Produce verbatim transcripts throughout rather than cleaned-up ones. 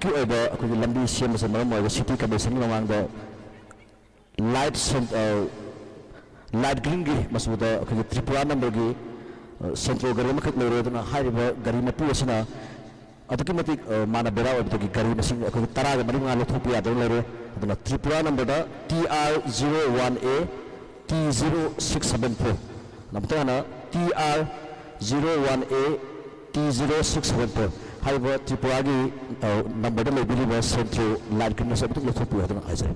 ꯀꯤ ꯑꯣꯏꯕ ꯑꯩꯈꯣꯏꯒꯤ ꯂꯝꯕꯤ ꯁꯦꯝꯕꯁꯤꯅ ꯃꯔꯝ ꯑꯣꯏꯔꯒ ꯁꯤꯇꯤ ꯀꯃꯤꯁꯟꯒꯤ ꯃꯃꯥꯡꯗ ꯂꯥꯏꯠ ꯁꯦꯟ-, ꯑ, ꯂꯥꯏꯠ ꯒ꯭ꯔꯤꯟꯒꯤ ꯃꯆꯨꯗ ꯑꯩꯈꯣꯏꯒꯤ ꯇ꯭ꯔꯤꯄꯨꯔꯥ ꯅꯝꯕꯔꯒꯤ, ꯑ, ꯁꯦꯟꯇ꯭ꯔꯣ ꯒꯥꯔꯤ ꯑꯃꯈꯛ ꯂꯩꯔꯦ꯫ ꯑꯗꯨꯅ ꯍꯥꯏꯔꯤꯕ ꯒꯥꯔꯤ ꯃꯄꯨ ꯑꯁꯤꯅ ꯑꯗꯨꯛꯀꯤ ꯃꯇꯤꯛ, ꯑ, ꯃꯥꯅ ꯕꯦꯔꯥ ꯑꯣꯏꯕꯗꯒꯤ ꯒꯥꯔꯤ ꯃꯁꯤꯡ ꯑꯩꯈꯣꯏꯒꯤ ꯇꯔꯥꯒ ꯃꯔꯤ ꯃꯉꯥ ꯂꯧꯊꯣꯛꯄ ꯌꯥꯗꯅ ꯂꯩꯔꯦ꯫ ꯑꯗꯨꯅ ꯇ꯭ꯔꯤꯄꯨꯔꯥ ꯅꯝꯕꯔꯗ T R zero one A T zero six seven four, ꯑꯃꯨꯛꯇ ꯍꯥꯟꯅ T R zero one A T zero six seven four ꯍꯥꯏꯔꯤꯕ ꯇ꯭ꯔꯤꯄꯨꯔꯥꯒꯤ, ꯑ, ꯅꯝꯕꯔꯗ ꯂꯩꯕꯤꯔꯤꯕ ꯁꯦꯟꯇ꯭ꯔꯣ ꯂꯥꯏꯠ ꯒ꯭ꯔꯤꯟ ꯑꯁꯤ ꯑꯃꯨꯛꯇꯪ ꯂꯧꯊꯣꯛꯄꯤꯌꯨ ꯍꯥꯏꯗꯨꯅ ꯍꯥꯏꯖꯔꯤ꯫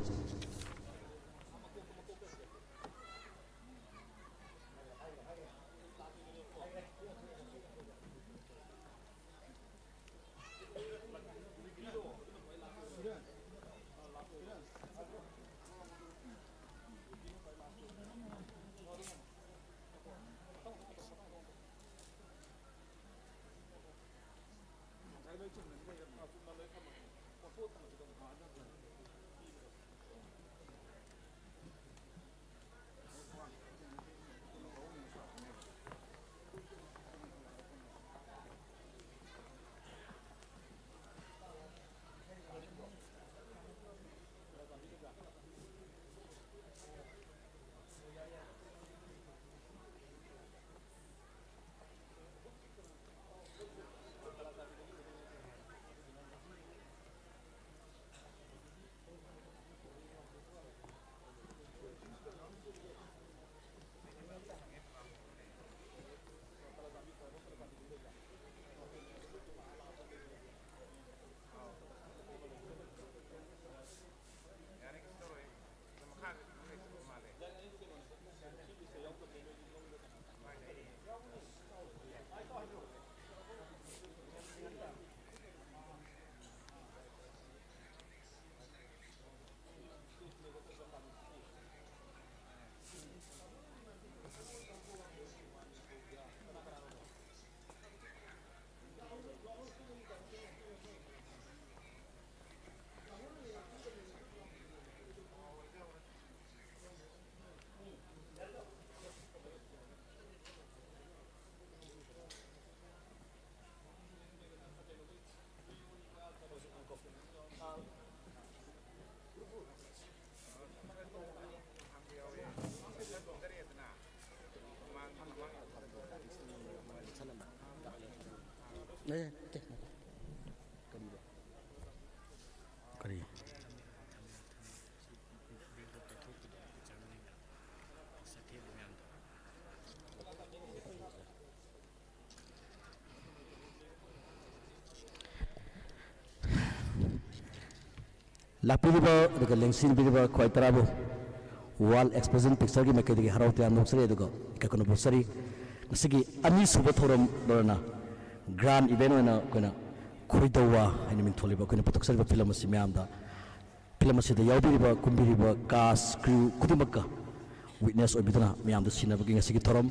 ꯀꯔꯤ? ꯂꯥꯛꯄꯤꯔꯤꯕ ꯑꯗꯨꯒ ꯂꯦꯡꯁꯤꯟꯕꯤꯔꯤꯕ ꯈ꯭ꯋꯥꯏ ꯇꯔꯥꯕꯨ ꯋꯥꯔꯜ ꯑꯦꯛꯁꯄꯣꯖꯤꯁꯟ ꯄꯤꯛꯆꯔꯒꯤ ꯃꯥꯏꯀꯩꯗꯒꯤ ꯍꯔꯥꯎ ꯇꯌꯥꯝꯅ ꯐꯣꯡꯆꯔꯤ꯫ ꯑꯗꯨꯒ ꯏꯀꯥꯏ ꯈꯨꯝꯅꯕ ꯐꯣꯡꯆꯔꯤ꯫ ꯉꯁꯤꯒꯤ ꯑꯅꯤꯁꯨꯕ ꯊꯧꯔꯝ ꯂꯣꯏꯔꯅ ꯒ꯭ꯔꯥꯟ ꯏꯚꯦꯟ ꯑꯣꯏꯅ ꯑꯩꯈꯣꯏꯅ ꯈꯣꯏꯗꯧꯋꯥ ꯍꯥꯏꯅ ꯃꯤꯡꯊꯣꯜꯂꯤꯕ ꯑꯩꯈꯣꯏꯅ ꯄꯨꯊꯣꯛꯆꯔꯤꯕ ꯐꯤꯂꯝ ꯑꯁꯤ ꯃꯌꯥꯝꯗ, ꯐꯤꯂꯝ ꯑꯁꯤꯗ ꯌꯥꯎꯕꯤꯔꯤꯕ, ꯀꯨꯝꯕꯤꯔꯤꯕ ꯀꯥꯁ, ꯀ꯭ꯔꯤꯎ ꯈꯨꯗꯤꯡꯃꯛꯀ ꯋꯤꯠꯅꯦꯁ ꯑꯣꯏꯕꯤꯗꯨꯅ ꯃꯌꯥꯝꯗ ꯁꯤꯟꯅꯕꯒꯤ ꯉꯁꯤꯒꯤ ꯊꯧꯔꯝ,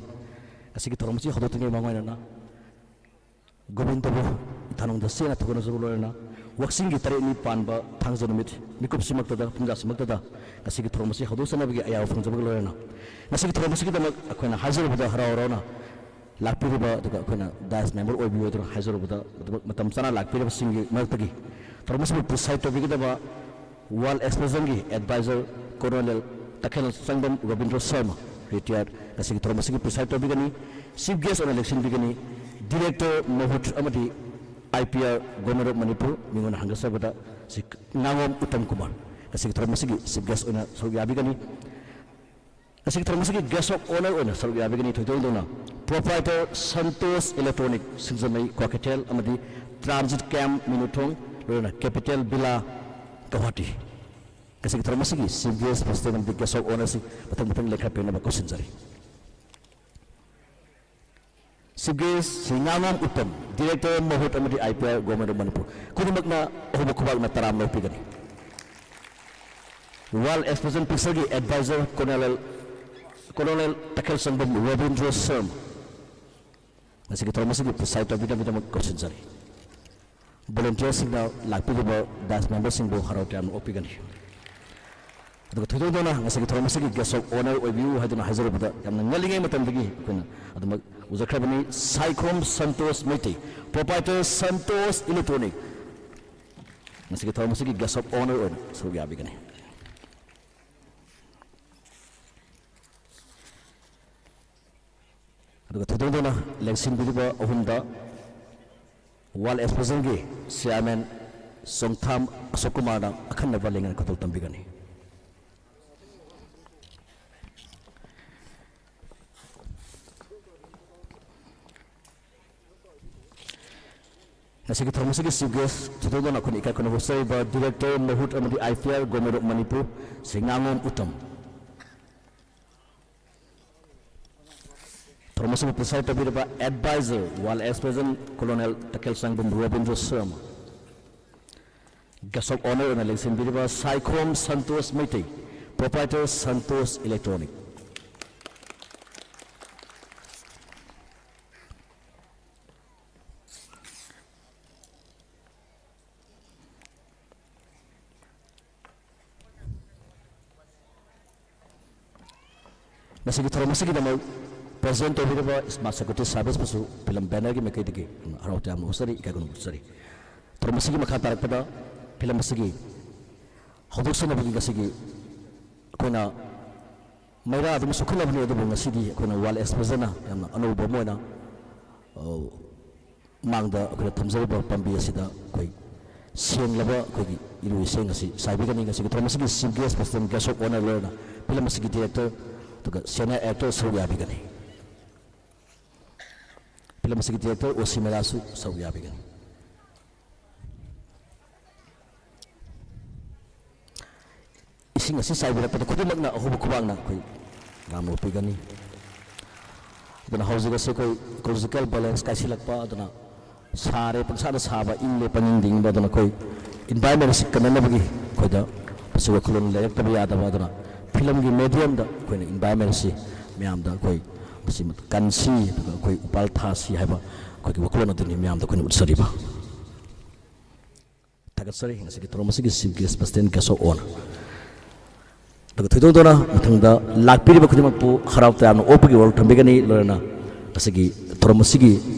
ꯉꯁꯤꯒꯤ ꯊꯧꯔꯝ ꯑꯁꯤ ꯍꯧꯗꯣꯛꯇ꯭ꯔꯤꯉꯩ ꯃꯃꯥꯡ ꯑꯣꯏꯅ ꯒꯣꯕꯤꯟꯗꯕꯨ ꯏꯊꯥꯅꯨꯡꯗ ꯆꯦꯠꯅ ꯊꯧꯒꯠꯅꯖꯕ ꯂꯣꯏꯅꯅ, ꯋꯥꯛꯆꯤꯡꯒꯤ ꯇꯔꯦꯠꯅꯤ ꯄꯥꯟꯕ ꯊꯥꯡꯖ ꯅꯨꯃꯤꯠ ꯃꯤꯀꯨꯞꯁꯤꯃꯛꯇꯗ, ꯄꯨꯡꯖꯥꯁꯤꯃꯛꯇꯗ ꯉꯁꯤꯒꯤ ꯊꯧꯔꯝ ꯑꯁꯤ ꯍꯧꯗꯣꯛꯆꯅꯕꯒꯤ ꯑꯌꯥꯕ ꯐꯪꯖꯕꯒ ꯂꯣꯏꯅꯅ, ꯉꯁꯤꯒꯤ ꯊꯧꯔꯝ ꯑꯁꯤꯒꯤꯗꯃꯛ ꯑꯩꯈꯣꯏꯅ ꯍꯥꯏꯖꯔꯨꯕꯗ ꯍꯔꯥꯎ ꯍꯔꯥꯎꯅ ꯂꯥꯛꯄꯤꯔꯤꯕ, ꯑꯗꯨꯒ ꯑꯩꯈꯣꯏꯅ ꯗꯥꯏꯁ ꯃꯦꯝꯕꯔ ꯑꯣꯏꯕꯤꯌꯨ ꯍꯥꯏꯗꯨꯅ ꯍꯥꯏꯖꯔꯨꯕꯗ, ꯑꯗꯨꯃꯛ ꯃꯇꯝ ꯆꯥꯅ ꯂꯥꯛꯄꯤꯔꯕꯁꯤꯡꯒꯤ ꯃꯔꯛꯇꯒꯤ ꯊꯧꯔꯝ ꯑꯁꯤꯕꯨ ꯄ꯭ꯔꯤꯁꯥꯏꯗ ꯇꯧꯕꯤꯒꯗꯕ world ꯑꯦꯛꯁꯄꯣꯖꯤꯁꯟꯒꯤ adviser ꯀꯣꯔꯣꯅꯦꯜ ꯇꯈꯦꯜ ꯆꯪꯕꯝ Rabindra Sharma, retire, ꯉꯁꯤꯒꯤ ꯊꯧꯔꯝ ꯑꯁꯤꯒꯤ ꯄ꯭ꯔꯤꯁꯥꯏꯗ ꯇꯧꯕꯤꯒꯅꯤ꯫ ꯆꯤꯐ ꯒꯦꯁ ꯑꯣꯏꯅ ꯂꯦꯡꯁꯤꯟꯕꯤꯒꯅꯤ ꯗꯤꯔꯦꯛꯇꯔ ꯃꯍꯨꯠ ꯑꯃꯗꯤ I P R, governor of Manipur, ꯃꯤꯉꯣꯟꯗ ꯍꯪꯒꯠꯆꯕꯗ ꯁꯤ ꯉꯥꯉꯣꯝ ꯎꯠꯇꯝ ꯀꯨꯃꯥꯔ ꯉꯁꯤꯒꯤ ꯊꯧꯔꯝ ꯑꯁꯤꯒꯤ ꯆꯤꯐ ꯒꯦꯁ ꯑꯣꯏꯅ ꯁꯔꯨꯛ ꯌꯥꯕꯤꯒꯅꯤ꯫ ꯉꯁꯤꯒꯤ ꯊꯧꯔꯝ ꯑꯁꯤꯒꯤ ꯒꯦꯁ ꯑꯣꯐ ꯑꯣꯅꯔ ꯑꯣꯏꯅ ꯁꯔꯨꯛ ꯌꯥꯕꯤꯒꯅꯤ ꯊꯣꯏꯗꯣꯛ ꯍꯦꯟꯗꯣꯛꯅ ꯄ꯭ꯔꯣꯄ꯭ꯔꯥꯏꯇꯔ ꯁꯟꯇꯣꯁ ꯏꯂꯦꯛꯇ꯭ꯔꯣꯅꯤꯛ, ꯁꯤꯡꯖꯃꯩ, ꯀ꯭ꯋꯥꯀꯩꯊꯦꯜ ꯑꯃꯗꯤ ꯇ꯭ꯔꯥꯟꯖꯤꯠ ꯀꯦꯝꯞ ꯃꯤꯅꯨꯊꯣꯡ, ꯂꯣꯏꯅꯅ ꯀꯦꯄꯤꯇꯦꯜ ꯚꯤꯂꯥ ꯒꯧꯍꯥꯇꯤ꯫ ꯉꯁꯤꯒꯤ ꯊꯧꯔꯝ ꯑꯁꯤꯒꯤ ꯆꯤꯐ ꯒꯦꯁ, ꯄ꯭ꯔꯁꯤꯗꯦꯟꯠ ꯑꯃꯗꯤ ꯒꯦꯁ ꯑꯣꯐ ꯑꯣꯅꯔꯁꯤꯡ ꯃꯊꯪ ꯃꯊꯪ ꯂꯦꯡꯈꯥꯏ ꯄꯦꯟꯅꯕ ꯀꯧꯁꯤꯟꯖꯔꯤ꯫ ꯆꯤꯐ ꯒꯦꯁ ꯁ꯭ꯔꯤ ꯉꯥꯉꯣꯝ ꯎꯠꯇꯝ, ꯗꯤꯔꯦꯛꯇꯔ ꯃꯍꯨꯠ ꯑꯃꯗꯤ I P R, governor of Manipur, ꯈꯨꯗꯤꯡꯃꯛꯅ ꯑꯍꯧꯕ ꯈꯨꯕꯥꯛꯅ ꯇꯔꯥꯝꯅ ꯑꯣꯛꯄꯤꯒꯅꯤ꯫ ꯋꯥꯔꯜ ꯑꯦꯛꯁꯄꯣꯖꯤꯁꯟ ꯄꯤꯛꯆꯔꯒꯤ adviser colonel, colonel Takhelsangbam Rabindra Sharma ꯉꯁꯤꯒꯤ ꯊꯧꯔꯝ ꯑꯁꯤꯒꯤ ꯄ꯭ꯔꯤꯁꯥꯏꯗ ꯇꯧꯕꯤꯅꯕꯒꯤꯗꯃꯛ ꯀꯧꯁꯤꯟꯖꯔꯤ꯫ ꯚꯣꯂꯨꯟꯇꯤꯌꯔꯁꯤꯡꯅ ꯂꯥꯛꯄꯤꯔꯤꯕ ꯗꯥꯏꯁ ꯃꯦꯝꯕꯔꯁꯤꯡꯕꯨ ꯍꯔꯥꯎ ꯇꯌꯥꯝꯅ ꯑꯣꯛꯄꯤꯒꯅꯤ꯫ ꯑꯗꯨꯒ ꯊꯣꯏꯗꯣꯛ ꯍꯦꯟꯗꯣꯛꯅ ꯉꯁꯤꯒꯤ ꯊꯧꯔꯝ ꯑꯁꯤꯒꯤ ꯒꯦꯁ ꯑꯣꯐ ꯑꯣꯅꯔ ꯑꯣꯏꯕꯤꯌꯨ ꯍꯥꯏꯗꯨꯅ ꯍꯥꯏꯖꯔꯨꯕꯗ ꯌꯥꯝꯅ ꯉꯜꯂꯤꯉꯩ ꯃꯇꯝꯗꯒꯤ ꯑꯩꯈꯣꯏꯅ ꯑꯗꯨꯃꯛ ꯎꯖꯈ꯭ꯔꯕꯅꯤ꯫ ꯁꯥꯏꯈꯣꯝ ꯁꯟꯇꯣꯁ ꯃꯩꯇꯩ, ꯄ꯭ꯔꯣꯄ꯭ꯔꯥꯏꯇꯔ ꯁꯟꯇꯣꯁ ꯏꯂꯦꯛꯇ꯭ꯔꯣꯅꯤꯛ, ꯉꯁꯤꯒꯤ ꯊꯧꯔꯝ ꯑꯁꯤꯒꯤ ꯒꯦꯁ ꯑꯣꯐ ꯑꯣꯅꯔ ꯑꯣꯏꯅ ꯁꯔꯨꯛ ꯌꯥꯕꯤꯒꯅꯤ꯫ ꯑꯗꯨꯒ ꯊꯣꯏꯗꯣꯛ ꯍꯦꯟꯗꯣꯛꯅ ꯂꯦꯡꯁꯤꯟꯕꯤꯔꯤꯕ ꯑꯍꯨꯝꯗ ꯋꯥꯔꯜ ꯑꯦꯛꯁꯄꯣꯖꯤꯁꯟꯒꯤ ꯆꯤꯌꯥꯔꯃꯦꯟ ꯆꯣꯡꯊꯥꯝ ꯑꯁꯣꯛ ꯀꯨꯃꯥꯔꯅ ꯑꯈꯟꯅꯕ ꯂꯦꯡꯌꯥꯟ ꯈꯨꯗꯣꯜ ꯇꯝꯕꯤꯒꯅꯤ꯫ ꯉꯁꯤꯒꯤ ꯊꯧꯔꯝ ꯑꯁꯤꯒꯤ ꯆꯤꯐ ꯒꯦꯁ ꯊꯣꯏꯗꯣꯛꯅ ꯑꯩꯈꯣꯏꯅ ꯏꯀꯥꯏ ꯈꯨꯝꯅꯕ ꯎꯠꯆꯔꯤꯕ ꯗꯤꯔꯦꯛꯇꯔ ꯃꯍꯨꯠ ꯑꯃꯗꯤ I P R government of Manipur Shri ꯉꯥꯉꯣꯝ ꯎꯇꯝ꯫ ꯊꯧꯔꯝ ꯑꯁꯤꯕꯨ ꯄ꯭ꯔꯤꯁꯥꯏꯗ ꯇꯧꯕꯤꯔꯤꯕ adviser world exposition colonel Takhelsangbam Robindro Sharma. Guest of honour ꯑꯣꯏꯅ ꯂꯦꯡꯁꯤꯟꯕꯤꯔꯤꯕ ꯁꯥꯏꯈꯣꯝ ꯁꯟꯇꯣꯁ ꯃꯩꯇꯩ, ꯄ꯭ꯔꯣꯄꯥꯏꯇꯔ ꯁꯟꯇꯣꯁ ꯏꯂꯦꯛꯇ꯭ꯔꯣꯅꯤꯛ꯫ ꯉꯁꯤꯒꯤ ꯊꯧꯔꯝ ꯑꯁꯤꯒꯤꯗꯃꯛ ꯄ꯭ꯔꯖꯦꯟ ꯇꯧꯕꯤꯔꯤꯕ ꯁ꯭ꯃꯥꯔꯠ ꯁꯦꯀ꯭ꯌꯨꯔꯤꯇꯤ ꯁꯥꯔꯚꯤꯁꯄꯨꯁꯨ ꯐꯤꯂꯝ ꯕꯦꯅꯔꯒꯤ ꯃꯥꯏꯀꯩꯗꯒꯤ ꯍꯔꯥꯎ ꯇꯌꯥꯝꯅ ꯎꯠꯆꯔꯤ, ꯏꯀꯥꯏ ꯈꯨꯝꯅꯕ ꯎꯠꯆꯔꯤ꯫ ꯊꯧꯔꯝ ꯑꯁꯤꯒꯤ ꯃꯈꯥ ꯇꯥꯔꯛꯄꯗ ꯐꯤꯂꯝ ꯑꯁꯤꯒꯤ ꯍꯧꯗꯣꯛꯆꯅꯕꯒꯤ ꯉꯁꯤꯒꯤ ꯑꯩꯈꯣꯏꯅ ꯃꯩꯔꯥ ꯑꯗꯨꯝ ꯁꯣꯛꯍꯜꯂꯕꯅꯤ, ꯑꯗꯨꯕꯨ ꯉꯁꯤꯗꯤ ꯑꯩꯈꯣꯏꯅ ꯋꯥꯔꯜ ꯑꯦꯛꯁꯄꯣꯖꯔꯅ ꯌꯥꯝꯅ ꯑꯅꯧꯕ ꯑꯃ ꯑꯣꯏꯅ, ꯑ, ꯃꯥꯡꯗ ꯑꯩꯈꯣꯏꯅ ꯊꯝꯖꯔꯤꯕ ꯄꯥꯝꯕꯤ ꯑꯁꯤꯗ ꯑꯩꯈꯣꯏ ꯁꯦꯡꯂꯕ ꯑꯩꯈꯣꯏꯒꯤ ꯏꯔꯨ ꯏꯁꯦꯡ ꯑꯁꯤ ꯆꯥꯏꯕꯤꯒꯅꯤ꯫ ꯉꯁꯤꯒꯤ ꯊꯧꯔꯝ ꯑꯁꯤꯒꯤ chief guest president, guest of honour ꯂꯣꯏꯅ ꯐꯤꯂꯝ ꯑꯁꯤꯒꯤ ꯗꯤꯔꯦꯛꯇꯔ ꯑꯗꯨꯒ ꯁꯦꯅꯤꯌꯔ ꯑꯦꯛꯇꯔ ꯁꯔꯨꯛ ꯌꯥꯕꯤꯒꯅꯤ꯫ ꯐꯤꯂꯝ ꯑꯁꯤꯒꯤ ꯗꯤꯔꯦꯛꯇꯔ ꯑꯣ ꯁꯤ ꯃꯦꯔꯥꯁꯨ ꯁꯔꯨꯛ ꯌꯥꯕꯤꯒꯅꯤ꯫ ꯏꯁꯤꯡ ꯑꯁꯤ ꯆꯥꯏꯕꯤꯔꯛꯄꯗ ꯈꯨꯗꯤꯡꯃꯛꯅ ꯑꯍꯣꯕ ꯈꯨꯕꯥꯛꯅ ꯑꯩꯈꯣꯏ ꯂꯥꯝꯅ ꯑꯣꯛꯄꯤꯒꯅꯤ꯫ ꯑꯗꯨꯅ ꯍꯧꯖꯤꯛ ꯑꯁꯤ ꯑꯩꯈꯣꯏ ꯏꯀꯣꯂꯣꯖꯤꯀꯦꯜ ꯕꯦꯂꯦꯟꯁ ꯀꯥꯏꯁꯤꯜꯂꯛꯄ, ꯑꯗꯨꯅ ꯁꯥꯔꯦ, ꯄꯪꯁꯥꯗ ꯁꯥꯕ, ꯏꯪꯂꯦ, ꯄꯪꯏꯪꯗ ꯏꯪꯕ, ꯑꯗꯨꯅ ꯑꯩꯈꯣꯏ ꯏꯟꯚꯥꯏꯔꯟꯃꯦꯟ ꯑꯁꯤ ꯀꯟꯅꯅꯕꯒꯤ ꯑꯩꯈꯣꯏꯗ ꯃꯁꯤ ꯋꯥꯈꯜꯂꯣꯟ ꯂꯩꯔꯛꯇꯕ ꯌꯥꯗꯕ꯫ ꯑꯗꯨꯅ ꯐꯤꯂꯝꯒꯤ ꯃꯦꯗꯤꯌꯝꯗ ꯑꯩꯈꯣꯏꯅ ꯏꯟꯚꯥꯏꯔꯟꯃꯦꯟ ꯑꯁꯤ ꯃꯌꯥꯝꯗ ꯑꯩꯈꯣꯏ ꯃꯁꯤ ꯀꯟꯁꯤ, ꯑꯗꯨꯒ ꯑꯩꯈꯣꯏ ꯎꯄꯥꯜ ꯊꯥꯁꯤ ꯍꯥꯏꯕ ꯑꯩꯈꯣꯏꯒꯤ ꯋꯥꯈꯜꯂꯣꯟ ꯑꯗꯨꯅꯤ ꯃꯌꯥꯝꯗ ꯑꯩꯈꯣꯏꯅ ꯎꯠꯆꯔꯤꯕ꯫ ꯊꯥꯒꯠꯆꯔꯤ ꯉꯁꯤꯒꯤ ꯊꯧꯔꯝ ꯑꯁꯤꯒꯤ chief guest, president, guest of honour. ꯑꯗꯨꯒ ꯊꯣꯏꯗꯣꯛ ꯇꯧꯅ ꯃꯊꯪꯗ ꯂꯥꯛꯄꯤꯔꯤꯕ ꯈꯨꯗꯤꯡꯃꯛꯄꯨ ꯍꯔꯥꯎ ꯇꯌꯥꯝꯅ ꯑꯣꯛꯄꯒꯤ ꯋꯥꯔꯣꯜ ꯊꯝꯕꯤꯒꯅꯤ꯫ ꯂꯣꯏꯅꯅ ꯉꯁꯤꯒꯤ ꯊꯧꯔꯝ ꯑꯁꯤꯒꯤ,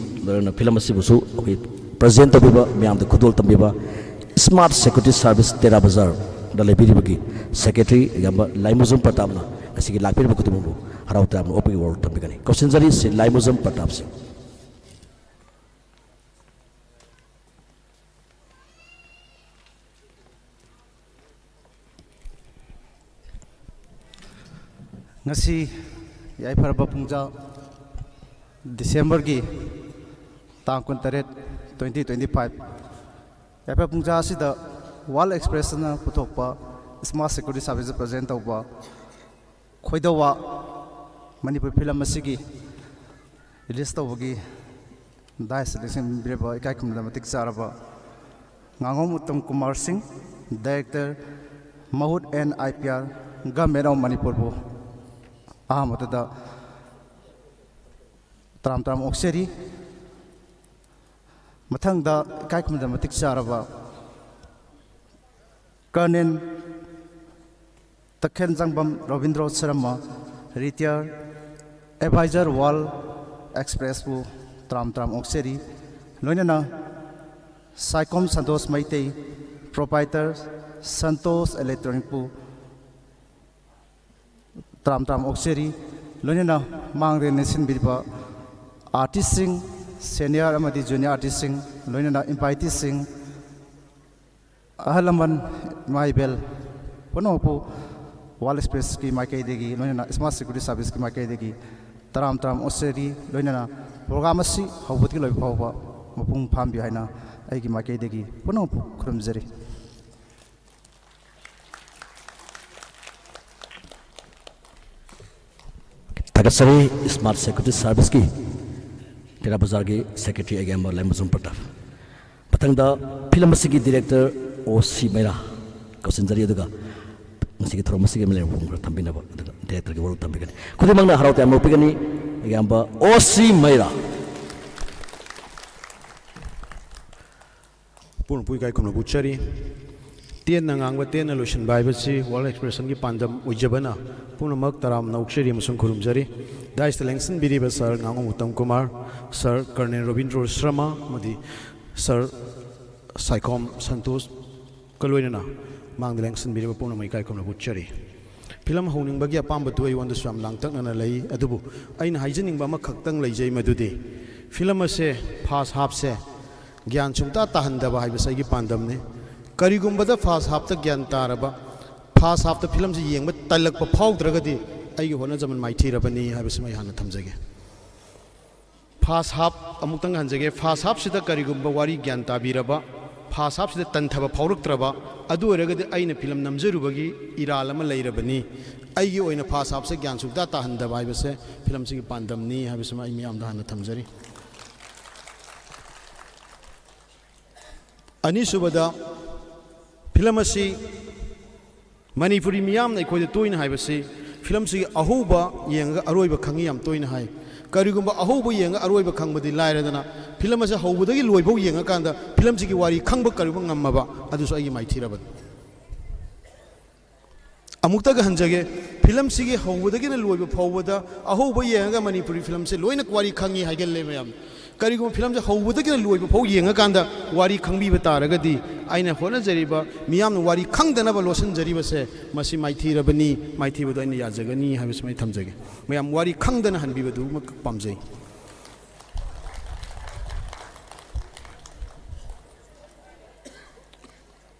ꯂꯣꯏꯅꯅ ꯐꯤꯂꯝ ꯑꯁꯤꯕꯨꯁꯨ ꯑꯩꯈꯣꯏ ꯄ꯭ꯔꯖꯦꯟ ꯇꯧꯕꯤꯕ, ꯃꯌꯥꯝꯗ ꯈꯨꯗꯣꯜ ꯇꯝꯕꯤꯕ ꯁ꯭ꯃꯥꯔꯠ ꯁꯦꯀ꯭ꯌꯨꯔꯤꯇꯤ ꯁꯥꯔꯚꯤꯁ ꯇꯦꯔꯥ ꯕꯖꯥꯔꯗ ꯂꯩꯕꯤꯔꯤꯕꯒꯤ ꯁꯦꯀ꯭ꯔꯦꯇꯔꯤ ꯌꯥꯝꯕ ꯂꯥꯏꯃꯨꯖꯝ ꯄ꯭ꯔꯇꯥꯞꯅ ꯉꯁꯤꯒꯤ ꯂꯥꯛꯄꯤꯔꯤꯕ ꯈꯨꯗꯤꯡꯃꯛꯄꯨ ꯍꯔꯥꯎ ꯇꯌꯥꯝꯅ ꯑꯣꯛꯄꯒꯤ ꯋꯥꯔꯣꯜ ꯊꯝꯕꯤꯒꯅꯤ꯫ ꯀꯧꯁꯤꯟꯖꯔꯤ ꯁ꯭ꯔꯤ ꯂꯥꯏꯃꯨꯖꯝ ꯄ꯭ꯔꯇꯥꯞ ꯁꯤꯡ꯫ ꯉꯁꯤ ꯌꯥꯏꯐꯔꯕ ꯄꯨꯡꯖꯥ, ꯗꯤꯁꯦꯝꯕꯔꯒꯤ ꯇꯥꯡ ꯀꯨꯟꯇꯔꯦꯠ, twenty twenty five, ꯌꯥꯏꯐꯔꯕ ꯄꯨꯡꯖꯥ ꯑꯁꯤꯗ World Expressꯅ ꯄꯨꯊꯣꯛꯄ Smart Security Service present ꯇꯧꯕ ꯈꯣꯏꯗꯧꯋꯥ ꯃꯅꯤꯄꯨꯔ ꯐꯤꯂꯝ ꯑꯁꯤꯒꯤ ꯔꯤꯂꯤꯁ ꯇꯧꯕꯒꯤ ꯗꯥꯏꯁꯇ ꯂꯦꯡꯁꯤꯟꯕꯤꯔꯕ ꯏꯀꯥꯏ ꯈꯨꯝꯅꯕ ꯃꯇꯤꯛ ꯆꯥꯔꯕ ꯉꯥꯉꯣꯝ ꯎꯠꯇꯝ ꯀꯨꯃꯥꯔ ꯁꯤꯡ, ꯗꯥꯏꯔꯦꯛꯇꯔ ꯃꯍꯨꯠ N I P R, government of ꯃꯅꯤꯄꯨꯔꯕꯨ ꯑꯍꯥꯟꯕꯗ ꯇꯔꯥꯝ ꯇꯔꯥꯝ ꯑꯣꯛꯆꯔꯤ꯫ ꯃꯊꯪꯗ ꯏꯀꯥꯏ ꯈꯨꯝꯅꯕ ꯃꯇꯤꯛ ꯆꯥꯔꯕ colonel Takhelsangbam Robindro Sharma, retired adviser, world ꯑꯦꯛꯁꯄ꯭ꯔꯦꯁꯄꯨ ꯇꯔꯥꯝ ꯇꯔꯥꯝ ꯑꯣꯛꯆꯔꯤ꯫ ꯂꯣꯏꯅꯅ ꯁꯥꯏꯈꯣꯝ ꯁꯟꯇꯣꯁ ꯃꯩꯇꯩ, ꯄ꯭ꯔꯣꯄꯥꯏꯇꯔ, ꯁꯟꯇꯣꯁ ꯏꯂꯦꯛꯇ꯭ꯔꯣꯅꯤꯛꯄꯨ ꯇꯔꯥꯝ ꯇꯔꯥꯝ ꯑꯣꯛꯆꯔꯤ꯫ ꯂꯣꯏꯅꯅ ꯃꯥꯡꯗ ꯂꯦꯡꯁꯤꯟꯕꯤꯔꯤꯕ ꯑꯥꯔꯇꯤꯁꯁꯤꯡ, ꯁꯦꯅꯤꯌꯔ ꯑꯃꯗꯤ ꯖꯨꯅꯤꯌꯔ ꯑꯥꯔꯇꯤꯁꯁꯤꯡ, ꯂꯣꯏꯅꯅ ꯏꯟꯚꯥꯏꯇꯤꯁꯁꯤꯡ, ꯑꯍꯜ ꯂꯃꯟ, ꯏꯃꯥ ꯏꯕꯦꯜ ꯄꯨꯝꯅꯃꯛꯄꯨ ꯋꯥꯔꯜ ꯑꯦꯛꯁꯄ꯭ꯔꯦꯁꯀꯤ ꯃꯥꯏꯀꯩꯗꯒꯤ, ꯂꯣꯏꯅꯅ ꯏꯁꯃꯥꯔꯠ ꯁꯦꯀ꯭ꯌꯨꯔꯤꯇꯤ ꯁꯥꯔꯚꯤꯁꯀꯤ ꯃꯥꯏꯀꯩꯗꯒꯤ ꯇꯔꯥꯝ ꯇꯔꯥꯝ ꯑꯣꯛꯆꯔꯤ꯫ ꯂꯣꯏꯅꯅ ꯄ꯭ꯔꯣꯒ꯭ꯔꯥꯝ ꯑꯁꯤ ꯍꯧꯕꯗꯒꯤ ꯂꯣꯏꯕ ꯐꯥꯎꯕ ꯃꯄꯨꯡ ꯐꯥꯍꯟꯕꯤꯌꯨ ꯍꯥꯏꯅ ꯑꯩꯒꯤ ꯃꯥꯏꯀꯩꯗꯒꯤ ꯄꯨꯝꯅꯃꯛꯄꯨ ꯈꯨꯔꯨꯝꯖꯔꯤ꯫ ꯊꯥꯒꯠꯆꯔꯤ ꯏꯁꯃꯥꯔꯠ ꯁꯦꯀ꯭ꯌꯨꯔꯤꯇꯤ ꯁꯥꯔꯚꯤꯁꯀꯤ ꯇꯦꯔꯥ ꯕꯖꯥꯔꯒꯤ ꯁꯦꯀ꯭ꯔꯦꯇꯔꯤ ꯑꯌꯥꯝꯕ ꯂꯦꯡꯃꯖꯝ ꯄ꯭ꯔꯇꯥꯞ꯫ ꯃꯊꯪꯗ ꯐꯤꯂꯝ ꯑꯁꯤꯒꯤ ꯗꯤꯔꯦꯛꯇꯔ ꯑꯣ ꯁꯤ ꯃꯩꯔꯥ ꯀꯧꯁꯤꯟꯖꯔꯤ꯫ ꯑꯗꯨꯒ ꯉꯁꯤꯒꯤ ꯊꯧꯔꯝ ꯑꯁꯤꯒꯤ ꯑꯦꯝ ꯑꯦꯜ ꯑꯦ ꯋꯥꯐꯝ ꯈꯔ ꯊꯝꯕꯤꯅꯕ, ꯑꯗꯨꯒ ꯗꯤꯔꯦꯛꯇꯔꯒꯤ ꯋꯥꯔꯣꯜ ꯊꯝꯕꯤꯒꯅꯤ꯫ ꯈꯨꯗꯤꯡꯃꯛꯅ ꯍꯔꯥꯎ ꯇꯌꯥꯝꯅ ꯑꯣꯛꯄꯤꯒꯅꯤ꯫ ꯑꯌꯥꯝꯕ ꯑꯣ ꯁꯤ ꯃꯩꯔꯥ꯫ ꯄꯨꯝꯅꯃꯛꯄꯨ ꯏꯀꯥꯏ ꯈꯨꯝꯅꯕ ꯎꯠꯆꯔꯤ꯫ ꯇꯦꯟꯅ ꯉꯥꯡꯕ, ꯇꯦꯟꯅ ꯂꯣꯏꯁꯤꯟꯕ ꯍꯥꯏꯕꯁꯤ ꯋꯥꯔꯜ ꯑꯦꯛꯁꯄ꯭ꯔꯦꯁꯟꯒꯤ ꯄꯥꯟꯗꯝ ꯑꯣꯏꯖꯕꯅ ꯄꯨꯝꯅꯃꯛ ꯇꯔꯥꯝꯅ ꯑꯣꯛꯆꯔꯤ ꯑꯃꯁꯨꯡ ꯈꯨꯔꯨꯝꯖꯔꯤ꯫ ꯗꯥꯏꯁꯇ ꯂꯦꯡꯁꯤꯟꯕꯤꯔꯤꯕ ꯁꯥꯔ ꯉꯥꯉꯣꯝ ꯎꯠꯇꯝ ꯀꯨꯃꯥꯔ, ꯁꯥꯔ ꯀꯔꯅꯦꯜ ꯔꯣꯕꯤꯟꯗ꯭ꯔꯣ ꯁꯔꯃ ꯑꯃꯗꯤ ꯁꯥꯔ ꯁꯥꯏꯈꯣꯝ ꯁꯟꯇꯣꯁꯀ ꯂꯣꯏꯅꯅ ꯃꯥꯡꯗ ꯂꯦꯡꯁꯤꯟꯕꯤꯔꯤꯕ ꯄꯨꯝꯅꯃꯛ ꯏꯀꯥꯏ ꯈꯨꯝꯅꯕ ꯎꯠꯆꯔꯤ꯫ ꯐꯤꯂꯝ ꯍꯧꯅꯤꯡꯕꯒꯤ ꯑꯄꯥꯝꯕꯗꯨ ꯑꯩꯉꯣꯟꯗꯁꯨ ꯌꯥꯝ ꯂꯥꯡꯇꯛꯅꯅ ꯂꯩ, ꯑꯗꯨꯕꯨ ꯑꯩꯅ ꯍꯥꯏꯖꯅꯤꯡꯕ ꯑꯃꯈꯛꯇꯪ ꯂꯩꯖꯩ, ꯃꯗꯨꯗꯤ ꯐꯤꯂꯝ ꯑꯁꯦ ꯐꯥꯔꯁ ꯍꯥꯞꯁꯦ ꯒ꯭ꯌꯥꯟ ꯁꯨꯡꯇꯥ ꯇꯥꯍꯟꯗꯕ ꯍꯥꯏꯕꯁꯦ ꯑꯩꯒꯤ ꯄꯥꯟꯗꯝꯅꯤ꯫ ꯀꯔꯤꯒꯨꯝꯕꯗ ꯐꯥꯔꯁ ꯍꯥꯞꯇ ꯒ꯭ꯌꯥꯟ ꯇꯥꯔꯕ, ꯐꯥꯔꯁ ꯍꯥꯞꯇ ꯐꯤꯂꯝꯁꯤ ꯌꯦꯡꯕ ꯇꯜꯂꯛꯄ ꯐꯥꯎꯗ꯭ꯔꯒꯗꯤ ꯑꯩꯒꯤ ꯍꯣꯠꯅꯖꯃꯟ ꯃꯥꯏꯊꯤꯔꯕꯅꯤ ꯍꯥꯏꯕꯁꯤꯃ ꯑꯩ ꯍꯥꯟꯅ ꯊꯝꯖꯒꯦ꯫ ꯐꯥꯁ ꯍꯥꯞ ꯑꯃꯨꯛꯇꯪ ꯍꯟꯖꯒꯦ꯫ ꯐꯥꯁ ꯍꯥꯞꯁꯤꯗ ꯀꯔꯤꯒꯨꯝꯕ ꯋꯥꯔꯤ ꯒ꯭ꯌꯥꯟ ꯇꯥꯕꯤꯔꯕ, ꯐꯥꯁ ꯍꯥꯞꯁꯤꯗ ꯇꯟꯊꯕ ꯐꯥꯎꯔꯛꯇ꯭ꯔꯕ, ꯑꯗꯨ ꯑꯣꯏꯔꯒꯗꯤ ꯑꯩꯅ ꯐꯤꯂꯝ ꯅꯝꯖꯔꯨꯕꯒꯤ ꯏꯔꯥꯜ ꯑꯃ ꯂꯩꯔꯕꯅꯤ꯫ ꯑꯩꯒꯤ ꯑꯣꯏꯅ ꯐꯥꯁ ꯍꯥꯞꯁꯦ ꯒ꯭ꯌꯥꯟ ꯁꯨꯛꯇꯥ ꯇꯥꯍꯟꯗꯕ ꯍꯥꯏꯕꯁꯦ ꯐꯤꯂꯝꯁꯤꯒꯤ ꯄꯥꯟꯗꯝꯅꯤ ꯍꯥꯏꯕꯁꯤꯃ ꯑꯩ ꯃꯤꯌꯥꯝꯗ ꯍꯥꯟꯅ ꯊꯝꯖꯔꯤ꯫ ꯑꯅꯤꯁꯨꯕꯗ, ꯐꯤꯂꯝ ꯑꯁꯤ ꯃꯅꯤꯄꯨꯔꯤ ꯃꯤꯌꯥꯝꯅ ꯑꯩꯈꯣꯏꯗ ꯇꯣꯏꯅ ꯍꯥꯏꯕꯁꯤ, ꯐꯤꯂꯝꯁꯤꯒꯤ ꯑꯍꯧꯕ ꯌꯦꯡꯉꯒ ꯑꯔꯣꯏꯕ ꯈꯪꯉꯤ ꯌꯥꯝ ꯇꯣꯏꯅ ꯍꯥꯏ꯫ ꯀꯔꯤꯒꯨꯝꯕ ꯑꯍꯧꯕ ꯌꯦꯡꯉꯒ ꯑꯔꯣꯏꯕ ꯈꯪꯕꯗꯤ ꯂꯥꯏꯔꯗꯅ, ꯐꯤꯂꯝ ꯑꯁꯤ ꯍꯧꯕꯗꯒꯤ ꯂꯣꯏꯐꯥꯎ ꯌꯦꯡꯉꯀꯥꯟꯗ ꯐꯤꯂꯝꯁꯤꯒꯤ ꯋꯥꯔꯤ ꯈꯪꯕ ꯀꯔꯤꯒꯨꯝꯕ ꯉꯝꯃꯕ, ꯑꯗꯨꯁꯨ ꯑꯩꯒꯤ ꯃꯥꯏꯊꯤꯔꯕꯅꯤ꯫ ꯑꯃꯨꯛꯇꯒ ꯍꯟꯖꯒꯦ, ꯐꯤꯂꯝꯁꯤꯒꯤ ꯍꯧꯕꯗꯒꯤꯅ ꯂꯣꯏꯕ ꯐꯥꯎꯕꯗ ꯑꯍꯧꯕ ꯌꯦꯡꯉꯒ ꯃꯅꯤꯄꯨꯔꯤ ꯐꯤꯂꯝꯁꯦ ꯂꯣꯏꯅ ꯋꯥꯔꯤ ꯈꯪꯉꯤ ꯍꯥꯏꯒꯜꯂꯦ ꯃꯌꯥꯝ꯫ ꯀꯔꯤꯒꯨꯝꯕ ꯐꯤꯂꯝꯁꯦ ꯍꯧꯕꯗꯒꯤꯅ ꯂꯣꯏꯕ ꯐꯥꯎ ꯌꯦꯡꯉꯀꯥꯟꯗ ꯋꯥꯔꯤ ꯈꯪꯕꯤꯕ ꯇꯥꯔꯒꯗꯤ, ꯑꯩꯅ ꯍꯣꯠꯅꯖꯔꯤꯕ ꯃꯤꯌꯥꯝꯅ ꯋꯥꯔꯤ ꯈꯪꯗꯅꯕ ꯂꯣꯠꯁꯤꯟꯖꯔꯤꯕꯁꯦ, ꯃꯁꯤ ꯃꯥꯏꯊꯤꯔꯕꯅꯤ, ꯃꯥꯏꯊꯤꯕꯗꯣ ꯑꯩꯅ ꯌꯥꯖꯒꯅꯤ ꯍꯥꯏꯕꯁꯤꯃ ꯑꯩ ꯊꯝꯖꯒꯦ꯫ ꯃꯌꯥꯝ ꯋꯥꯔꯤ ꯈꯪꯗꯅ ꯍꯟꯕꯤꯕꯗꯨꯃꯛ ꯄꯥꯝꯖꯩ꯫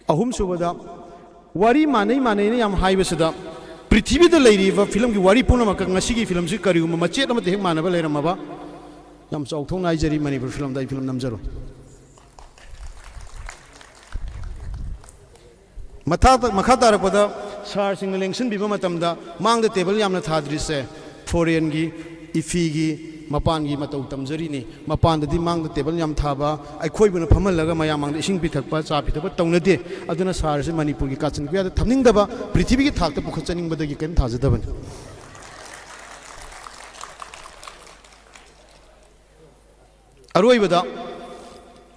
ꯑꯍꯨꯝꯁꯨꯕꯗ, ꯋꯥꯔꯤ ꯃꯥꯟꯅꯩ ꯃꯥꯟꯅꯩꯅ ꯌꯥꯝ ꯍꯥꯏꯕꯁꯤꯗ, ꯄ꯭ꯔꯤꯊꯤꯕꯤꯗ ꯂꯩꯔꯤꯕ ꯐꯤꯂꯝꯒꯤ ꯋꯥꯔꯤ ꯄꯨꯝꯅꯃꯛꯀ ꯉꯁꯤꯒꯤ ꯐꯤꯂꯝꯁꯤ ꯀꯔꯤꯒꯨꯝꯕ ꯃꯆꯦꯠ ꯑꯃꯠꯇ ꯍꯦꯛ ꯃꯥꯟꯅꯕ ꯂꯩꯔꯝꯃꯕ, ꯌꯥꯝ ꯆꯥꯎꯊꯣꯛꯅ ꯍꯥꯏꯖꯔꯤ, ꯃꯅꯤꯄꯨꯔ ꯐꯤꯂꯝꯗ ꯑꯩ ꯐꯤꯂꯝ ꯅꯝꯖꯔꯣꯏ꯫ ꯃꯊꯥ-, ꯃꯈꯥ ꯇꯥꯔꯛꯄꯗ, ꯁꯥꯔꯁꯤꯡꯅ ꯂꯦꯡꯁꯤꯟꯕꯤꯕ ꯃꯇꯝꯗ ꯃꯥꯡꯗ ꯇꯦꯕꯜ ꯌꯥꯝꯅ ꯊꯥꯗ꯭ꯔꯤꯁꯦ, ꯐꯣꯔꯦꯟꯒꯤ, ꯏꯐꯤꯒꯤ, ꯃꯄꯥꯟꯒꯤ ꯃꯇꯧ ꯇꯝꯖꯔꯤꯅꯤ꯫ ꯃꯄꯥꯟꯗꯗꯤ ꯃꯥꯡꯗ ꯇꯦꯕꯜ ꯌꯥꯝ ꯊꯥꯕ, ꯑꯩꯈꯣꯏꯕꯨꯅ ꯐꯝꯍꯜꯂꯒ ꯃꯌꯥꯝ ꯃꯥꯡꯗ ꯏꯁꯤꯡ ꯄꯤꯊꯛꯄ, ꯆꯥ ꯄꯤꯊꯛꯄ ꯇꯧꯅꯗꯦ꯫ ꯑꯗꯨꯅ ꯁꯥꯔꯁꯤ ꯃꯅꯤꯄꯨꯔꯒꯤ ꯀꯥꯆꯤꯟ ꯀꯣꯌꯥꯗ ꯊꯝꯅꯤꯡꯗꯕ, ꯄ꯭ꯔꯤꯊꯤꯕꯤꯒꯤ ꯊꯥꯛꯇ ꯄꯨꯈꯠꯆꯅꯤꯡꯕꯗꯒꯤ ꯀꯔꯤꯝ ꯊꯥꯖꯗꯕꯅꯤ꯫ ꯑꯔꯣꯏꯕꯗ,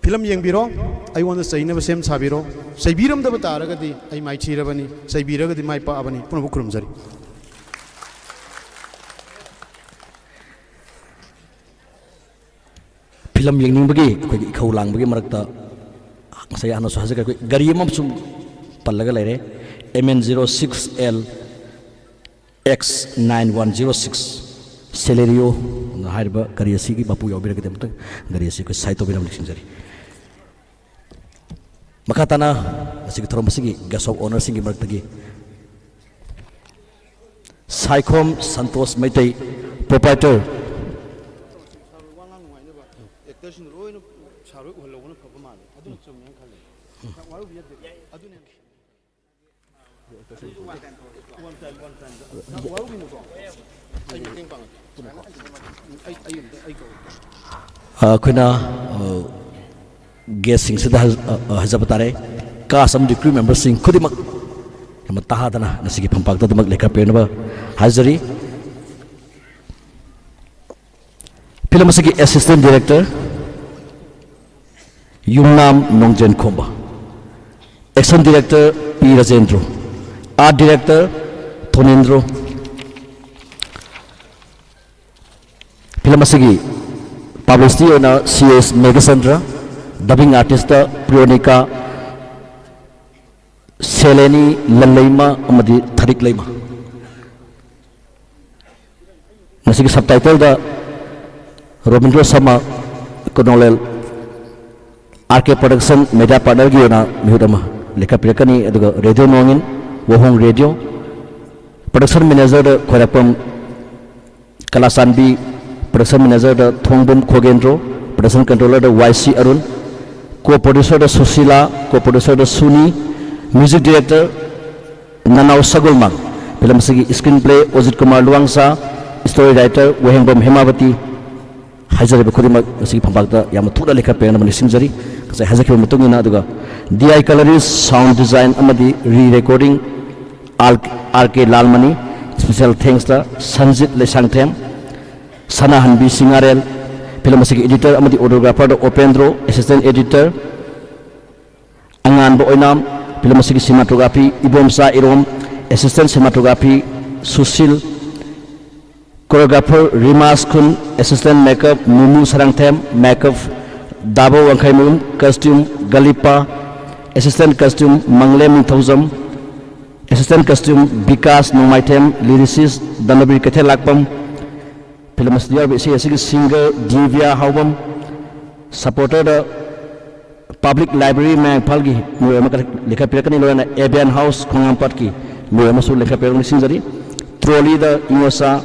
ꯐꯤꯂꯝ ꯌꯦꯡꯕꯤꯔꯣ, ꯑꯩꯉꯣꯟꯗ ꯆꯩꯅꯕ ꯁꯦꯝ ꯁꯥꯕꯤꯔꯣ꯫ ꯆꯩꯕꯤꯔꯝꯗꯕ ꯇꯥꯔꯒꯗꯤ ꯑꯩ ꯃꯥꯏꯊꯤꯔꯕꯅꯤ, ꯆꯩꯕꯤꯔꯒꯗꯤ ꯃꯥꯏ ꯄꯥꯛꯑꯕꯅꯤ꯫ ꯄꯨꯝꯅꯃꯛ ꯈꯨꯔꯨꯝꯖꯔꯤ꯫ ꯐꯤꯂꯝ ꯌꯦꯡꯅꯤꯡꯕꯒꯤ ꯑꯩꯈꯣꯏꯒꯤ ꯏꯈꯧ ꯂꯥꯡꯕꯒꯤ ꯃꯔꯛꯇ ꯉꯁꯥꯏ ꯍꯥꯟꯅꯁꯨ ꯍꯥꯏꯖꯈ꯭ꯔꯦ, ꯑꯩꯈꯣꯏ ꯒꯥꯔꯤ ꯑꯃ ꯁꯨꯝ ꯄꯜꯂꯒ ꯂꯩꯔꯦ, M N zero six L X nine one zero six Celerio ꯍꯥꯏꯔꯤꯕ ꯒꯥꯔꯤ ꯑꯁꯤꯒꯤ ꯃꯄꯨ ꯌꯥꯎꯕꯤꯔꯒꯗꯤ ꯑꯃꯨꯛꯇꯪ ꯒꯥꯔꯤ ꯑꯁꯤ ꯑꯩꯈꯣꯏ ꯁꯥꯏꯠ ꯇꯧꯕꯤꯅꯕ ꯅꯤꯡꯁꯤꯡꯖꯔꯤ꯫ ꯃꯈꯥ ꯇꯥꯅ ꯉꯁꯤꯒꯤ ꯊꯧꯔꯝ ꯑꯁꯤꯒꯤ guest of honourꯁꯤꯡꯒꯤ ꯃꯔꯛꯇꯒꯤ ꯊꯥꯏꯈꯣꯝ ꯁꯟꯇꯣꯁ ꯃꯩꯇꯩ, proprietor꯫ ꯑꯦꯛꯇꯔꯁꯤꯡꯗꯣ ꯂꯣꯏꯅ ꯁꯥꯔꯣꯏ ꯎꯍꯜꯍꯧꯕꯅ ꯐꯕ ꯃꯥꯜꯂꯦ꯫ ꯑꯗꯨꯅ ꯆꯨꯝꯃꯦꯅ ꯈꯜꯂꯦ꯫ ꯋꯥꯔꯧꯕꯤꯕ ꯌꯥꯗꯦ꯫ ꯑꯗꯨꯅꯦ꯫ ꯑ, ꯑꯩꯈꯣꯏꯅ, ꯑ, guestꯁꯤꯡꯁꯤꯗ ꯍꯥꯏ-, ꯑ, ꯑ, ꯍꯥꯏꯖꯕ ꯇꯥꯔꯦ꯫ Cast ꯑꯃꯗꯤ crew memberꯁꯤꯡ ꯈꯨꯗꯤꯡꯃꯛ ꯌꯥꯝꯅ ꯇꯥꯗꯅ ꯉꯁꯤꯒꯤ ꯐꯝꯄꯥꯛꯇ ꯑꯗꯨꯃꯛ ꯂꯦꯞꯈꯠꯄꯤꯔꯛꯅꯕ ꯍꯥꯏꯖꯔꯤ꯫ Film ꯑꯁꯤꯒꯤ assistant director ꯌꯨꯝꯅꯥꯝ ꯅꯣꯡꯖꯦꯟꯈꯣꯝꯕ, action director ꯄꯤ ꯔꯥꯖꯦꯟꯗ꯭ꯔꯣ, art director ꯊꯣꯅꯦꯟꯗ꯭ꯔꯣ꯫ Film ꯑꯁꯤꯒꯤ publicity ꯑꯣꯏꯅ C S Meghachandra, dubbing artist ꯄ꯭ꯔꯤꯌꯣꯅꯤꯀꯥ, ꯁꯦꯂꯦꯅꯤ ꯂꯟꯂꯩꯃ ꯑꯃꯗꯤ ꯊꯔꯤꯛꯂꯩꯃ꯫ ꯃꯁꯤꯒꯤ subtitleꯗ ꯔꯣꯕꯤꯟꯗ꯭ꯔꯣ ꯁꯔꯃ ꯀꯣꯅꯣꯂꯦꯜ, ꯑꯥꯔ ꯀꯦ production media partnerꯒꯤ ꯑꯣꯏꯅ ꯃꯤꯍꯨꯠ ꯑꯃ ꯂꯦꯞꯈꯠꯄꯤꯔꯛꯀꯅꯤ꯫ ꯑꯗꯨꯒ ꯔꯦꯗꯤꯑꯣ ꯅꯣꯡꯏꯟ, ꯋꯥꯍꯣꯡ ꯔꯦꯗꯤꯑꯣ, production managerꯗ ꯈ꯭ꯋꯥꯏꯔꯥꯛꯄꯝ ꯀꯂꯥꯆꯥꯟꯕꯤ, production managerꯗ ꯊꯣꯡꯕꯝ ꯈꯣꯒꯦꯟꯗ꯭ꯔꯣ, production controllerꯗ ꯋꯥꯏ ꯁꯤ ꯑꯔꯨꯟ, co-producerꯗ ꯁꯨꯁꯤꯂꯥ, co-producerꯗ ꯁꯨꯅꯤ, music director ꯅꯅꯥꯎ ꯁꯒꯣꯜꯃꯥꯡ꯫ Film ꯑꯁꯤꯒꯤ screenplay ꯑꯣꯖꯤꯠ ꯀꯨꯃꯥꯔ ꯂꯨꯋꯥꯡꯁꯥ, story writer ꯋꯥꯍꯦꯡꯕꯝ ꯍꯦꯃꯥꯕꯇꯤ꯫ ꯍꯥꯏꯖꯔꯤꯕ ꯈꯨꯗꯤꯡꯃꯛ ꯉꯁꯤꯒꯤ ꯐꯝꯄꯥꯛꯇ ꯌꯥꯝꯅ ꯊꯨꯅ ꯂꯦꯞꯈꯠꯄꯤꯔꯛꯅꯕ ꯅꯤꯡꯁꯤꯡꯖꯔꯤ꯫ ꯉꯁꯥꯏ ꯍꯥꯏꯖꯈꯤꯕ ꯃꯇꯨꯡ ꯏꯟꯅ, ꯑꯗꯨꯒ D I Colories sound design ꯑꯃꯗꯤ re-recording R K Lalmani, special thanksꯇ Sanjit Leishangthem, ꯁꯅꯥꯍꯟꯕꯤ ꯁꯤꯡꯉꯥꯔꯦꯜ꯫ Film ꯑꯁꯤꯒꯤ editor ꯑꯃꯗꯤ videographerꯗ ꯑꯣꯄꯦꯟꯗ꯭ꯔꯣ, assistant editor ꯑꯉꯥꯟꯕ ꯑꯣꯏꯅꯥꯝ꯫ Film ꯑꯁꯤꯒꯤ cinematography ꯏꯕꯣꯝꯆꯥ ꯏꯔꯣꯝ, assistant cinematography ꯁꯨꯁꯤꯜ, choreographer ꯔꯤꯃꯥꯁ ꯈꯨꯟ, assistant makeup ꯃꯨꯃꯨ Sarangthem, makeup ꯗꯥꯕꯣ ꯋꯥꯡꯈꯩꯃꯌꯨꯝ, costume ꯒꯂꯤꯄꯥ, assistant costume ꯃꯪꯂꯦꯝ ꯅꯤꯡꯊꯧꯖꯝ, assistant costume ꯕꯤꯀꯥꯁ ꯅꯣꯡꯃꯥꯏꯊꯦꯝ, lyricist ꯗꯅꯕꯤꯔ ꯀꯩꯊꯦꯜꯂꯥꯛꯄꯝ꯫ Film ꯑꯁꯤꯗ ꯌꯥꯎꯔꯤꯕ ꯏꯁꯩ ꯑꯁꯤꯒꯤ singer ꯗꯤꯕꯤꯌꯥ ꯍꯥꯎꯕꯝ, supporterꯗ Public Library ꯃꯌꯥꯡ ꯏꯝꯐꯥꯜꯒꯤ ꯃꯤꯑꯣꯏ ꯑꯃ ꯂꯦꯞꯈꯠꯄꯤꯔꯛꯀꯅꯤ, ꯂꯣꯏꯅꯅ Avian House ꯈꯣꯡꯉꯥꯝꯄꯥꯠꯀꯤ ꯃꯤꯑꯣꯏ ꯑꯃꯁꯨ ꯂꯦꯞꯈꯠꯄꯤꯔꯛꯅꯕ ꯅꯤꯡꯁꯤꯡꯖꯔꯤ꯫ ꯇ꯭ꯔꯣꯂꯤꯗ ꯏꯉꯣꯁꯥ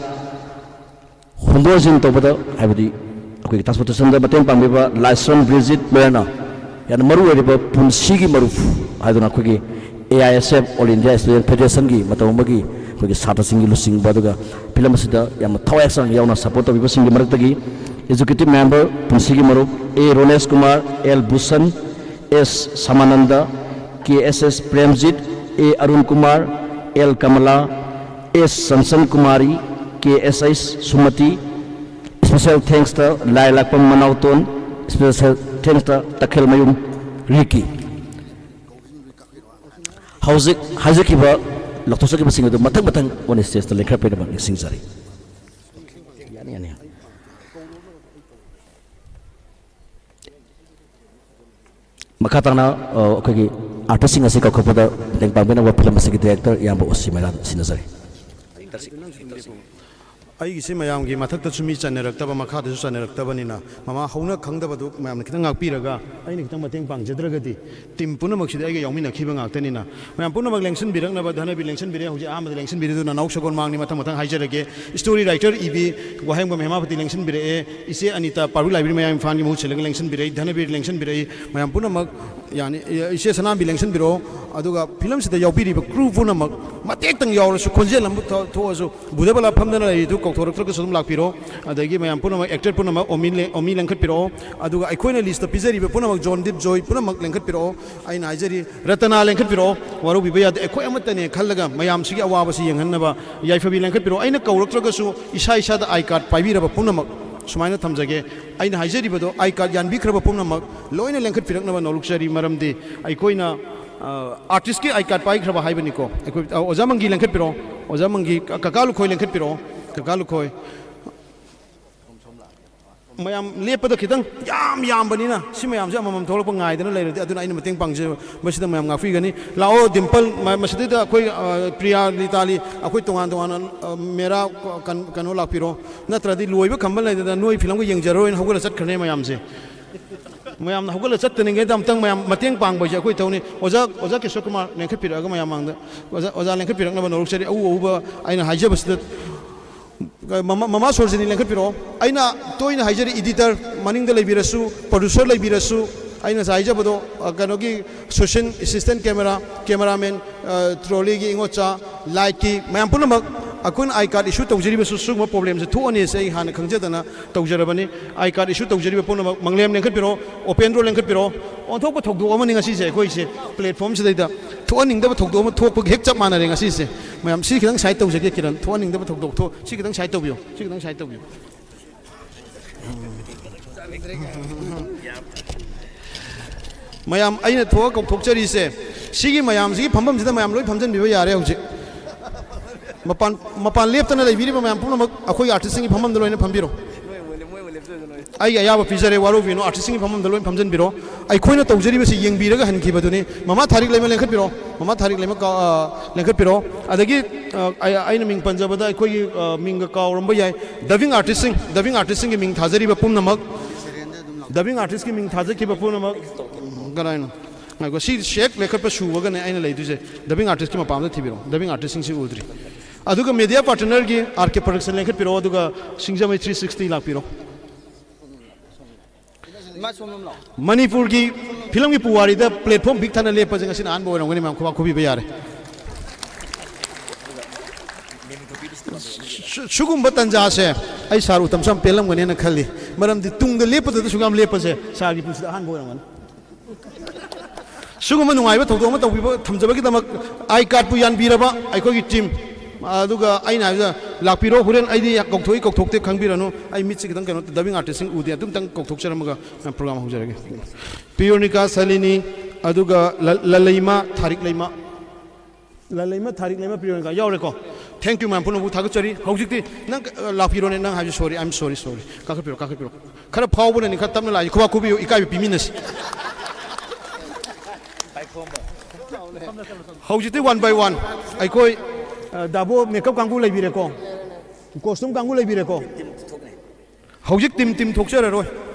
ꯍꯣꯟꯗꯣꯛ ꯍꯣꯟꯖꯤꯟ ꯇꯧꯕꯗ, ꯍꯥꯏꯕꯗꯤ ꯑꯩꯈꯣꯏꯒꯤ ꯇ꯭ꯔꯥꯟꯁꯄꯣꯔꯇꯦꯁꯟꯗ ꯃꯇꯦꯡ ꯄꯥꯡꯕꯤꯕ ꯂꯥꯏꯁ꯭ꯔꯝ ꯕ꯭ꯔꯤꯖꯤꯠ ꯂꯣꯌꯔꯅ ꯌꯥꯝꯅ ꯃꯔꯨ ꯑꯣꯏꯔꯤꯕ ꯄꯨꯟꯁꯤꯒꯤ ꯃꯔꯨꯞ ꯍꯥꯏꯗꯨꯅ ꯑꯩꯈꯣꯏꯒꯤ A I S F, all India student ꯐꯦꯗꯔꯦꯁꯟꯒꯤ ꯃꯇꯧ ꯑꯃꯒꯤ ꯑꯩꯈꯣꯏꯒꯤ ꯁꯥꯇ꯭ꯔꯁꯤꯡꯒꯤ ꯂꯨꯆꯤꯡꯕ, ꯑꯗꯨꯒ ꯐꯤꯂꯝ ꯑꯁꯤꯗ ꯌꯥꯝꯅ ꯊꯋꯥꯏ ꯍꯛꯆꯥꯡ ꯌꯥꯎꯅ ꯁꯄꯣꯔꯠ ꯇꯧꯕꯤꯕꯁꯤꯡꯒꯤ ꯃꯔꯛꯇꯒꯤ ꯑꯦꯛꯖꯤꯀ꯭ꯌꯨꯇꯤꯚ ꯃꯦꯝꯕꯔ, ꯄꯨꯟꯁꯤꯒꯤ ꯃꯔꯨꯞ ꯑꯦ ꯔꯣꯅꯦꯁ ꯀꯨꯃꯥꯔ, ꯑꯦꯜ ꯚꯨꯁꯟ, ꯑꯦꯁ ꯁꯃꯥꯅꯟꯗ, ꯀꯦ ꯑꯦꯁ ꯑꯦꯁ ꯄ꯭ꯔꯦꯝꯖꯤꯠ, ꯑꯦ ꯑꯔꯨꯟ ꯀꯨꯃꯥꯔ, ꯑꯦꯜ ꯀꯃꯂꯥ, ꯑꯦꯁ ꯁꯟꯁꯟ ꯀꯨꯃꯥꯔꯤ, ꯀꯦ ꯑꯦꯁ ꯑꯩꯆ ꯁꯨꯃꯇꯤ, ꯏꯁꯄꯤꯁꯦꯜ ꯊꯦꯡꯛꯁꯇ ꯂꯥꯏ ꯂꯥꯛꯄꯝ ꯃꯅꯥꯎꯇꯣꯟ, ꯏꯁꯄꯤꯁꯦꯜ ꯊꯦꯡꯛꯁꯇ ꯇꯈꯦꯜꯃꯌꯨꯝ ꯔꯤꯀꯤ꯫ ꯍꯧꯖꯤꯛ ꯍꯥꯏꯖꯈꯤꯕ, ꯂꯥꯎꯊꯣꯛꯆꯈꯤꯕꯁꯤꯡ ꯑꯗꯨ ꯃꯊꯪ ꯃꯊꯪ ꯑꯣꯏꯅ ꯁ꯭ꯇꯦꯖꯇ ꯂꯦꯡꯈꯠꯄꯤꯅꯕ ꯅꯤꯡꯁꯤꯡꯖꯔꯤ꯫ ꯌꯥꯅꯤ, ꯌꯥꯅꯤ꯫ ꯃꯈꯥ ꯇꯥꯅ, ꯑ, ꯑꯩꯈꯣꯏꯒꯤ ꯑꯥꯔꯇꯤꯁꯁꯤꯡ ꯑꯁꯤ ꯀꯧꯈꯠꯄꯗ ꯃꯇꯦꯡ ꯄꯥꯡꯕꯤꯅꯕ ꯐꯤꯂꯝ ꯑꯁꯤꯒꯤ ꯗꯤꯔꯦꯛꯇꯔ ꯏꯌꯥꯝꯕ ꯑꯣ ꯁꯤ ꯃꯩꯔꯥꯗ ꯁꯤꯟꯅꯖꯔꯤ꯫ ꯑꯩꯒꯤꯁꯤ ꯃꯌꯥꯝꯒꯤ ꯃꯊꯛꯇꯁꯨ ꯃꯤ ꯆꯟꯅꯔꯛꯇꯕ, ꯃꯈꯥꯗꯁꯨ ꯆꯟꯅꯔꯛꯇꯕꯅꯤꯅ, ꯃꯃꯥ ꯍꯧꯅ ꯈꯪꯗꯕꯗꯨ ꯃꯌꯥꯝꯅ ꯈꯤꯇꯪ ꯉꯥꯛꯄꯤꯔꯒ, ꯑꯩꯅ ꯈꯤꯇꯪ ꯃꯇꯦꯡ ꯄꯥꯡꯖꯗ꯭ꯔꯒꯗꯤ, ꯇꯤꯝ ꯄꯨꯝꯅꯃꯛꯁꯤꯗꯤ ꯑꯩꯒ ꯌꯥꯎꯃꯤꯟꯅꯈꯤꯕ ꯉꯥꯛꯇꯅꯤꯅ, ꯃꯌꯥꯝ ꯄꯨꯝꯅꯃꯛ ꯂꯦꯡꯁꯤꯟꯕꯤꯔꯛꯅꯕ ꯙꯅꯕꯤꯔ ꯂꯦꯡꯁꯤꯟꯕꯤꯔꯛꯑꯦ, ꯍꯧꯖꯤꯛ ꯑꯍꯥꯟꯕꯗ ꯂꯦꯡꯁꯤꯟꯕꯤꯔꯤꯗꯨ ꯅꯅꯥꯎ ꯁꯒꯣꯜ ꯃꯥꯡꯅꯤ, ꯃꯊꯪ ꯃꯊꯪ ꯍꯥꯏꯖꯔꯒꯦ꯫ ꯁ꯭ꯇꯣꯔꯤ ꯔꯥꯏꯇꯔ ꯏꯕꯤ ꯋꯥꯍꯦꯡꯕꯝ ꯍꯦꯃꯥꯄꯇꯤ ꯂꯦꯡꯁꯤꯟꯕꯤꯔꯛꯑꯦ, ꯏꯆꯦ ꯑꯅꯤꯇꯥ ꯄꯥꯔꯨ ꯂꯥꯏꯕ꯭ꯔꯤ ꯃꯌꯥꯝ ꯏꯝꯐꯥꯜꯒꯤ ꯃꯍꯨꯠ ꯁꯤꯜꯂꯒ ꯂꯦꯡꯁꯤꯟꯕꯤꯔꯛꯏ, ꯙꯅꯕꯤꯔ ꯂꯦꯡꯁꯤꯟꯕꯤꯔꯛꯏ, ꯃꯌꯥꯝ ꯄꯨꯝꯅꯃꯛ ꯌꯥꯅꯤ꯫ ꯏꯆꯦ ꯁꯅꯥꯝꯕꯤ ꯂꯦꯡꯁꯤꯟꯕꯤꯔꯛꯑꯣ꯫ ꯑꯗꯨꯒ ꯐꯤꯂꯝꯁꯤꯗ ꯌꯥꯎꯕꯤꯔꯤꯕ ꯀ꯭ꯔꯨ ꯄꯨꯝꯅꯃꯛ ꯃꯇꯦꯛꯇꯪ ꯌꯥꯎꯔꯁꯨ, ꯈꯣꯟꯖꯦꯜ ꯑꯃ ꯊꯣꯛꯑꯁꯨ, ꯕꯨꯙꯕꯂꯥ ꯐꯝꯗꯅ ꯂꯩꯔꯤꯗꯨ ꯀꯧꯊꯣꯔꯛꯇ꯭ꯔꯒꯁꯨ ꯑꯗꯨꯝ ꯂꯥꯛꯄꯤꯔꯣ꯫ ꯑꯗꯒꯤ ꯃꯌꯥꯝ ꯄꯨꯝꯅꯃꯛ, ꯑꯦꯛꯇꯔ ꯄꯨꯝꯅꯃꯛ ꯑꯣꯃꯤ ꯂꯦꯡꯈꯠꯄꯤꯔꯛꯑꯣ꯫ ꯑꯗꯨꯒ ꯑꯩꯈꯣꯏꯅ ꯂꯤꯁꯇ ꯄꯤꯖꯔꯤꯕ ꯄꯨꯝꯅꯃꯛ, ꯖꯣꯟꯗꯤꯞ ꯖꯣꯏ ꯄꯨꯝꯅꯃꯛ ꯂꯦꯡꯈꯠꯄꯤꯔꯛꯑꯣ꯫ ꯑꯩꯅ ꯍꯥꯏꯖꯔꯤ, ꯔꯇꯅꯥ ꯂꯦꯡꯈꯠꯄꯤꯔꯛꯑꯣ, ꯋꯥꯔꯧꯕꯤꯕ ꯌꯥꯗꯦ, ꯑꯩꯈꯣꯏ ꯑꯃꯠꯇꯅꯦ ꯈꯜꯂꯒ ꯃꯌꯥꯝꯁꯤꯒꯤ ꯑꯋꯥꯕꯁꯤ ꯌꯦꯡꯍꯟꯅꯕ꯫ ꯌꯥꯏꯐꯕꯤ ꯂꯦꯡꯈꯠꯄꯤꯔꯛꯑꯣ꯫ ꯑꯩꯅ ꯀꯧꯔꯛꯇ꯭ꯔꯒꯁꯨ ꯏꯁꯥ ꯏꯁꯥꯗ ꯑꯥꯏ ꯀꯥꯔꯗ ꯄꯥꯏꯕꯤꯔꯕ ꯄꯨꯝꯅꯃꯛ ꯁꯨꯃꯥꯏꯅ ꯊꯝꯖꯒꯦ꯫ ꯑꯩꯅ ꯍꯥꯏꯖꯔꯤꯕꯗꯣ, ꯑꯥꯏ ꯀꯥꯔꯗ ꯌꯥꯟꯕꯤꯈ꯭ꯔꯕ ꯄꯨꯝꯅꯃꯛ ꯂꯣꯏꯅ ꯂꯦꯡꯈꯠꯄꯤꯔꯛꯅꯕ ꯅꯣꯂꯨꯛꯆꯔꯤ꯫ ꯃꯔꯝꯗꯤ ꯑꯩꯈꯣꯏꯅ, ꯑ, ꯑꯥꯔꯇꯤꯁꯀꯤ ꯑꯥꯏ ꯀꯥꯔꯗ ꯄꯥꯏꯈ꯭ꯔꯕ ꯍꯥꯏꯕꯅꯤꯀꯣ꯫ ꯑꯩꯈꯣꯏ, ꯑ, ꯑꯣꯖꯥ ꯃꯪꯒꯤ ꯂꯦꯡꯈꯠꯄꯤꯔꯛꯑꯣ, ꯑꯣꯖꯥ ꯃꯪꯒꯤ꯫ ꯀ-, ꯀꯀꯥ ꯂꯨꯈꯣꯏ ꯂꯦꯡꯈꯠꯄꯤꯔꯛꯑꯣ, ꯀꯀꯥ ꯂꯨꯈꯣꯏ꯫ ꯃꯌꯥꯝ ꯂꯦꯞꯄꯗ ꯈꯤꯇꯪ ꯌꯥꯝ ꯌꯥꯝꯕꯅꯤꯅ, ꯁꯤ ꯃꯌꯥꯝꯁꯦ ꯑꯃꯃꯝ ꯊꯣꯛꯂꯛꯄ ꯉꯥꯏꯗꯅ ꯂꯩꯔꯗꯤ, ꯑꯗꯨꯅ ꯑꯩꯅ ꯃꯇꯦꯡ ꯄꯥꯡꯖꯕꯁꯤꯗ ꯃꯌꯥꯝ ꯉꯥꯛꯄꯤꯒꯅꯤ꯫ ꯂꯥꯛꯑꯣ, ꯗꯤꯝꯄꯜ, ꯃ-, ꯃꯁꯤꯗꯩꯗ ꯑꯩꯈꯣꯏ, ꯑ, ꯄ꯭ꯔꯤꯌꯥ, ꯂꯤꯇꯥꯂꯤ, ꯑꯩꯈꯣꯏ ꯇꯣꯉꯥꯟ ꯇꯣꯉꯥꯟꯅ, ꯑ, ꯃꯦꯔꯥ ꯀ-, ꯀꯟ-, ꯀꯩꯅꯣ ꯂꯥꯛꯄꯤꯔꯣ, ꯅꯠꯇ꯭ꯔꯗꯤ ꯂꯣꯏꯕ ꯈꯝꯕ ꯂꯩꯗꯅ ꯅꯣꯏ ꯐꯤꯂꯝꯒ ꯌꯦꯡꯖꯔꯔꯣꯏꯅ ꯍꯧꯒꯠꯂ ꯆꯠꯈ꯭ꯔꯅꯤ ꯃꯌꯥꯝꯁꯦ꯫ ꯃꯌꯥꯝꯅ ꯍꯧꯒꯠꯂ ꯆꯠꯇꯅꯤꯡꯉꯩꯗ ꯑꯃꯨꯛꯇꯪ ꯃꯌꯥꯝ ꯃꯇꯦꯡ ꯄꯥꯡꯕ ꯍꯥꯏꯁꯦ ꯑꯩꯈꯣꯏ ꯊꯧꯅꯤ꯫ ꯑꯣꯖꯥ, ꯑꯣꯖꯥ ꯀꯤꯁꯣꯔ ꯀꯨꯃꯥꯔ ꯂꯦꯡꯈꯠꯄꯤꯔꯛꯑꯒ ꯃꯌꯥꯝ ꯃꯥꯡꯗ꯫ ꯑꯣꯖꯥ, ꯑꯣꯖꯥ ꯂꯦꯡꯈꯠꯄꯤꯔꯛꯅꯕ ꯅꯣꯔꯣꯛꯆꯔꯤ꯫ ꯑꯎ ꯑꯎꯕ ꯑꯩꯅ ꯍꯥꯏꯖꯕꯁꯤꯗ ꯃꯃꯥ, ꯃꯃꯥ ꯁꯣꯔꯖꯤꯅꯤ ꯂꯦꯡꯈꯠꯄꯤꯔꯛꯑꯣ꯫ ꯑꯩꯅ ꯇꯣꯏꯅ ꯍꯥꯏꯖꯔꯤ, editor ꯃꯅꯤꯡꯗ ꯂꯩꯕꯤꯔꯁꯨ, producer ꯂꯩꯕꯤꯔꯁꯨ, ꯑꯩꯅ ꯉꯁꯥꯏ ꯍꯥꯏꯖꯕꯗꯣ, ꯑ, ꯀꯩꯅꯣꯒꯤ associate assistant camera, cameraman, ꯑ, trolleyꯒꯤ ꯏꯉꯣꯆꯥ, lightꯀꯤ ꯃꯌꯥꯝ ꯄꯨꯝꯅꯃꯛ ꯑꯩꯈꯣꯏꯅ I card issue ꯇꯧꯖꯔꯤꯕꯁꯨ ꯁꯤꯒꯨꯝꯕ problemꯁꯦ ꯊꯣꯛꯑꯅꯤ ꯍꯥꯏꯁꯦ ꯑꯩ ꯍꯥꯟꯅ ꯈꯪꯖꯗꯅ ꯇꯧꯖꯔꯕꯅꯤ꯫ I card issue ꯇꯧꯖꯔꯤꯕ ꯄꯨꯝꯅꯃꯛ ꯃꯪꯂꯦꯝ ꯂꯦꯡꯈꯠꯄꯤꯔꯛꯑꯣ, ꯎꯄꯦꯟꯗ꯭ꯔꯣ ꯂꯦꯡꯈꯠꯄꯤꯔꯛꯑꯣ꯫ ꯑꯣꯟꯊꯣꯛꯄ ꯊꯧꯗꯣꯛ ꯑꯃꯅꯤ ꯉꯁꯤꯁꯦ ꯑꯩꯈꯣꯏꯁꯦ꯫ Platformꯁꯤꯗꯩꯗ ꯊꯣꯛꯍꯟꯅꯤꯡꯗꯕ ꯊꯧꯗꯣꯛ ꯑꯃ ꯊꯣꯛꯄꯒꯤ ꯍꯦꯛ ꯆꯞ ꯃꯥꯟꯅꯔꯦ ꯉꯁꯤꯁꯦ꯫ ꯃꯌꯥꯝ ꯁꯤ ꯈꯤꯇꯪ side ꯇꯧꯖꯒꯦ ꯀꯤꯔꯟ, ꯊꯣꯛꯍꯟꯅꯤꯡꯗꯕ ꯊꯧꯗꯣꯛ ꯊꯣꯛ-, ꯁꯤ ꯈꯤꯇꯪ side ꯇꯧꯕꯤꯌꯨ, ꯁꯤ ꯈꯤꯇꯪ side ꯇꯧꯕꯤꯌꯨ꯫ ꯃꯌꯥꯝ ꯑꯩꯅ ꯊꯣꯛꯑ ꯀꯧꯊꯣꯛꯆꯔꯤꯁꯦ, ꯁꯤꯒꯤ ꯃꯌꯥꯝꯁꯤꯒꯤ ꯐꯝꯐꯝꯁꯤꯗ ꯃꯌꯥꯝ ꯂꯣꯏ ꯐꯝꯖꯤꯟꯕꯤꯕ ꯌꯥꯔꯦ ꯍꯧꯖꯤꯛ꯫ ꯃꯄꯥꯟ, ꯃꯄꯥꯟ ꯂꯦꯞꯇꯅ ꯂꯩꯕꯤꯔꯤꯕ ꯃꯌꯥꯝ ꯄꯨꯝꯅꯃꯛ ꯑꯩꯈꯣꯏꯒꯤ artistꯁꯤꯡꯒꯤ ꯐꯝꯐꯝꯗ ꯂꯣꯏꯅ ꯐꯝꯕꯤꯔꯣ꯫ ꯑꯩꯒꯤ ꯑꯌꯥꯕ ꯄꯤꯖꯔꯦ, ꯋꯥꯔꯧꯕꯤꯅꯨ, artistꯁꯤꯡꯒꯤ ꯐꯝꯐꯝꯗ ꯂꯣꯏꯅ ꯐꯝꯖꯤꯟꯕꯤꯔꯣ꯫ ꯑꯩꯈꯣꯏꯅ ꯇꯧꯖꯔꯤꯕꯁꯤ ꯌꯦꯡꯕꯤꯔꯒ ꯍꯟꯈꯤꯕꯗꯨꯅꯤ꯫ ꯃꯃꯥ ꯊꯥꯔꯤꯛ ꯂꯩꯃ ꯂꯦꯡꯈꯠꯄꯤꯔꯣ, ꯃꯃꯥ ꯊꯥꯔꯤꯛ ꯂꯩꯃ ꯀꯥ-, ꯑ, ꯂꯦꯡꯈꯠꯄꯤꯔꯣ꯫ ꯑꯗꯒꯤ, ꯑ, ꯑꯩ-, ꯑꯩꯅ ꯃꯤꯡ ꯄꯟꯖꯕꯗ ꯑꯩꯈꯣꯏꯒꯤ, ꯑ, ꯃꯤꯡꯒ ꯀꯥꯎꯔꯝꯕ ꯌꯥꯏ꯫ Dubbing artistꯁꯤꯡ, dubbing artistꯁꯤꯡꯒꯤ ꯃꯤꯡ ꯊꯥꯖꯔꯤꯕ ꯄꯨꯝꯅꯃꯛ, dubbing artistꯀꯤ ꯃꯤꯡ ꯊꯥꯖꯈꯤꯕ ꯄꯨꯝꯅꯃꯛ, ꯀꯅꯥꯅꯣ? ꯉꯥꯏꯈꯣ, ꯁꯤ ꯁꯦꯛ ꯂꯦꯡꯈꯠꯄ ꯁꯨꯕꯒꯅꯦ ꯑꯩꯅ ꯂꯩꯗꯣꯏꯁꯦ꯫ Dubbing artistꯀꯤ ꯃꯄꯥ ꯑꯝꯇ ꯊꯤꯕꯤꯔꯛꯑꯣ, dubbing artistꯁꯤꯡꯁꯤ ꯎꯗ꯭ꯔꯤ꯫ ꯑꯗꯨꯒ media partnerꯒꯤ R K Production ꯂꯦꯡꯈꯠꯄꯤꯔꯛꯑꯣ, ꯑꯗꯨꯒ ꯁꯤꯡꯖꯃꯩ three sixty ꯂꯥꯛꯄꯤꯔꯣ꯫ ꯃꯅꯤꯄꯨꯔꯒꯤ ꯐꯤꯂꯝꯒꯤ ꯄꯨꯋꯥꯔꯤꯗ platform ꯄꯤꯛ ꯊꯟꯅ ꯂꯦꯞꯄꯁꯦ ꯉꯁꯤꯅ ꯑꯍꯥꯟꯕ ꯑꯣꯏꯔꯝꯒꯅꯤ, ꯃꯌꯥꯝ ꯈꯨꯕꯥꯛ ꯈꯨꯕꯤꯕ ꯌꯥꯔꯦ꯫ ꯁꯨ-, ꯁꯤꯒꯨꯝꯕ ꯇꯥꯟꯖꯥꯁꯦ ꯑꯩ ꯁꯥꯔ ꯎꯇꯝꯁꯨ ꯌꯥꯝ ꯄꯦꯜꯂꯝꯒꯅꯦꯅ ꯈꯜꯂꯤ, ꯃꯔꯝꯗꯤ ꯇꯨꯡꯗ ꯂꯦꯞꯄꯗꯨꯗ ꯁꯨꯛ ꯌꯥꯝ ꯂꯦꯞꯄꯁꯦ ꯁꯥꯔꯒꯤ ꯄꯨꯟꯁꯤꯗ ꯑꯍꯥꯟꯕ ꯑꯣꯏꯔꯝꯒꯅꯤ꯫ ꯁꯤꯒꯨꯝꯕ ꯅꯨꯡꯉꯥꯏꯕ ꯊꯧꯗꯣꯛ ꯑꯃ ꯇꯧꯕꯤꯕ, ꯊꯝꯖꯕꯒꯤꯗꯃꯛ I cardꯄꯨ ꯌꯥꯟꯕꯤꯔꯕ ꯑꯩꯈꯣꯏꯒꯤ team, ꯑꯗꯨꯒ ꯑꯩꯅ ꯍꯥꯏꯕꯗ ꯂꯥꯛꯄꯤꯔꯣ, ꯍꯣꯔꯦꯟ ꯑꯩꯗꯤ ꯀꯧꯊꯣꯛꯏ ꯀꯧꯊꯣꯛꯇꯦ ꯈꯪꯕꯤꯔꯅꯨ, ꯑꯩ ꯃꯤꯠꯁꯦ ꯈꯤꯇꯪ ꯀꯩꯅꯣ, dubbing artistꯁꯤꯡ ꯎꯗꯦ, ꯑꯗꯨꯝꯇꯪ ꯀꯧꯊꯣꯛꯆꯔꯝꯃꯒ program ꯍꯧꯖꯔꯒꯦ꯫ ꯄꯤꯌꯣꯔꯅꯤꯀꯥ ꯁꯂꯤꯅꯤ, ꯑꯗꯨꯒ ꯂ-, ꯂꯂꯩꯃ ꯊꯥꯔꯤꯛ ꯂꯩꯃ꯫ ꯂꯂꯩꯃ ꯊꯥꯔꯤꯛ ꯂꯩꯃ ꯄꯤꯔꯣꯅꯤꯀꯥ ꯌꯥꯎꯔꯦꯀꯣ꯫ Thank you ꯃꯌꯥꯝ ꯄꯨꯝꯅꯃꯛꯄꯨ ꯊꯥꯒꯠꯆꯔꯤ꯫ ꯍꯧꯖꯤꯛꯇꯤ ꯅꯪ, ꯑ, ꯂꯥꯛꯄꯤꯔꯣꯅꯦ, ꯅꯪ ꯍꯥꯏꯕꯁꯤ sorry, I'm sorry, sorry꯫ ꯀꯥꯈꯠꯄꯤꯔꯣ, ꯀꯥꯈꯠꯄꯤꯔꯣ꯫ ꯈꯔ ꯐꯥꯎꯕꯅꯅꯤ, ꯈꯔ ꯇꯞꯅ ꯂꯥꯛꯏ, ꯈꯨꯕꯥꯛ ꯈꯨꯕꯤꯌꯨ, ꯏꯀꯥꯏꯕ ꯄꯤꯃꯤꯟꯅꯁꯤ꯫ ꯍꯧꯖꯤꯛꯇꯤ one by one ꯑꯩꯈꯣꯏ, ꯑ, ꯗꯥꯕꯣ makeup ꯀꯥꯡꯕꯨ ꯂꯩꯕꯤꯔꯦꯀꯣ, costume ꯀꯥꯡꯕꯨ ꯂꯩꯕꯤꯔꯦꯀꯣ꯫ ꯍꯧꯖꯤꯛ team team ꯊꯣꯛꯆꯔꯔꯣꯏ꯫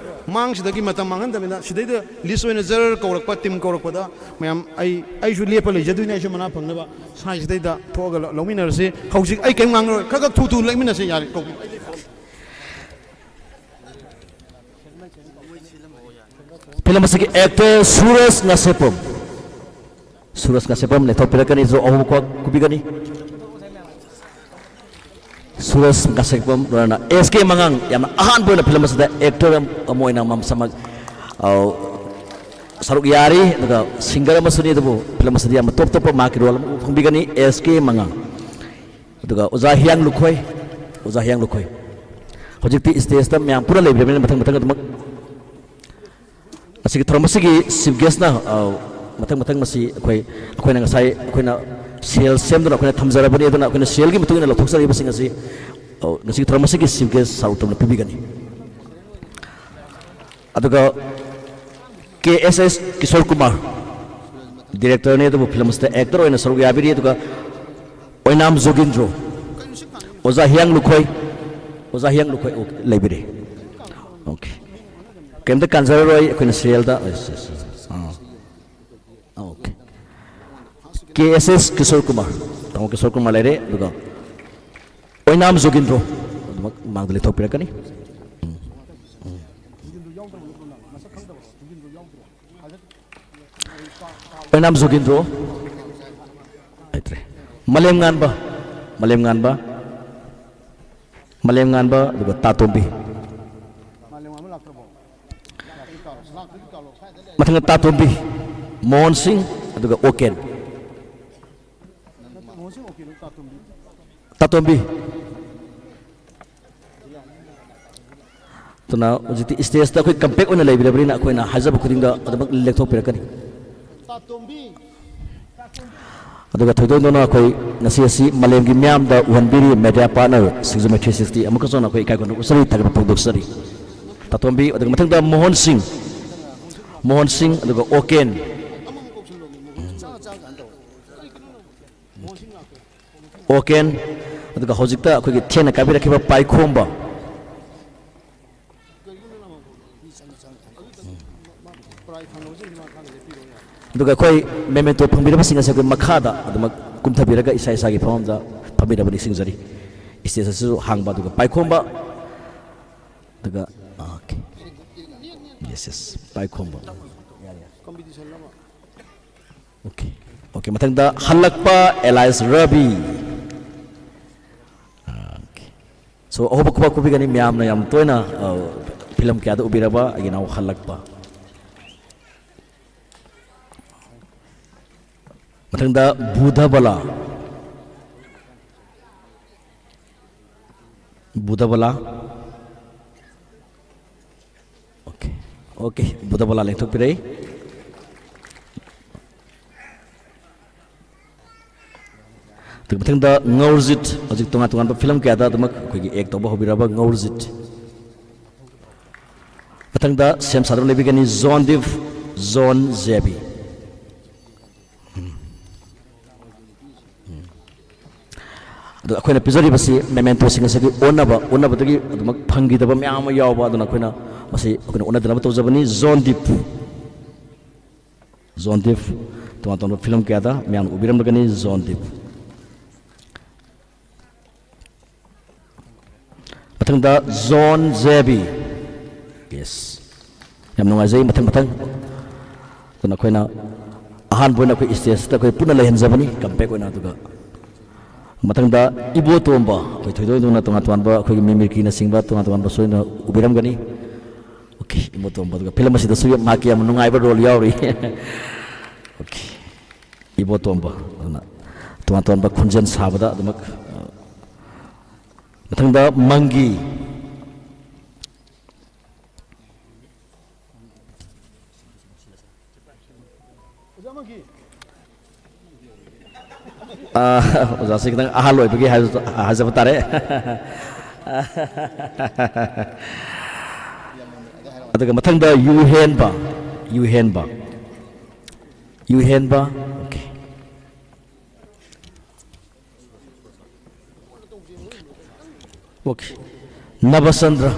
ꯃꯃꯥꯡꯁꯤꯗꯒꯤ ꯃꯇꯝ ꯃꯥꯡꯍꯟꯗꯕꯤꯗ ꯁꯤꯗꯩꯗ ꯂꯤꯁ ꯑꯣꯏꯅ ꯖꯔ ꯀꯧꯔꯛꯄ, ꯇꯤꯝ ꯀꯧꯔꯛꯄꯗ ꯃꯌꯥꯝ ꯑꯩ, ꯑꯩꯁꯨ ꯂꯦꯞꯄ ꯂꯩꯖꯗꯣꯏꯅꯦ, ꯑꯩꯁꯨ ꯃꯅꯥ ꯐꯪꯅꯕ꯫ ꯁꯥꯏꯁꯤꯗꯩꯗ ꯊꯣꯛꯑꯒ ꯂꯧ-, ꯂꯧꯃꯤꯟꯅꯔꯁꯤ꯫ ꯍꯧꯖꯤꯛ ꯑꯩ ꯀꯔꯤꯝ ꯉꯥꯡꯉꯔꯣꯏ, ꯈꯔ ꯈꯔ ꯊꯨ ꯊꯨ ꯂꯩꯃꯤꯟꯅꯁꯤ, ꯌꯥꯔꯦ, ꯀꯧꯕꯤꯌꯨ꯫ ꯐꯤꯂꯝ ꯑꯁꯤꯒꯤ ꯑꯦꯛꯇꯔ ꯁꯨꯔꯖ ꯉꯥꯁꯦꯄꯝ꯫ ꯁꯨꯔꯖ ꯉꯥꯁꯦꯄꯝ ꯂꯦꯞꯊꯣꯛꯄꯤꯔꯛꯀꯅꯤ, ꯖꯣ ꯑꯍꯨꯝ ꯀ꯭ꯋꯥꯛ ꯈꯨꯕꯤꯒꯅꯤ꯫ ꯁꯨꯔꯖ ꯉꯥꯁꯦꯄꯝ ꯂꯣꯏꯅꯅ ꯑꯦꯁ ꯀꯦ ꯃꯉꯥꯡ, ꯌꯥꯝꯅ ꯑꯍꯥꯟꯕ ꯑꯣꯏꯅ ꯐꯤꯂꯝ ꯑꯁꯤꯗ ꯑꯦꯛꯇꯔ ꯑꯃ ꯑꯣꯏꯅ ꯃꯁꯥꯃꯛ, ꯑ, ꯁꯔꯨꯛ ꯌꯥꯔꯤ, ꯑꯗꯨꯒ ꯁꯤꯡꯒꯔ ꯑꯃꯁꯨꯅꯤ, ꯑꯗꯨꯕꯨ ꯐꯤꯂꯝ ꯑꯁꯤꯗ ꯌꯥꯝꯅ ꯇꯣꯞ ꯇꯣꯞꯄ ꯃꯍꯥꯛꯀꯤ ꯔꯣꯜ ꯑꯃ ꯎꯕ ꯐꯪꯕꯤꯒꯅꯤ꯫ ꯑꯦꯁ ꯀꯦ ꯃꯉꯥꯡ, ꯑꯗꯨꯒ ꯑꯣꯖꯥ ꯍꯤꯌꯥꯡ ꯂꯨꯈꯣꯏ, ꯑꯣꯖꯥ ꯍꯤꯌꯥꯡ ꯂꯨꯈꯣꯏ꯫ ꯍꯧꯖꯤꯛꯇꯤ ꯁ꯭ꯇꯦꯖꯇ ꯃꯌꯥꯝ ꯄꯨꯟꯅ ꯂꯩꯕꯤꯔꯕꯅꯤꯅ ꯃꯊꯪ ꯃꯊꯪ ꯑꯗꯨꯃꯛ ꯉꯁꯤꯒꯤ ꯊꯧꯔꯝ ꯑꯁꯤꯒꯤ ꯆꯤꯐ ꯒꯦꯁꯅ, ꯑ, ꯃꯊꯪ ꯃꯊꯪ ꯃꯁꯤ ꯑꯩꯈꯣꯏ, ꯑꯩꯈꯣꯏꯅ ꯉꯁꯥꯏ ꯑꯩꯈꯣꯏꯅ ꯁꯦꯜ ꯁꯦꯝꯗꯨꯅ ꯑꯩꯈꯣꯏꯅ ꯊꯝꯖꯔꯕꯅꯤ, ꯑꯗꯨꯅ ꯑꯩꯈꯣꯏꯅ ꯁꯦꯜꯒꯤ ꯃꯇꯨꯡ ꯏꯟꯅ ꯂꯧꯊꯣꯛꯆꯔꯤꯕꯁꯤꯡ ꯑꯁꯤ, ꯑ, ꯉꯁꯤꯒꯤ ꯊꯧꯔꯝ ꯑꯁꯤꯒꯤ ꯆꯤꯐ ꯒꯦꯁ ꯁꯥꯔ ꯎꯇꯝꯅ ꯄꯤꯕꯤꯒꯅꯤ꯫ ꯑꯗꯨꯒ ꯀꯦ ꯑꯦꯁ ꯑꯦꯁ ꯀꯤꯁꯣꯔ ꯀꯨꯃꯥꯔ, ꯗꯤꯔꯦꯛꯇꯔꯅꯤ, ꯑꯗꯨꯕꯨ ꯐꯤꯂꯝ ꯑꯁꯤꯗ ꯑꯦꯛꯇꯔ ꯑꯣꯏꯅ ꯁꯔꯨꯛ ꯌꯥꯕꯤꯔꯤ꯫ ꯑꯗꯨꯒ ꯑꯣꯏꯅꯥꯝ ꯖꯣꯒꯤꯟꯗ꯭ꯔꯣ, ꯑꯣꯖꯥ ꯍꯤꯌꯥꯡ ꯂꯨꯈꯣꯏ, ꯑꯣꯖꯥ ꯍꯤꯌꯥꯡ ꯂꯨꯈꯣꯏ, ꯑꯣ, ꯂꯩꯕꯤꯔꯦ꯫ ꯑꯣꯀꯦ, ꯀꯩꯝꯇ ꯀꯥꯟꯖꯔꯔꯣꯏ ꯑꯩꯈꯣꯏꯅ ꯁꯤꯔꯤꯌꯦꯜꯗ꯫ ꯑꯥ, ꯑꯣꯀꯦ, ꯀꯦ ꯑꯦꯁ ꯑꯦꯁ ꯀꯤꯁꯣꯔ ꯀꯨꯃꯥꯔ, ꯇꯥꯃꯣ ꯀꯤꯁꯣꯔ ꯀꯨꯃꯥꯔ ꯂꯩꯔꯦ, ꯑꯗꯨꯒ ꯑꯣꯏꯅꯥꯝ ꯖꯣꯒꯤꯟꯗ꯭ꯔꯣ ꯑꯗꯨꯃꯛ ꯃꯥꯡꯗ ꯂꯦꯞꯊꯣꯛꯄꯤꯔꯛꯀꯅꯤ꯫ ꯎꯝ, ꯎꯝ꯫ ꯑꯣꯏꯅꯥꯝ ꯖꯣꯒꯤꯟꯗ꯭ꯔꯣ ꯂꯩꯇ꯭ꯔꯦ꯫ ꯃꯥꯂꯦꯝ ꯉꯥꯟꯕ, ꯃꯥꯂꯦꯝ ꯉꯥꯟꯕ, ꯃꯥꯂꯦꯝ ꯉꯥꯟꯕ, ꯑꯗꯨꯒ ꯇꯥꯇꯣꯝꯕꯤ꯫ ꯃꯊꯪꯗ ꯇꯥꯇꯣꯝꯕꯤ, ꯃꯣꯍꯟ ꯁꯤꯡ, ꯑꯗꯨꯒ ꯑꯣꯀꯦꯟ꯫ ꯇꯥꯇꯣꯝꯕꯤ꯫ ꯑꯗꯨꯅ ꯍꯧꯖꯤꯛꯇꯤ ꯁ꯭ꯇꯦꯖꯇ ꯑꯩꯈꯣꯏ ꯀꯝꯄꯦꯛ ꯑꯣꯏꯅ ꯂꯩꯕꯤꯔꯕꯅꯤꯅ ꯑꯩꯈꯣꯏꯅ ꯍꯥꯏꯖꯕ ꯈꯨꯗꯤꯡꯗ ꯑꯗꯨꯃꯛ ꯂꯦꯞꯊꯣꯛꯄꯤꯔꯛꯀꯅꯤ꯫ ꯑꯗꯨꯒ ꯊꯣꯏꯗꯣꯛ ꯍꯦꯟꯗꯣꯛꯅ ꯑꯩꯈꯣꯏ ꯉꯁꯤ ꯑꯁꯤ ꯃꯥꯂꯦꯝꯒꯤ ꯃꯤꯌꯥꯝꯗ ꯎꯍꯟꯕꯤꯔꯤ ꯃꯦꯗꯤꯌꯥ ꯄꯥꯔꯠꯅꯔ ꯁꯤꯡꯖꯃꯩ ꯊ꯭ꯔꯤ ꯁꯤꯛꯁꯇꯤ꯫ ꯑꯃꯨꯛꯀꯁꯨ ꯍꯟꯅ ꯑꯩꯈꯣꯏ ꯏꯀꯥꯏ ꯈꯨꯝꯅꯕ ꯎꯠꯆꯔꯤ, ꯊꯥꯒꯠꯄ ꯐꯣꯡꯗꯣꯛꯆꯔꯤ꯫ ꯇꯥꯇꯣꯝꯕꯤ, ꯑꯗꯨꯒ ꯃꯊꯪꯗ ꯃꯣꯍꯟ ꯁꯤꯡ, ꯃꯣꯍꯟ ꯁꯤꯡ, ꯑꯗꯨꯒ ꯑꯣꯀꯦꯟ꯫ ꯑꯣꯀꯦꯟ, ꯑꯗꯨꯒ ꯍꯧꯖꯤꯛꯇ ꯑꯩꯈꯣꯏꯒꯤ ꯊꯦꯡꯅ ꯀꯥꯕꯤꯔꯛꯈꯤꯕ ꯄꯥꯏꯈꯣꯝꯕ꯫ ꯑꯗꯨꯒ ꯑꯩꯈꯣꯏ memento ꯐꯪꯕꯤꯔꯕꯁꯤꯡ ꯑꯁꯤ ꯑꯩꯈꯣꯏ ꯃꯈꯥꯗ ꯑꯗꯨꯃꯛ ꯀꯨꯝꯊꯕꯤꯔꯒ ꯏꯁꯥ ꯏꯁꯥꯒꯤ ꯐꯝꯐꯝꯗ ꯐꯝꯕꯤꯅꯕ ꯅꯤꯡꯁꯤꯡꯖꯔꯤ꯫ Stage ꯑꯁꯤꯁꯨ ꯍꯥꯡꯕ, ꯑꯗꯨꯒ ꯄꯥꯏꯈꯣꯝꯕ, ꯑꯗꯨꯒ, okay, yes, yes, ꯄꯥꯏꯈꯣꯝꯕ꯫ Okay, okay, ꯃꯊꯪꯗ ꯍꯜꯂꯛꯄ ꯑꯦꯂꯥꯏꯁ ꯔꯕꯤ꯫ Okay. So, ꯑꯍꯧꯕ ꯈꯨꯕꯥꯛ ꯈꯨꯕꯤꯒꯅꯤ꯫ ꯃꯌꯥꯝꯅ ꯌꯥꯝ ꯇꯣꯏꯅ, ꯑ, ꯐꯤꯂꯝ ꯀꯌꯥꯗ ꯎꯕꯤꯔꯕ ꯑꯩꯒꯤ ꯏꯅꯥꯎ ꯍꯜꯂꯛꯄ꯫ ꯃꯊꯪꯗ ꯕꯨꯙꯕꯂꯥ꯫ ꯕꯨꯙꯕꯂꯥ꯫ Okay, okay, ꯕꯨꯙꯕꯂꯥ ꯂꯦꯡꯊꯣꯛꯄꯤꯔꯛꯏ꯫ ꯑꯗꯨꯒꯤ ꯃꯊꯪꯗ ꯉꯧꯔꯖꯤꯠ, ꯍꯧꯖꯤꯛ ꯇꯣꯉꯥꯟ ꯇꯣꯉꯥꯟꯕ ꯐꯤꯂꯝ ꯀꯌꯥꯗ ꯑꯗꯨꯃꯛ ꯑꯩꯈꯣꯏꯒꯤ act ꯇꯧꯕ ꯍꯧꯕꯤꯔꯕ ꯉꯧꯔꯖꯤꯠ꯫ ꯃꯊꯪꯗ ꯁꯦꯝ ꯁꯥꯗꯨꯅ ꯂꯩꯕꯤꯒꯅꯤ ꯖꯣꯟꯗꯤꯞ, ꯖꯣꯟ ꯖꯦꯕꯤ꯫ ꯎꯝ꯫ ꯎꯝ꯫ ꯑꯗꯣ ꯑꯩꯈꯣꯏꯅ ꯄꯤꯖꯔꯤꯕꯁꯤ mementoꯁꯤꯡ ꯑꯁꯤꯒꯤ ꯑꯣꯟꯅꯕ, ꯑꯣꯟꯅꯕꯗꯒꯤ ꯑꯗꯨꯃꯛ ꯐꯪꯈꯤꯗꯕ ꯃꯌꯥꯝ ꯑꯃ ꯌꯥꯎꯕ, ꯑꯗꯨꯅ ꯑꯩꯈꯣꯏꯅ ꯃꯁꯤ ꯑꯩꯈꯣꯏꯅ ꯑꯣꯟꯅꯗꯅꯕ ꯇꯧꯖꯕꯅꯤ꯫ ꯖꯣꯟꯗꯤꯞ꯫ ꯖꯣꯟꯗꯤꯞ, ꯇꯣꯉꯥꯟ ꯇꯣꯉꯥꯟꯕ ꯐꯤꯂꯝ ꯀꯌꯥꯗ ꯃꯌꯥꯝꯅ ꯎꯕꯤꯔꯝꯂꯒꯅꯤ ꯖꯣꯟꯗꯤꯞ꯫ ꯃꯊꯪꯗ ꯖꯣꯟ ꯖꯦꯕꯤ꯫ Yes꯫ ꯌꯥꯝ ꯅꯨꯡꯉꯥꯏꯖꯩ꯫ ꯃꯊꯪ ꯃꯊꯪ꯫ ꯑꯗꯨꯅ ꯑꯩꯈꯣꯏꯅ ꯑꯍꯥꯟꯕ ꯑꯣꯏꯅ ꯑꯩꯈꯣꯏ stageꯁꯤꯗ ꯑꯩꯈꯣꯏ ꯄꯨꯟꯅ ꯂꯩꯍꯟꯖꯕꯅꯤ, comeback ꯑꯣꯏꯅ꯫ ꯑꯗꯨꯒ ꯃꯊꯪꯗ ꯏꯕꯣꯇꯣꯝꯕ, ꯑꯩꯈꯣꯏ ꯊꯣꯏꯗꯣꯛ ꯍꯦꯟꯗꯣꯛꯅ ꯇꯣꯉꯥꯟ ꯇꯣꯉꯥꯟꯕ ꯑꯩꯈꯣꯏꯒꯤ mimicryꯅꯆꯤꯡꯕ ꯇꯣꯉꯥꯟ ꯇꯣꯉꯥꯟꯕ ꯁꯣꯏꯗꯅ ꯎꯕꯤꯔꯝꯒꯅꯤ꯫ Okay, ꯏꯕꯣꯇꯣꯝꯕ꯫ ꯑꯗꯨꯒ ꯐꯤꯂꯝ ꯑꯁꯤꯗꯁꯨ ꯃꯍꯥꯛꯀꯤ ꯌꯥꯝ ꯅꯨꯡꯉꯥꯏꯕ role ꯌꯥꯎꯔꯤ꯫ Okay, ꯏꯕꯣꯇꯣꯝꯕ꯫ ꯑꯗꯨꯅ ꯇꯣꯉꯥꯟ ꯇꯣꯉꯥꯟꯕ ꯈꯣꯟꯖꯦꯜ ꯁꯥꯕꯗ ꯑꯗꯨꯃꯛ, ꯑ, ꯃꯊꯪꯗ ꯃꯪꯒꯤ꯫ ꯑꯥ, ꯑꯣꯖꯥꯁꯤ ꯈꯤꯇꯪ ꯑꯍꯜ ꯑꯣꯏꯕꯒꯤ ꯍꯥꯏꯖ-, ꯍꯥꯏꯖꯕ ꯇꯥꯔꯦ꯫ ꯑꯗꯨꯒ ꯃꯊꯪꯗ ꯌꯨꯍꯦꯟꯕ, ꯌꯨꯍꯦꯟꯕ, ꯌꯨꯍꯦꯟꯕ, okay꯫ Okay. ꯅꯕꯆꯟꯗ꯭ꯔ꯫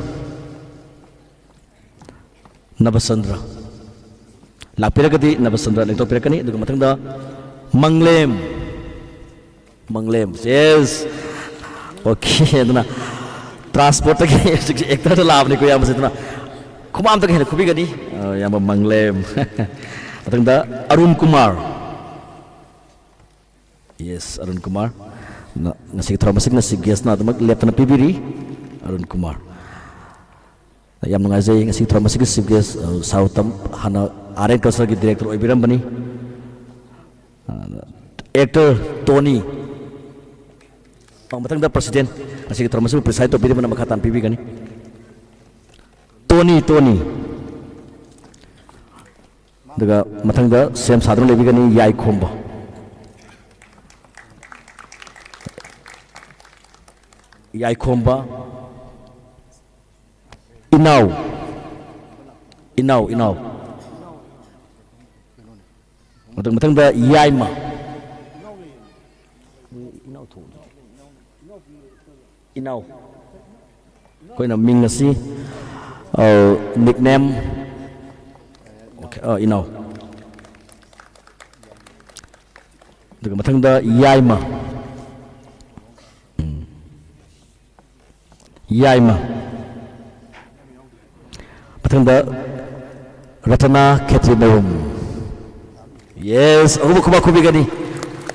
ꯅꯕꯆꯟꯗ꯭ꯔ꯫ ꯂꯥꯛꯄꯤꯔꯒꯗꯤ ꯅꯕꯆꯟꯗ꯭ꯔ ꯂꯦꯡꯊꯣꯛꯄꯤꯔꯛꯀꯅꯤ꯫ ꯑꯗꯨꯒ ꯃꯊꯪꯗ ꯃꯪꯂꯦꯝ, ꯃꯪꯂꯦꯝ, ꯌꯦꯁ, ꯑꯣꯀꯦ꯫ ꯑꯗꯨꯅ ꯇ꯭ꯔꯥꯟꯁꯄꯣꯔꯠꯇꯒꯤ ꯍꯧꯖꯤꯛꯁꯦ ꯑꯦꯛꯇꯔꯗ ꯂꯥꯛꯑꯕꯅꯤꯀꯣ ꯏꯌꯥꯝꯕꯁꯦ꯫ ꯑꯗꯨꯅ ꯈꯨꯃꯥꯝꯇꯒ ꯍꯦꯟꯅ ꯈꯨꯕꯤꯒꯅꯤ꯫ ꯑ, ꯏꯌꯥꯝꯕ ꯃꯪꯂꯦꯝ꯫ ꯃꯊꯪꯗ ꯑꯔꯨꯟ ꯀꯨꯃꯥꯔ꯫ ꯌꯦꯁ, ꯑꯔꯨꯟ ꯀꯨꯃꯥꯔ꯫ ꯅ-, ꯉꯁꯤꯒꯤ ꯊꯧꯔꯝ ꯑꯁꯤꯒꯤ ꯆꯤꯐ ꯒꯦꯁꯅ ꯑꯗꯨꯃꯛ ꯂꯦꯞꯇꯅ ꯄꯤꯕꯤꯔꯤ, ꯑꯔꯨꯟ ꯀꯨꯃꯥꯔ꯫ ꯌꯥꯝ ꯅꯨꯡꯉꯥꯏꯖꯩ ꯉꯁꯤꯒꯤ ꯊꯧꯔꯝ ꯑꯁꯤꯒꯤ ꯆꯤꯐ ꯒꯦꯁ, ꯑ, ꯁꯥꯎ ꯇꯝ-, ꯍꯥꯟꯅ ꯑꯥꯔꯠ ꯑꯦꯟ ꯀꯜꯆꯔꯒꯤ ꯗꯤꯔꯦꯛꯇꯔ ꯑꯣꯏꯕꯤꯔꯝꯕꯅꯤ꯫ ꯑ, ꯑꯦꯛꯇꯔ ꯇꯣꯅꯤ꯫ ꯑ, ꯃꯊꯪꯗ ꯄ꯭ꯔꯁꯤꯗꯦꯟ, ꯉꯁꯤꯒꯤ ꯊꯧꯔꯝ ꯑꯁꯤꯕꯨ ꯄ꯭ꯔꯤꯁꯥꯏꯗ ꯇꯧꯕꯤꯔꯤꯕꯅ ꯃꯈꯥ ꯇꯥꯅ ꯄꯤꯕꯤꯒꯅꯤ꯫ ꯇꯣꯅꯤ, ꯇꯣꯅꯤ꯫ ꯑꯗꯨꯒ ꯃꯊꯪꯗ ꯁꯦꯝ ꯁꯥꯗꯨꯅ ꯂꯩꯕꯤꯒꯅꯤ ꯌꯥꯏꯈꯣꯝꯕ꯫ ꯌꯥꯏꯈꯣꯝꯕ꯫ ꯏꯅꯥꯎ꯫ ꯏꯅꯥꯎ, ꯏꯅꯥꯎ꯫ ꯃꯊꯪ-, ꯃꯊꯪꯗ ꯌꯥꯏꯃ꯫ ꯏꯅꯥꯎ꯫ ꯑꯩꯈꯣꯏꯅ ꯃꯤꯡ ꯑꯁꯤ, ꯑ, ꯅꯤꯛꯅꯦꯝ, ꯑꯣꯀꯦ, ꯑ, ꯏꯅꯥꯎ꯫ ꯑꯗꯨꯒ ꯃꯊꯪꯗ ꯌꯥꯏꯃ꯫ ꯎꯝ꯫ ꯌꯥꯏꯃ꯫ ꯃꯊꯪꯗ ꯔꯇꯅꯥ ꯈꯦꯇ꯭ꯔꯤꯃꯌꯨꯝ꯫ ꯌꯦꯁ, ꯑꯍꯨꯝ ꯈꯨꯕꯥꯛ ꯈꯨꯕꯤꯒꯅꯤ꯫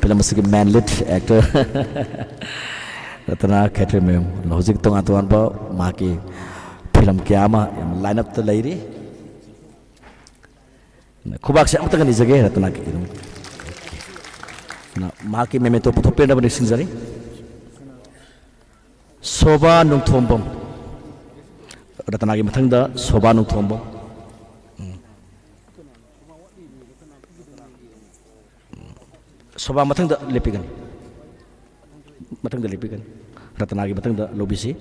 ꯐꯤꯂꯝ ꯑꯁꯤꯒꯤ ꯃꯦꯟ ꯂꯤꯗ ꯑꯦꯛꯇꯔ ꯔꯇꯅꯥ ꯈꯦꯇ꯭ꯔꯤꯃꯌꯨꯝ꯫ ꯑꯗꯨꯅ ꯍꯧꯖꯤꯛ ꯇꯣꯉꯥꯟ ꯇꯣꯉꯥꯟꯕ ꯃꯍꯥꯛꯀꯤ ꯐꯤꯂꯝ ꯀꯌꯥ ꯑꯃ ꯂꯥꯏꯟ ꯑꯞꯇ ꯂꯩꯔꯤ꯫ ꯈꯨꯕꯥꯛꯁꯦ ꯑꯃꯇꯪꯒ ꯅꯤꯖꯒꯦ ꯔꯇꯅꯥꯒꯤ ꯑꯗꯨꯝ꯫ ꯑꯗꯨꯅ ꯃꯍꯥꯛꯀꯤ ꯃꯦꯃꯦꯟꯇꯣ ꯄꯨꯊꯣꯛꯄꯤꯔꯛꯅꯕ ꯅꯤꯡꯁꯤꯡꯖꯔꯤ꯫ ꯁꯣꯚꯥ ꯅꯣꯡꯊꯣꯝꯕꯝ꯫ ꯔꯇꯅꯥꯒꯤ ꯃꯊꯪꯗ ꯁꯣꯚꯥ ꯅꯣꯡꯊꯣꯝꯕꯝ꯫ ꯎꯝ꯫ ꯁꯣꯚꯥ ꯃꯊꯪꯗ ꯂꯦꯞꯄꯤꯒꯅꯤ꯫ ꯃꯊꯪꯗ ꯂꯦꯞꯄꯤꯒꯅꯤ꯫ ꯔꯇꯅꯥꯒꯤ ꯃꯊꯪꯗ ꯂꯧꯕꯤꯁꯤ꯫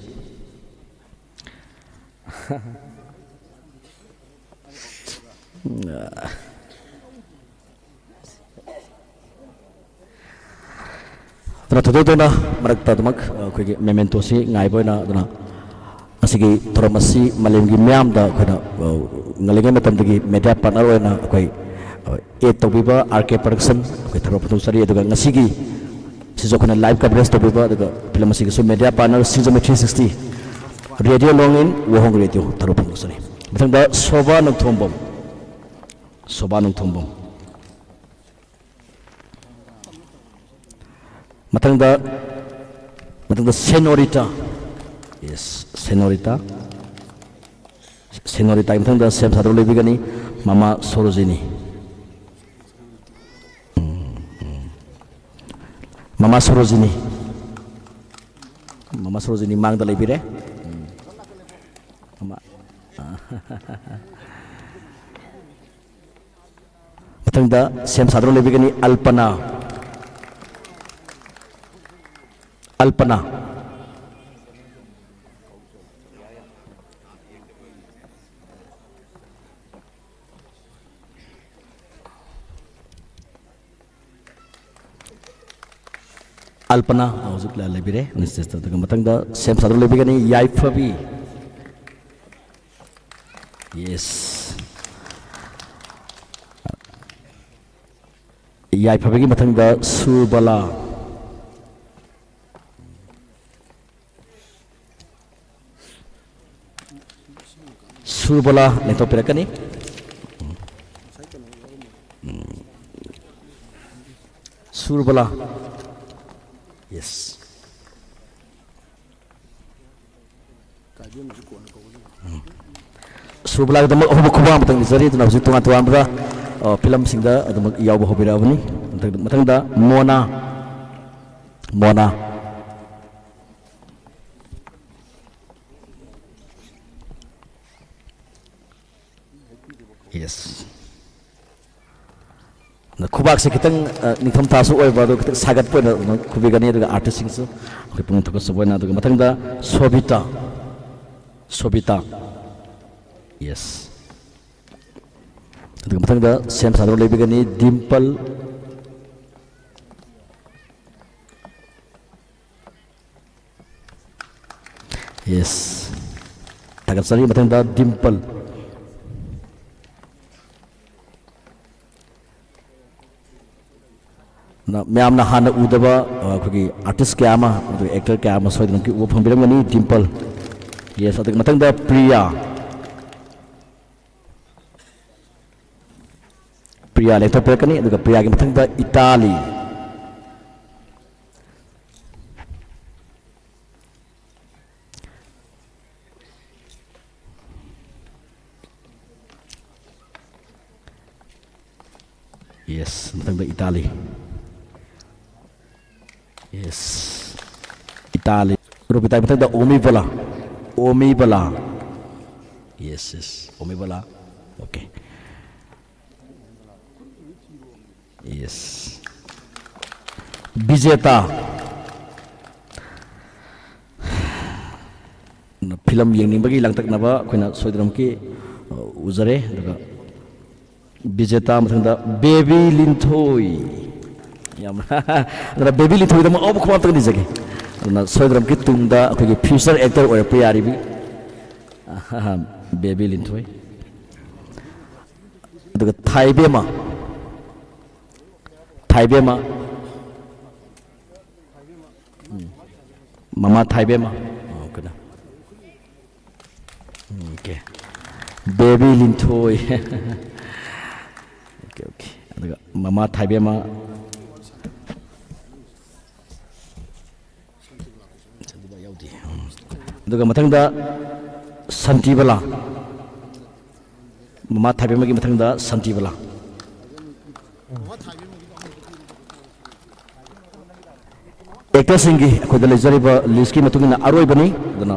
ꯑꯗꯨꯅ ꯊꯣꯏꯗꯣꯛ ꯇꯧꯅ ꯃꯔꯛꯇ ꯑꯗꯨꯃꯛ ꯑꯩꯈꯣꯏꯒꯤ ꯃꯦꯃꯦꯟꯇꯣꯁꯤ ꯉꯥꯏꯕ ꯑꯣꯏꯅ ꯑꯗꯨꯅ ꯁꯤꯒꯤ ꯊꯧꯔꯝ ꯑꯁꯤ ꯃꯥꯂꯦꯝꯒꯤ ꯃꯤꯌꯥꯝꯗ ꯑꯩꯈꯣꯏꯅ, ꯑ, ꯉꯜꯂꯤꯉꯩ ꯃꯇꯝꯗꯒꯤ media partner ꯑꯣꯏꯅ ꯑꯩꯈꯣꯏ, ꯑ, aid ꯇꯧꯕꯤꯕ R K Production ꯑꯩꯈꯣꯏ ꯊꯥꯒꯠꯄ ꯐꯣꯡꯗꯣꯛꯆꯔꯤ꯫ ꯑꯗꯨꯒ ꯉꯁꯤꯒꯤ ꯁꯤꯁꯨ ꯑꯩꯈꯣꯏꯅ live coverage ꯇꯧꯕꯤꯕ, ꯑꯗꯨꯒ film ꯑꯁꯤꯒꯤꯁꯨ media partner Singjomi three sixty, Radio Longin, ꯋꯥꯍꯣꯡ Radio ꯊꯥꯒꯠꯄ ꯐꯣꯡꯗꯣꯛꯆꯔꯤ꯫ ꯃꯊꯪꯗ ꯁꯣꯚꯥ ꯅꯣꯡꯊꯣꯝꯕꯝ, ꯁꯣꯚꯥ ꯅꯣꯡꯊꯣꯝꯕꯝ꯫ ꯃꯊꯪꯗ, ꯃꯊꯪꯗ Senorita꯫ Yes, Senorita꯫ Senoritaꯒꯤ ꯃꯊꯪꯗ ꯁꯦꯝ ꯁꯥꯗꯨꯅ ꯂꯩꯕꯤꯒꯅꯤ ꯃꯃꯥ ꯁꯣꯔꯣꯖꯤꯅꯤ꯫ ꯎꯝ, ꯎꯝ꯫ ꯃꯃꯥ ꯁꯣꯔꯣꯖꯤꯅꯤ꯫ ꯃꯃꯥ ꯁꯣꯔꯣꯖꯤꯅꯤ ꯃꯥꯡꯗ ꯂꯩꯕꯤꯔꯦ꯫ ꯎꯝ꯫ ꯃꯃꯥ-, ꯃꯊꯪꯗ ꯁꯦꯝ ꯁꯥꯗꯨꯅ ꯂꯩꯕꯤꯒꯅꯤ ꯑꯜꯄꯅꯥ꯫ ꯑꯜꯄꯅꯥ꯫ ꯑꯜꯄꯅꯥ ꯍꯧꯖꯤꯛ ꯂꯩꯕꯤꯔꯦ on stage꯫ ꯑꯗꯨꯒ ꯃꯊꯪꯗ ꯁꯦꯝ ꯁꯥꯗꯨꯅ ꯂꯩꯕꯤꯒꯅꯤ ꯌꯥꯏꯐꯕꯤ꯫ Yes꯫ ꯌꯥꯏꯐꯕꯒꯤ ꯃꯊꯪꯗ ꯁꯨꯔꯕꯂꯥ꯫ ꯁꯨꯔꯕꯂꯥ ꯂꯦꯡꯊꯣꯛꯄꯤꯔꯛꯀꯅꯤ꯫ ꯁꯨꯔꯕꯂꯥ꯫ Yes꯫ ꯁꯨꯔꯕꯂꯥꯒꯤꯗꯃꯛ ꯑꯍꯨꯝ ꯈꯨꯕꯥꯛ ꯑꯃꯇꯪ ꯅꯤꯖꯔꯤ꯫ ꯑꯗꯨꯅ ꯍꯧꯖꯤꯛ ꯇꯣꯉꯥꯟ ꯇꯣꯉꯥꯟꯕ, ꯑ, filmꯁꯤꯡꯗ ꯑꯗꯨꯃꯛ ꯌꯥꯎꯕ ꯍꯧꯕꯤꯔꯛꯑꯕꯅꯤ꯫ ꯃꯊꯪ-, ꯃꯊꯪꯗ ꯃꯣꯅꯥ, ꯃꯣꯅꯥ꯫ Yes꯫ ꯑꯗ ꯈꯨꯕꯥꯛꯁꯦ ꯈꯤꯇꯪ, ꯑ, ꯅꯤꯡꯊꯝꯊꯥꯁꯨ ꯑꯣꯏꯕ, ꯑꯗꯣ ꯈꯤꯇꯪ ꯁꯥꯒꯠꯄ ꯑꯣꯏꯅ ꯑꯗꯨꯝ ꯈꯨꯕꯤꯒꯅꯤ꯫ ꯑꯗꯨꯒ artistꯁꯤꯡꯁꯨ ꯑꯩꯈꯣꯏ ꯄꯨꯛꯅꯤꯡ ꯊꯧꯒꯠꯆꯕ ꯑꯣꯏꯅ꯫ ꯑꯗꯨꯒ ꯃꯊꯪꯗ ꯁꯣꯕꯤꯇꯥ, ꯁꯣꯕꯤꯇꯥ꯫ Yes꯫ ꯑꯗꯨꯒ ꯃꯊꯪꯗ ꯁꯦꯝ ꯁꯥꯗꯨꯅ ꯂꯩꯕꯤꯒꯅꯤ ꯗꯤꯝꯄꯜ꯫ Yes꯫ ꯆꯠꯆꯔꯤ꯫ ꯃꯊꯪꯗ ꯗꯤꯝꯄꯜ꯫ ꯅ-, ꯃꯌꯥꯝꯅ ꯍꯥꯟꯅ ꯎꯗꯕ, ꯑ, ꯑꯩꯈꯣꯏꯒꯤ ꯑꯥꯔꯇꯤꯁ ꯀꯌꯥ ꯑꯃ, ꯑꯗꯨꯒ ꯑꯦꯛꯇꯔ ꯀꯌꯥ ꯑꯃ ꯁꯣꯏꯗꯅꯃꯛꯀꯤ ꯎꯕ ꯐꯪꯕꯤꯔꯝꯒꯅꯤ꯫ ꯗꯤꯝꯄꯜ꯫ ꯌꯦꯁ, ꯑꯗꯨꯒꯤ ꯃꯊꯪꯗ ꯄ꯭ꯔꯤꯌꯥ꯫ ꯄ꯭ꯔꯤꯌꯥ ꯂꯦꯡꯊꯣꯛꯄꯤꯔꯛꯀꯅꯤ, ꯑꯗꯨꯒ ꯄ꯭ꯔꯤꯌꯥꯒꯤ ꯃꯊꯪꯗ ꯏꯇꯥꯂꯤ꯫ ꯌꯦꯁ, ꯃꯊꯪꯗ ꯏꯇꯥꯂꯤ꯫ ꯌꯦꯁ, ꯏꯇꯥꯂꯤ꯫ ꯔꯣꯕꯤꯇꯥꯒꯤ ꯃꯊꯪꯗ Omi Bala. Omi Bala. Yes, yes, Omi Bala. Okay. Yes. Bijeta. Film ꯌꯦꯡꯅꯤꯡꯕꯒꯤ ꯂꯥꯡꯇꯛꯅꯕ ꯑꯩꯈꯣꯏꯅ ꯁꯣꯏꯗꯅꯃꯛꯀꯤ, ꯑ, ꯎꯖꯔꯦ꯫ ꯑꯗꯨꯒ ꯕꯤꯖꯦꯇꯥ, ꯃꯊꯪꯗ ꯕꯦꯕꯤ ꯂꯤꯟꯊꯣꯏ꯫ ꯌꯥꯝ ꯑꯗꯨꯅ ꯕꯦꯕꯤ ꯂꯤꯟꯊꯣꯏꯗ ꯑꯃꯨꯛ ꯑꯧꯕ ꯈꯨꯕꯥꯛ ꯑꯝꯇꯪ ꯅꯤꯖꯒꯦ꯫ ꯑꯗꯨꯅ ꯁꯣꯏꯗꯅꯃꯛꯀꯤ ꯇꯨꯡꯗ ꯑꯩꯈꯣꯏꯒꯤ ꯐ꯭ꯌꯨꯆꯔ ꯑꯦꯛꯇꯔ ꯑꯣꯏꯔꯛꯄ ꯌꯥꯔꯤꯕꯤ, ꯑꯍꯥ, ꯕꯦꯕꯤ ꯂꯤꯟꯊꯣꯏ꯫ ꯑꯗꯨꯒ ꯊꯥꯏꯕꯦꯝꯃ, ꯊꯥꯏꯕꯦꯝꯃ꯫ ꯎꯝ꯫ ꯃꯃꯥ ꯊꯥꯏꯕꯦꯝꯃ꯫ ꯑꯣ, ꯀꯩꯅꯣ꯫ ꯎꯝ, okay. Bebi Linthoi. Okay, okay. ꯑꯗꯨꯒ ꯃꯃꯥ ꯊꯥꯏꯕꯦꯝꯃ꯫ ꯁꯥꯟꯇꯤꯕꯂꯥ ꯌꯥꯎꯗꯦ꯫ ꯎꯝ꯫ ꯑꯗꯨꯒ ꯃꯊꯪꯗ ꯁꯥꯟꯇꯤꯕꯂꯥ꯫ ꯃꯃꯥ ꯊꯥꯏꯕꯦꯝꯃꯒꯤ ꯃꯊꯪꯗ ꯁꯥꯟꯇꯤꯕꯂꯥ꯫ ꯑꯦꯛꯇꯔꯁꯤꯡꯒꯤ ꯑꯩꯈꯣꯏꯗ ꯂꯩꯖꯔꯤꯕ ꯂꯤꯁꯀꯤ ꯃꯇꯨꯡ ꯏꯟꯅ ꯑꯔꯣꯏꯕꯅꯤ꯫ ꯑꯗꯨꯅ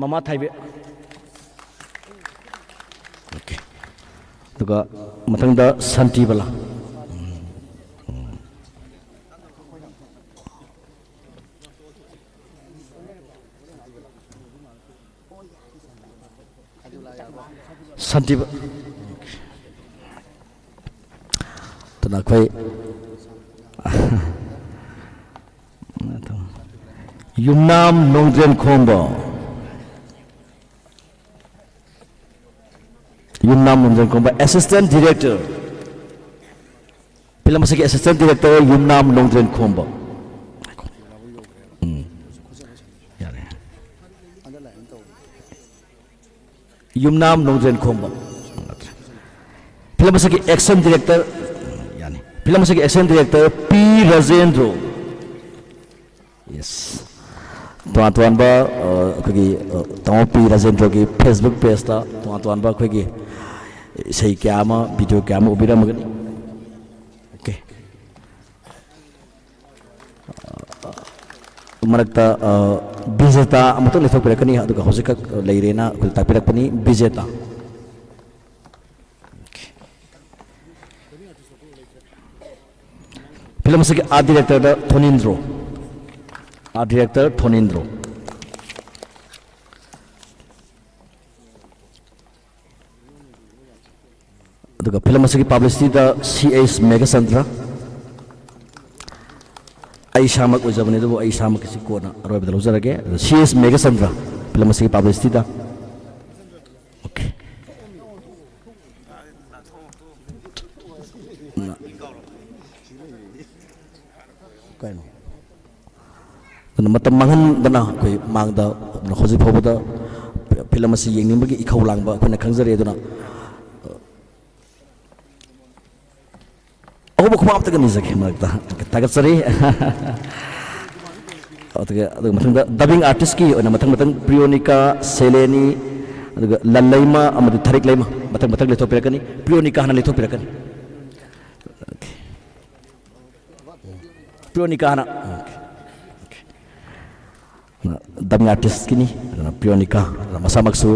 ꯃꯃꯥ ꯊꯥꯏꯕꯦꯝ, ꯑꯣꯀꯦ꯫ ꯑꯗꯨꯒ ꯃꯊꯪꯗ ꯁꯥꯟꯇꯤꯕꯂꯥ꯫ ꯁꯥꯟꯇꯤꯕ-, ꯑꯗꯨꯅ ꯑꯩꯈꯣꯏ ꯌꯨꯝꯅꯥꯝ ꯅꯣꯡꯗ꯭ꯔꯦꯟ ꯈꯣꯝꯕ꯫ ꯌꯨꯝꯅꯥꯝ ꯅꯣꯡꯗ꯭ꯔꯦꯟ ꯈꯣꯝꯕ, assistant director꯫ ꯐꯤꯂꯝ ꯑꯁꯤꯒꯤ assistant director ꯌꯨꯝꯅꯥꯝ ꯅꯣꯡꯗ꯭ꯔꯦꯟ ꯈꯣꯝꯕ꯫ ꯎꯝ꯫ ꯌꯥꯔꯦ꯫ ꯌꯨꯝꯅꯥꯝ ꯅꯣꯡꯗ꯭ꯔꯦꯟ ꯈꯣꯝꯕ꯫ ꯐꯤꯂꯝ ꯑꯁꯤꯒꯤ action director, ꯌꯥꯅꯤ꯫ ꯐꯤꯂꯝ ꯑꯁꯤꯒꯤ action director ꯄꯤ ꯔꯥꯖꯦꯟꯗ꯭ꯔꯣ꯫ Yes꯫ ꯇꯣꯉꯥꯟ ꯇꯣꯉꯥꯟꯕ, ꯑ, ꯑꯩꯈꯣꯏꯒꯤ, ꯑ, ꯇꯥꯃꯣ ꯄꯤ ꯔꯥꯖꯦꯟꯗ꯭ꯔꯣꯒꯤ Facebook pageꯇ ꯇꯣꯉꯥꯟ ꯇꯣꯉꯥꯟꯕ ꯑꯩꯈꯣꯏꯒꯤ ꯏꯁꯩ ꯀꯌꯥ ꯑꯃ, video ꯀꯌꯥ ꯑꯃ ꯎꯕꯤꯔꯝꯃꯒꯅꯤ꯫ Okay꯫ ꯃꯔꯛꯇ, ꯑ, ꯕꯤꯖꯦꯇꯥ ꯑꯃꯨꯛꯇꯪ ꯂꯦꯞꯊꯣꯛꯄꯤꯔꯛꯀꯅꯤ, ꯑꯗꯨꯒ ꯍꯧꯖꯤꯛꯈꯛ ꯂꯩꯔꯦꯅ ꯑꯩꯈꯣꯏ ꯇꯥꯛꯄꯤꯔꯛꯄꯅꯤ ꯕꯤꯖꯦꯇꯥ꯫ ꯐꯤꯂꯝ ꯑꯁꯤꯒꯤ art directorꯗ ꯊꯣꯅꯤꯟꯗ꯭ꯔꯣ꯫ Art director ꯊꯣꯅꯤꯟꯗ꯭ꯔꯣ꯫ ꯑꯗꯨꯒ ꯐꯤꯂꯝ ꯑꯁꯤꯒꯤ publicityꯗ ꯁꯤ ꯑꯩꯆ ꯃꯦꯘꯆꯟꯗ꯭ꯔ꯫ ꯑꯩ ꯏꯁꯥꯃꯛ ꯑꯣꯏꯖꯕꯅꯤ, ꯑꯗꯨꯕꯨ ꯑꯩ ꯏꯁꯥꯃꯛꯀꯤꯁꯤ ꯀꯣꯟꯅ ꯑꯔꯣꯏꯕꯗ ꯂꯧꯖꯔꯒꯦ꯫ ꯑꯗꯨ ꯁꯤ ꯑꯩꯆ ꯃꯦꯘꯆꯟꯗ꯭ꯔ ꯐꯤꯂꯝ ꯑꯁꯤꯒꯤ publicityꯗ꯫ Okay꯫ ꯀꯩꯅꯣ? ꯑꯗꯨꯅ ꯃꯇꯝ ꯃꯥꯡꯍꯟꯗꯅ ꯑꯩꯈꯣꯏ ꯃꯥꯡꯗ ꯍꯧꯖꯤꯛ ꯐꯥꯎꯕꯗ ꯐꯤꯂꯝ ꯑꯁꯤ ꯌꯦꯡꯅꯤꯡꯕꯒꯤ ꯏꯈꯧ ꯂꯥꯡꯕ ꯑꯩꯈꯣꯏꯅ ꯈꯪꯖꯔꯤ꯫ ꯑꯗꯨꯅ ꯑꯍꯧꯕ ꯈꯨꯕꯥꯛ ꯑꯝꯇꯒ ꯅꯤꯖꯒꯦ ꯃꯔꯛꯇ꯫ ꯊꯥꯒꯠꯆꯔꯤ꯫ ꯑꯗꯨꯒ, ꯑꯗꯨꯒ ꯃꯊꯪꯗ dubbing artistꯀꯤ ꯑꯣꯏꯅ ꯃꯊꯪ ꯃꯊꯪ ꯄ꯭ꯔꯤꯌꯣꯅꯤꯀꯥ, ꯁꯦꯂꯦꯅꯤ, ꯑꯗꯨꯒ ꯂꯟꯂꯩꯃ ꯑꯃꯗꯤ ꯊꯔꯤꯛꯂꯩꯃ ꯃꯊꯪ ꯃꯊꯪ ꯂꯦꯞꯊꯣꯛꯄꯤꯔꯛꯀꯅꯤ꯫ ꯄ꯭ꯔꯤꯌꯣꯅꯤꯀꯥ ꯍꯥꯟꯅ ꯂꯦꯞꯊꯣꯛꯄꯤꯔꯛꯀꯅꯤ꯫ Okay꯫ ꯄ꯭ꯔꯤꯌꯣꯅꯤꯀꯥ ꯍꯥꯟꯅ꯫ Okay꯫ Okay꯫ Dubbing artistꯀꯤꯅꯤ꯫ ꯑꯗꯨꯅ ꯄ꯭ꯔꯤꯌꯣꯅꯤꯀꯥ, ꯑꯗꯨꯅ ꯃꯁꯥꯃꯛꯁꯨ,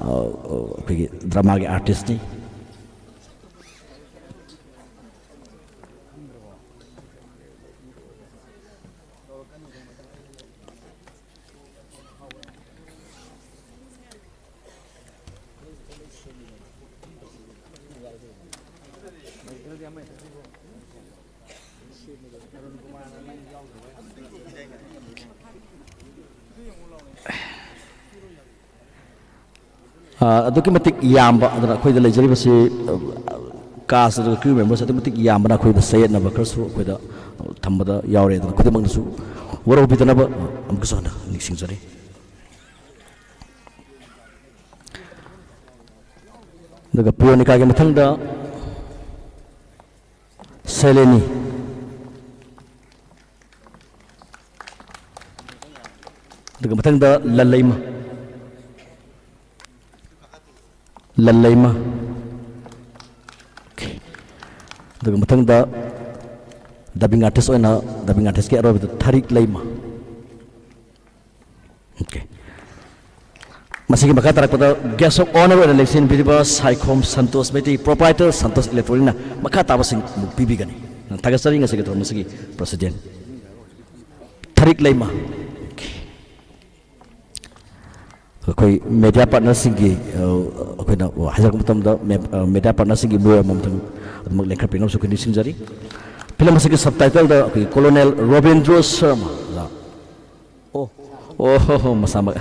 ꯑ, ꯑꯩꯈꯣꯏꯒꯤ dramaꯒꯤ artistꯅꯤ꯫ ꯑ, ꯑꯗꯨꯛꯀꯤ ꯃꯇꯤꯛ ꯌꯥꯝꯕ, ꯑꯗꯨꯅ ꯑꯩꯈꯣꯏꯗ ꯂꯩꯖꯔꯤꯕꯁꯤ, ꯑ, cast ꯑꯗꯨꯒ crew members ꯑꯗꯨꯛꯀꯤ ꯃꯇꯤꯛ ꯌꯥꯝꯕꯅ ꯑꯩꯈꯣꯏꯗ ꯆꯌꯦꯠꯅꯕ ꯈꯔꯁꯨ ꯑꯩꯈꯣꯏꯗ ꯊꯝꯕꯗ ꯌꯥꯎꯔꯦ꯫ ꯑꯗꯨꯅ ꯈꯨꯗꯤꯡꯃꯛꯅꯁꯨ ꯋꯥꯔꯧꯕꯤꯗꯅꯕ ꯑꯃꯨꯛꯀꯁꯨ ꯍꯟꯅ ꯅꯤꯡꯁꯤꯡꯖꯔꯤ꯫ ꯑꯗꯨꯒ ꯄꯤꯌꯣꯅꯤꯀꯥꯒꯤ ꯃꯊꯪꯗ ꯁꯦꯂꯦꯅꯤ꯫ ꯑꯗꯨꯒ ꯃꯊꯪꯗ ꯂꯜꯂꯩꯃ꯫ ꯂꯜꯂꯩꯃ꯫ Okay꯫ ꯑꯗꯨꯒ ꯃꯊꯪꯗ dubbing artist ꯑꯣꯏꯅ, dubbing artistꯀꯤ ꯑꯔꯣꯏꯕꯗ ꯊꯔꯤꯛ ꯂꯩꯃ꯫ Okay꯫ ꯃꯁꯤꯒꯤ ꯃꯈꯥ ꯇꯥꯔꯛꯄꯗ guest of honour ꯑꯣꯏꯅ ꯂꯦꯡꯁꯤꯟꯕꯤꯔꯤꯕ ꯁꯥꯏꯈꯣꯝ ꯁꯟꯇꯣꯁ ꯃꯩꯇꯩ, proprietor ꯁꯟꯇꯣꯁ Electronicsꯅ ꯃꯈꯥ ꯇꯥꯕꯁꯤꯡ ꯑꯃꯨꯛ ꯄꯤꯕꯤꯒꯅꯤ꯫ ꯊꯥꯒꯠꯆꯔꯤ ꯉꯁꯤꯒꯤ ꯊꯧꯔꯝ ꯑꯁꯤꯒꯤ president ꯊꯔꯤꯛ ꯂꯩꯃ꯫ Okay꯫ ꯑꯩꯈꯣꯏ media partnerꯁꯤꯡꯒꯤ, ꯑ, ꯑꯩꯈꯣꯏꯅ ꯍꯥꯏꯖꯔꯛꯄ ꯃꯇꯝꯗ ꯃꯦ-, ꯑ, media partnerꯁꯤꯡꯒꯤ ꯃꯤꯑꯣꯏ ꯑꯃꯃꯝꯇꯪ ꯑꯗꯨꯃꯛ ꯂꯦꯡꯈꯠꯄꯤꯅꯕꯁꯨ ꯑꯩꯈꯣꯏ ꯅꯤꯡꯁꯤꯡꯖꯔꯤ꯫ Film ꯑꯁꯤꯒꯤ subtitleꯗ ꯑꯩꯈꯣꯏꯒꯤ Colonel ꯔꯣꯕꯤꯟꯗ꯭ꯔꯣ ꯁꯔꯃ ꯑꯣꯖꯥ꯫ ꯑꯣ, ꯑꯣ ꯍꯣ ꯍꯣ, ꯃꯁꯥꯃꯛ꯫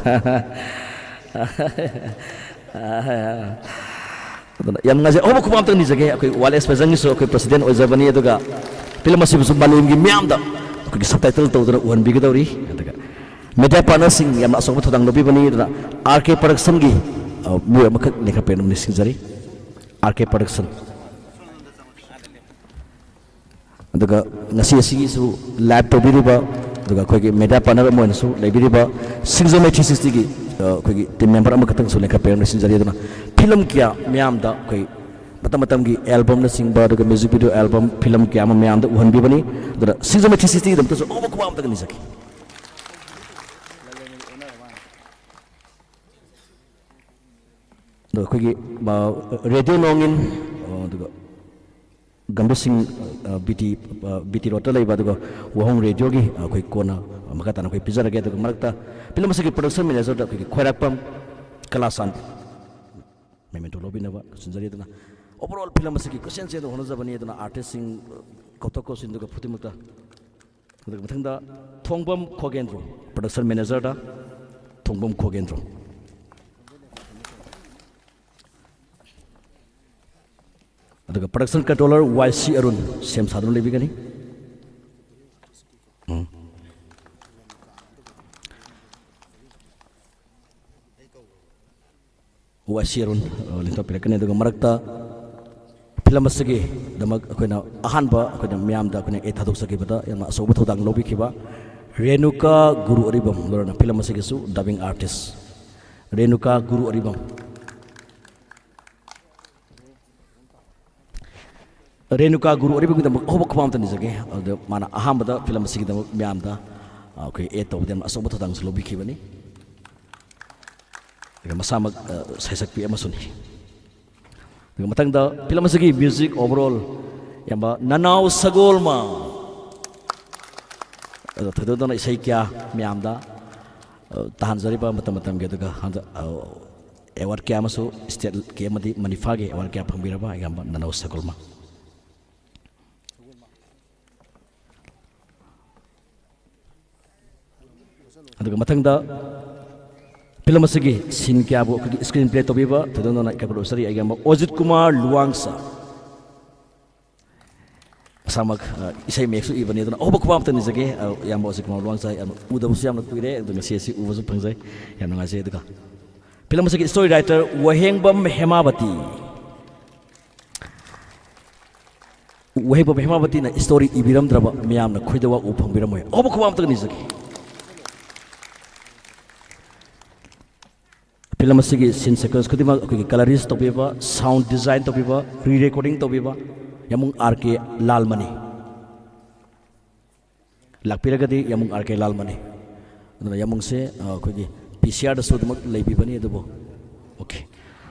ꯑꯗꯨꯅ ꯌꯥꯝ ꯅꯨꯡꯉꯥꯏꯖꯩ꯫ ꯑꯍꯧꯕ ꯈꯨꯕꯥꯛ ꯑꯝꯇꯪ ꯅꯤꯖꯒꯦ꯫ ꯑꯩꯈꯣꯏ ꯋꯥꯏꯜꯗ ꯁ꯭ꯄꯦꯁꯟꯒꯤꯁꯨ ꯑꯩꯈꯣꯏ president ꯑꯣꯏꯖꯕꯅꯤ, ꯑꯗꯨꯒ film ꯑꯁꯤꯕꯨꯁꯨ ꯃꯥꯂꯦꯝꯒꯤ ꯃꯤꯌꯥꯝꯗ ꯑꯩꯈꯣꯏꯒꯤ subtitle ꯇꯧꯗꯨꯅ ꯎꯍꯟꯕꯤꯒꯗꯧꯔꯤ꯫ ꯑꯗꯨꯒ media partnerꯁꯤꯡ ꯌꯥꯝꯅ ꯑꯆꯧꯕ ꯊꯧꯗꯥꯡ ꯂꯧꯕꯤꯕꯅꯤ꯫ ꯑꯗꯨꯅ R K Productionꯒꯤ, ꯑ, ꯃꯤꯑꯣꯏ ꯑꯃꯈꯛ ꯂꯦꯡꯈꯠꯄꯤꯔꯛꯅꯕ ꯅꯤꯡꯁꯤꯡꯖꯔꯤ꯫ R K Production꯫ ꯑꯗꯨꯒ ꯉꯁꯤ ꯑꯁꯤꯒꯤꯁꯨ live ꯇꯧꯕꯤꯔꯤꯕ, ꯑꯗꯨꯒ ꯑꯩꯈꯣꯏꯒꯤ media partner ꯑꯃ ꯑꯣꯏꯅꯁꯨ ꯂꯩꯕꯤꯔꯤꯕ ꯁꯤꯡꯖꯃꯩ three sixtyꯒꯤ, ꯑ, ꯑꯩꯈꯣꯏꯒꯤ team member ꯑꯃꯈꯛꯇꯪꯁꯨ ꯂꯦꯡꯈꯠꯄꯤꯔꯛꯅꯕ ꯅꯤꯡꯁꯤꯡꯖꯔꯤ꯫ ꯑꯗꯨꯅ film ꯀꯌꯥ ꯃꯤꯌꯥꯝꯗ ꯑꯩꯈꯣꯏ ꯃꯇꯝ ꯃꯇꯝꯒꯤ albumꯅꯆꯤꯡꯕ, ꯑꯗꯨꯒ music video, album, film ꯀꯌꯥ ꯑꯃ ꯃꯌꯥꯝꯗ ꯎꯍꯟꯕꯤꯕꯅꯤ꯫ ꯑꯗꯨꯅ ꯁꯤꯡꯖꯃꯩ three sixtyꯒꯤꯗꯃꯛꯇꯁꯨ ꯑꯍꯧꯕ ꯈꯨꯕꯥꯛ ꯑꯝꯇꯒ ꯅꯤꯖꯒꯦ꯫ ꯑꯗꯣ ꯑꯩꯈꯣꯏꯒꯤ, ꯑ, ꯔꯦꯗꯤꯑꯣ ꯅꯣꯡꯏꯟ, ꯑ, ꯑꯗꯨꯒ ꯒꯝꯚꯤꯔ ꯁꯤꯡ, ꯑ, ꯕꯤ ꯇꯤ, ꯑ, ꯕꯤ ꯇꯤ ꯔꯣꯗꯇ ꯂꯩꯕ, ꯑꯗꯨꯒ ꯋꯥꯍꯣꯡ ꯔꯦꯗꯤꯑꯣꯒꯤ, ꯑ, ꯑꯩꯈꯣꯏ ꯀꯣꯟꯅ, ꯑ, ꯃꯈꯥ ꯇꯥꯅ ꯑꯩꯈꯣꯏ ꯄꯤꯖꯔꯒꯦ꯫ ꯑꯗꯨꯒ ꯃꯔꯛꯇ film ꯑꯁꯤꯒꯤ production managerꯗ ꯑꯩꯈꯣꯏꯒꯤ ꯈ꯭ꯋꯥꯏꯔꯥꯛꯄꯝ ꯀꯂꯥꯁꯥꯟ memento ꯂꯧꯕꯤꯅꯕ ꯈꯟꯖꯔꯤ꯫ ꯑꯗꯨꯅ overall film ꯑꯁꯤꯒꯤ ꯀꯣꯏꯆꯦꯟ ꯆꯦꯟꯗ ꯍꯣꯠꯅꯖꯕꯅꯤ꯫ ꯑꯗꯨꯅ artistꯁꯤꯡ, ꯑ, ꯀꯧꯊꯣꯛ ꯀꯧꯁꯤꯟꯗꯨꯒ ꯈꯨꯗꯤꯡꯃꯛꯇ꯫ ꯑꯗꯨꯒ ꯃꯊꯪꯗ ꯊꯣꯡꯕꯝ ꯈꯣꯒꯦꯟꯗ꯭ꯔꯣ, production manager ꯗ ꯊꯣꯡꯕꯝ ꯈꯣꯒꯦꯟꯗ꯭ꯔꯣ꯫ ꯑꯗꯨꯒ production controller ꯋꯥꯏ ꯁꯤ ꯑꯔꯨꯟ ꯁꯦꯝ ꯁꯥꯗꯨꯅ ꯂꯩꯕꯤꯒꯅꯤ꯫ ꯎꯝ꯫ ꯋꯥꯏ ꯁꯤ ꯑꯔꯨꯟ, ꯑ, ꯂꯦꯡꯊꯣꯛꯄꯤꯔꯛꯀꯅꯤ꯫ ꯑꯗꯨꯒ ꯃꯔꯛꯇ ꯐꯤꯂꯝ ꯑꯁꯤꯒꯤꯗꯃꯛ ꯑꯩꯈꯣꯏꯅ ꯑꯍꯥꯟꯕ ꯑꯩꯈꯣꯏꯅ ꯃꯤꯌꯥꯝꯗ ꯑꯩꯈꯣꯏꯅ ꯑꯦ ꯊꯥꯗꯣꯛꯆꯈꯤꯕꯗ ꯌꯥꯝꯅ ꯑꯆꯧꯕ ꯊꯧꯗꯥꯡ ꯂꯧꯕꯤꯈꯤꯕ ꯔꯦꯅꯨꯀꯥ ꯒꯨꯔꯨ ꯑꯔꯤꯕꯝ, ꯂꯣꯏꯅꯅ ꯐꯤꯂꯝ ꯑꯁꯤꯒꯤꯁꯨ dubbing artist ꯔꯦꯅꯨꯀꯥ ꯒꯨꯔꯨ ꯑꯔꯤꯕꯝ꯫ ꯔꯦꯅꯨꯀꯥ ꯒꯨꯔꯨ ꯑꯔꯤꯕꯝꯒꯤꯗꯃꯛ ꯑꯍꯧꯕ ꯈꯨꯕꯥꯛ ꯑꯝꯇ ꯅꯤꯖꯒꯦ꯫ ꯑꯗꯨꯗ ꯃꯥꯅ ꯑꯍꯥꯟꯕꯗ ꯐꯤꯂꯝ ꯑꯁꯤꯒꯤꯗꯃꯛ ꯃꯤꯌꯥꯝꯗ, ꯑ, ꯑꯩꯈꯣꯏ ꯑꯦ ꯇꯧꯕꯗ ꯌꯥꯝꯅ ꯑꯆꯧꯕ ꯊꯧꯗꯥꯡꯁꯨ ꯂꯧꯕꯤꯈꯤꯕꯅꯤ꯫ ꯑꯗꯨꯒ ꯃꯁꯥꯃꯛ, ꯑ, ꯁꯩꯁꯛꯄꯤ ꯑꯃꯁꯨꯅꯤ꯫ ꯑꯗꯨꯒ ꯃꯊꯪꯗ ꯐꯤꯂꯝ ꯑꯁꯤꯒꯤ music overall ꯏꯌꯥꯝꯕ ꯅꯅꯥꯎ ꯁꯒꯣꯜꯃ꯫ ꯑꯗꯣ ꯊꯣꯏꯗꯣꯛꯇꯅ ꯏꯁꯩ ꯀꯌꯥ ꯃꯌꯥꯝꯗ, ꯑ, ꯇꯥꯍꯟꯖꯔꯤꯕ ꯃꯇꯝ ꯃꯇꯝꯒꯤ, ꯑꯗꯨꯒ ꯍꯟꯗꯛ, ꯑ, award ꯀꯌꯥ ꯑꯃꯁꯨ, state ꯀꯤ ꯑꯃꯗꯤ ꯃꯅꯤꯐꯥꯒꯤ award ꯀꯌꯥ ꯐꯪꯕꯤꯔꯕ ꯏꯌꯥꯝꯕ ꯅꯅꯥꯎ ꯁꯒꯣꯜꯃ꯫ ꯑꯗꯨꯒ ꯃꯊꯪꯗ ꯐꯤꯂꯝ ꯑꯁꯤꯒꯤ scene ꯀꯌꯥꯕꯨ ꯑꯩꯈꯣꯏꯒꯤ screenplay ꯇꯧꯕꯤꯕ ꯊꯣꯏꯗꯣꯛꯅ ꯏꯀꯥꯏ ꯈꯨꯝꯅꯕ ꯆꯥꯔꯤ ꯑꯩꯒꯤ ꯏꯌꯥꯝꯕ ꯑꯣꯖꯤꯠ ꯀꯨꯃꯥꯔ ꯂꯨꯋꯥꯡꯁꯥ꯫ ꯃꯁꯥꯃꯛ, ꯑ, ꯏꯁꯩ ꯃꯌꯦꯛꯁꯨ ꯏꯕꯅꯤ, ꯑꯗꯨꯅ ꯑꯍꯧꯕ ꯈꯨꯕꯥꯛ ꯑꯝꯇ ꯅꯤꯖꯒꯦ꯫ ꯑ, ꯏꯌꯥꯝꯕ ꯑꯣꯖꯤꯠ ꯀꯨꯃꯥꯔ ꯂꯨꯋꯥꯡꯁꯥ ꯌꯥꯝꯅ ꯎꯗꯕꯁꯨ ꯌꯥꯝꯅ ꯀꯨꯏꯔꯦ, ꯑꯗꯨ ꯉꯁꯤ ꯑꯁꯤ ꯎꯕꯁꯨ ꯐꯪꯖꯩ, ꯌꯥꯝ ꯅꯨꯡꯉꯥꯏꯖꯩ꯫ ꯑꯗꯨꯒ ꯐꯤꯂꯝ ꯑꯁꯤꯒꯤ story writer ꯋꯥꯍꯦꯡꯕꯝ ꯍꯦꯃꯥꯕꯇꯤ꯫ ꯋꯥꯍꯦꯡꯕꯝ ꯍꯦꯃꯥꯕꯇꯤꯅ story ꯏꯕꯤꯔꯝꯗ꯭ꯔꯕ ꯃꯌꯥꯝꯅ ꯈꯣꯏꯗꯧ ꯎ ꯐꯪꯕꯤꯔꯝꯃꯣꯏ꯫ ꯑꯍꯧꯕ ꯈꯨꯕꯥꯛ ꯑꯝꯇꯒ ꯅꯤꯖꯒꯦ꯫ ꯐꯤꯂꯝ ꯑꯁꯤꯒꯤ scene sequence ꯈꯨꯗꯤꯡꯃꯛ ꯑꯩꯈꯣꯏꯒꯤ colorist ꯇꯧꯕꯤꯕ, sound design ꯇꯧꯕꯤꯕ, re-recording ꯇꯧꯕꯤꯕ ꯌꯥꯝꯕꯨꯡ ꯑꯥꯔ ꯀꯦ ꯂꯥꯜꯃꯅꯤ꯫ ꯂꯥꯛꯄꯤꯔꯒꯗꯤ ꯌꯥꯝꯕꯨꯡ ꯑꯥꯔ ꯀꯦ ꯂꯥꯜꯃꯅꯤ꯫ ꯑꯗꯨꯅ ꯌꯥꯝꯕꯨꯡꯁꯦ, ꯑ, ꯑꯩꯈꯣꯏꯒꯤ ꯄꯤ ꯁꯤ ꯑꯥꯔꯗꯁꯨ ꯑꯗꯨꯃꯛ ꯂꯩꯕꯤꯕꯅꯤ ꯑꯗꯨꯕꯨ꯫ ꯑꯣꯀꯦ꯫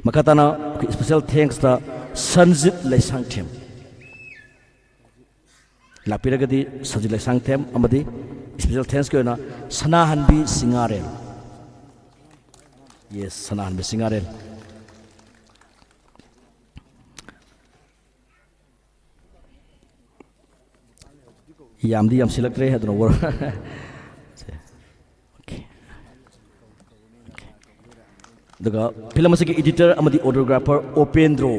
ꯃꯈꯥ ꯇꯥꯅ ꯑꯩꯈꯣꯏ special thanksꯇ ꯁꯟꯖꯤꯠ ꯂꯩꯁꯥꯡꯊꯦꯝ꯫ ꯂꯥꯛꯄꯤꯔꯒꯗꯤ ꯁꯟꯖꯤꯠ ꯂꯩꯁꯥꯡꯊꯦꯝ ꯑꯃꯗꯤ special thanksꯀꯤ ꯑꯣꯏꯅ ꯁꯅꯥꯍꯟꯕꯤ ꯁꯤꯡꯉꯥꯔꯦꯜ꯫ Yes, ꯁꯅꯥꯍꯟꯕꯤ ꯁꯤꯡꯉꯥꯔꯦꯜ꯫ ꯌꯥꯝꯗꯤ ꯌꯥꯝꯁꯤꯜꯂꯛꯇ꯭ꯔꯦ, ꯑꯗꯨꯅ ꯋꯥꯔ ꯑꯗꯨꯒ ꯐꯤꯂꯝ ꯑꯁꯤꯒꯤ ꯏꯗꯤꯇꯔ ꯑꯃꯗꯤ ꯑꯣꯇꯣꯒ꯭ꯔꯥꯐꯔ ꯎꯄꯦꯟꯗ꯭ꯔꯣ꯫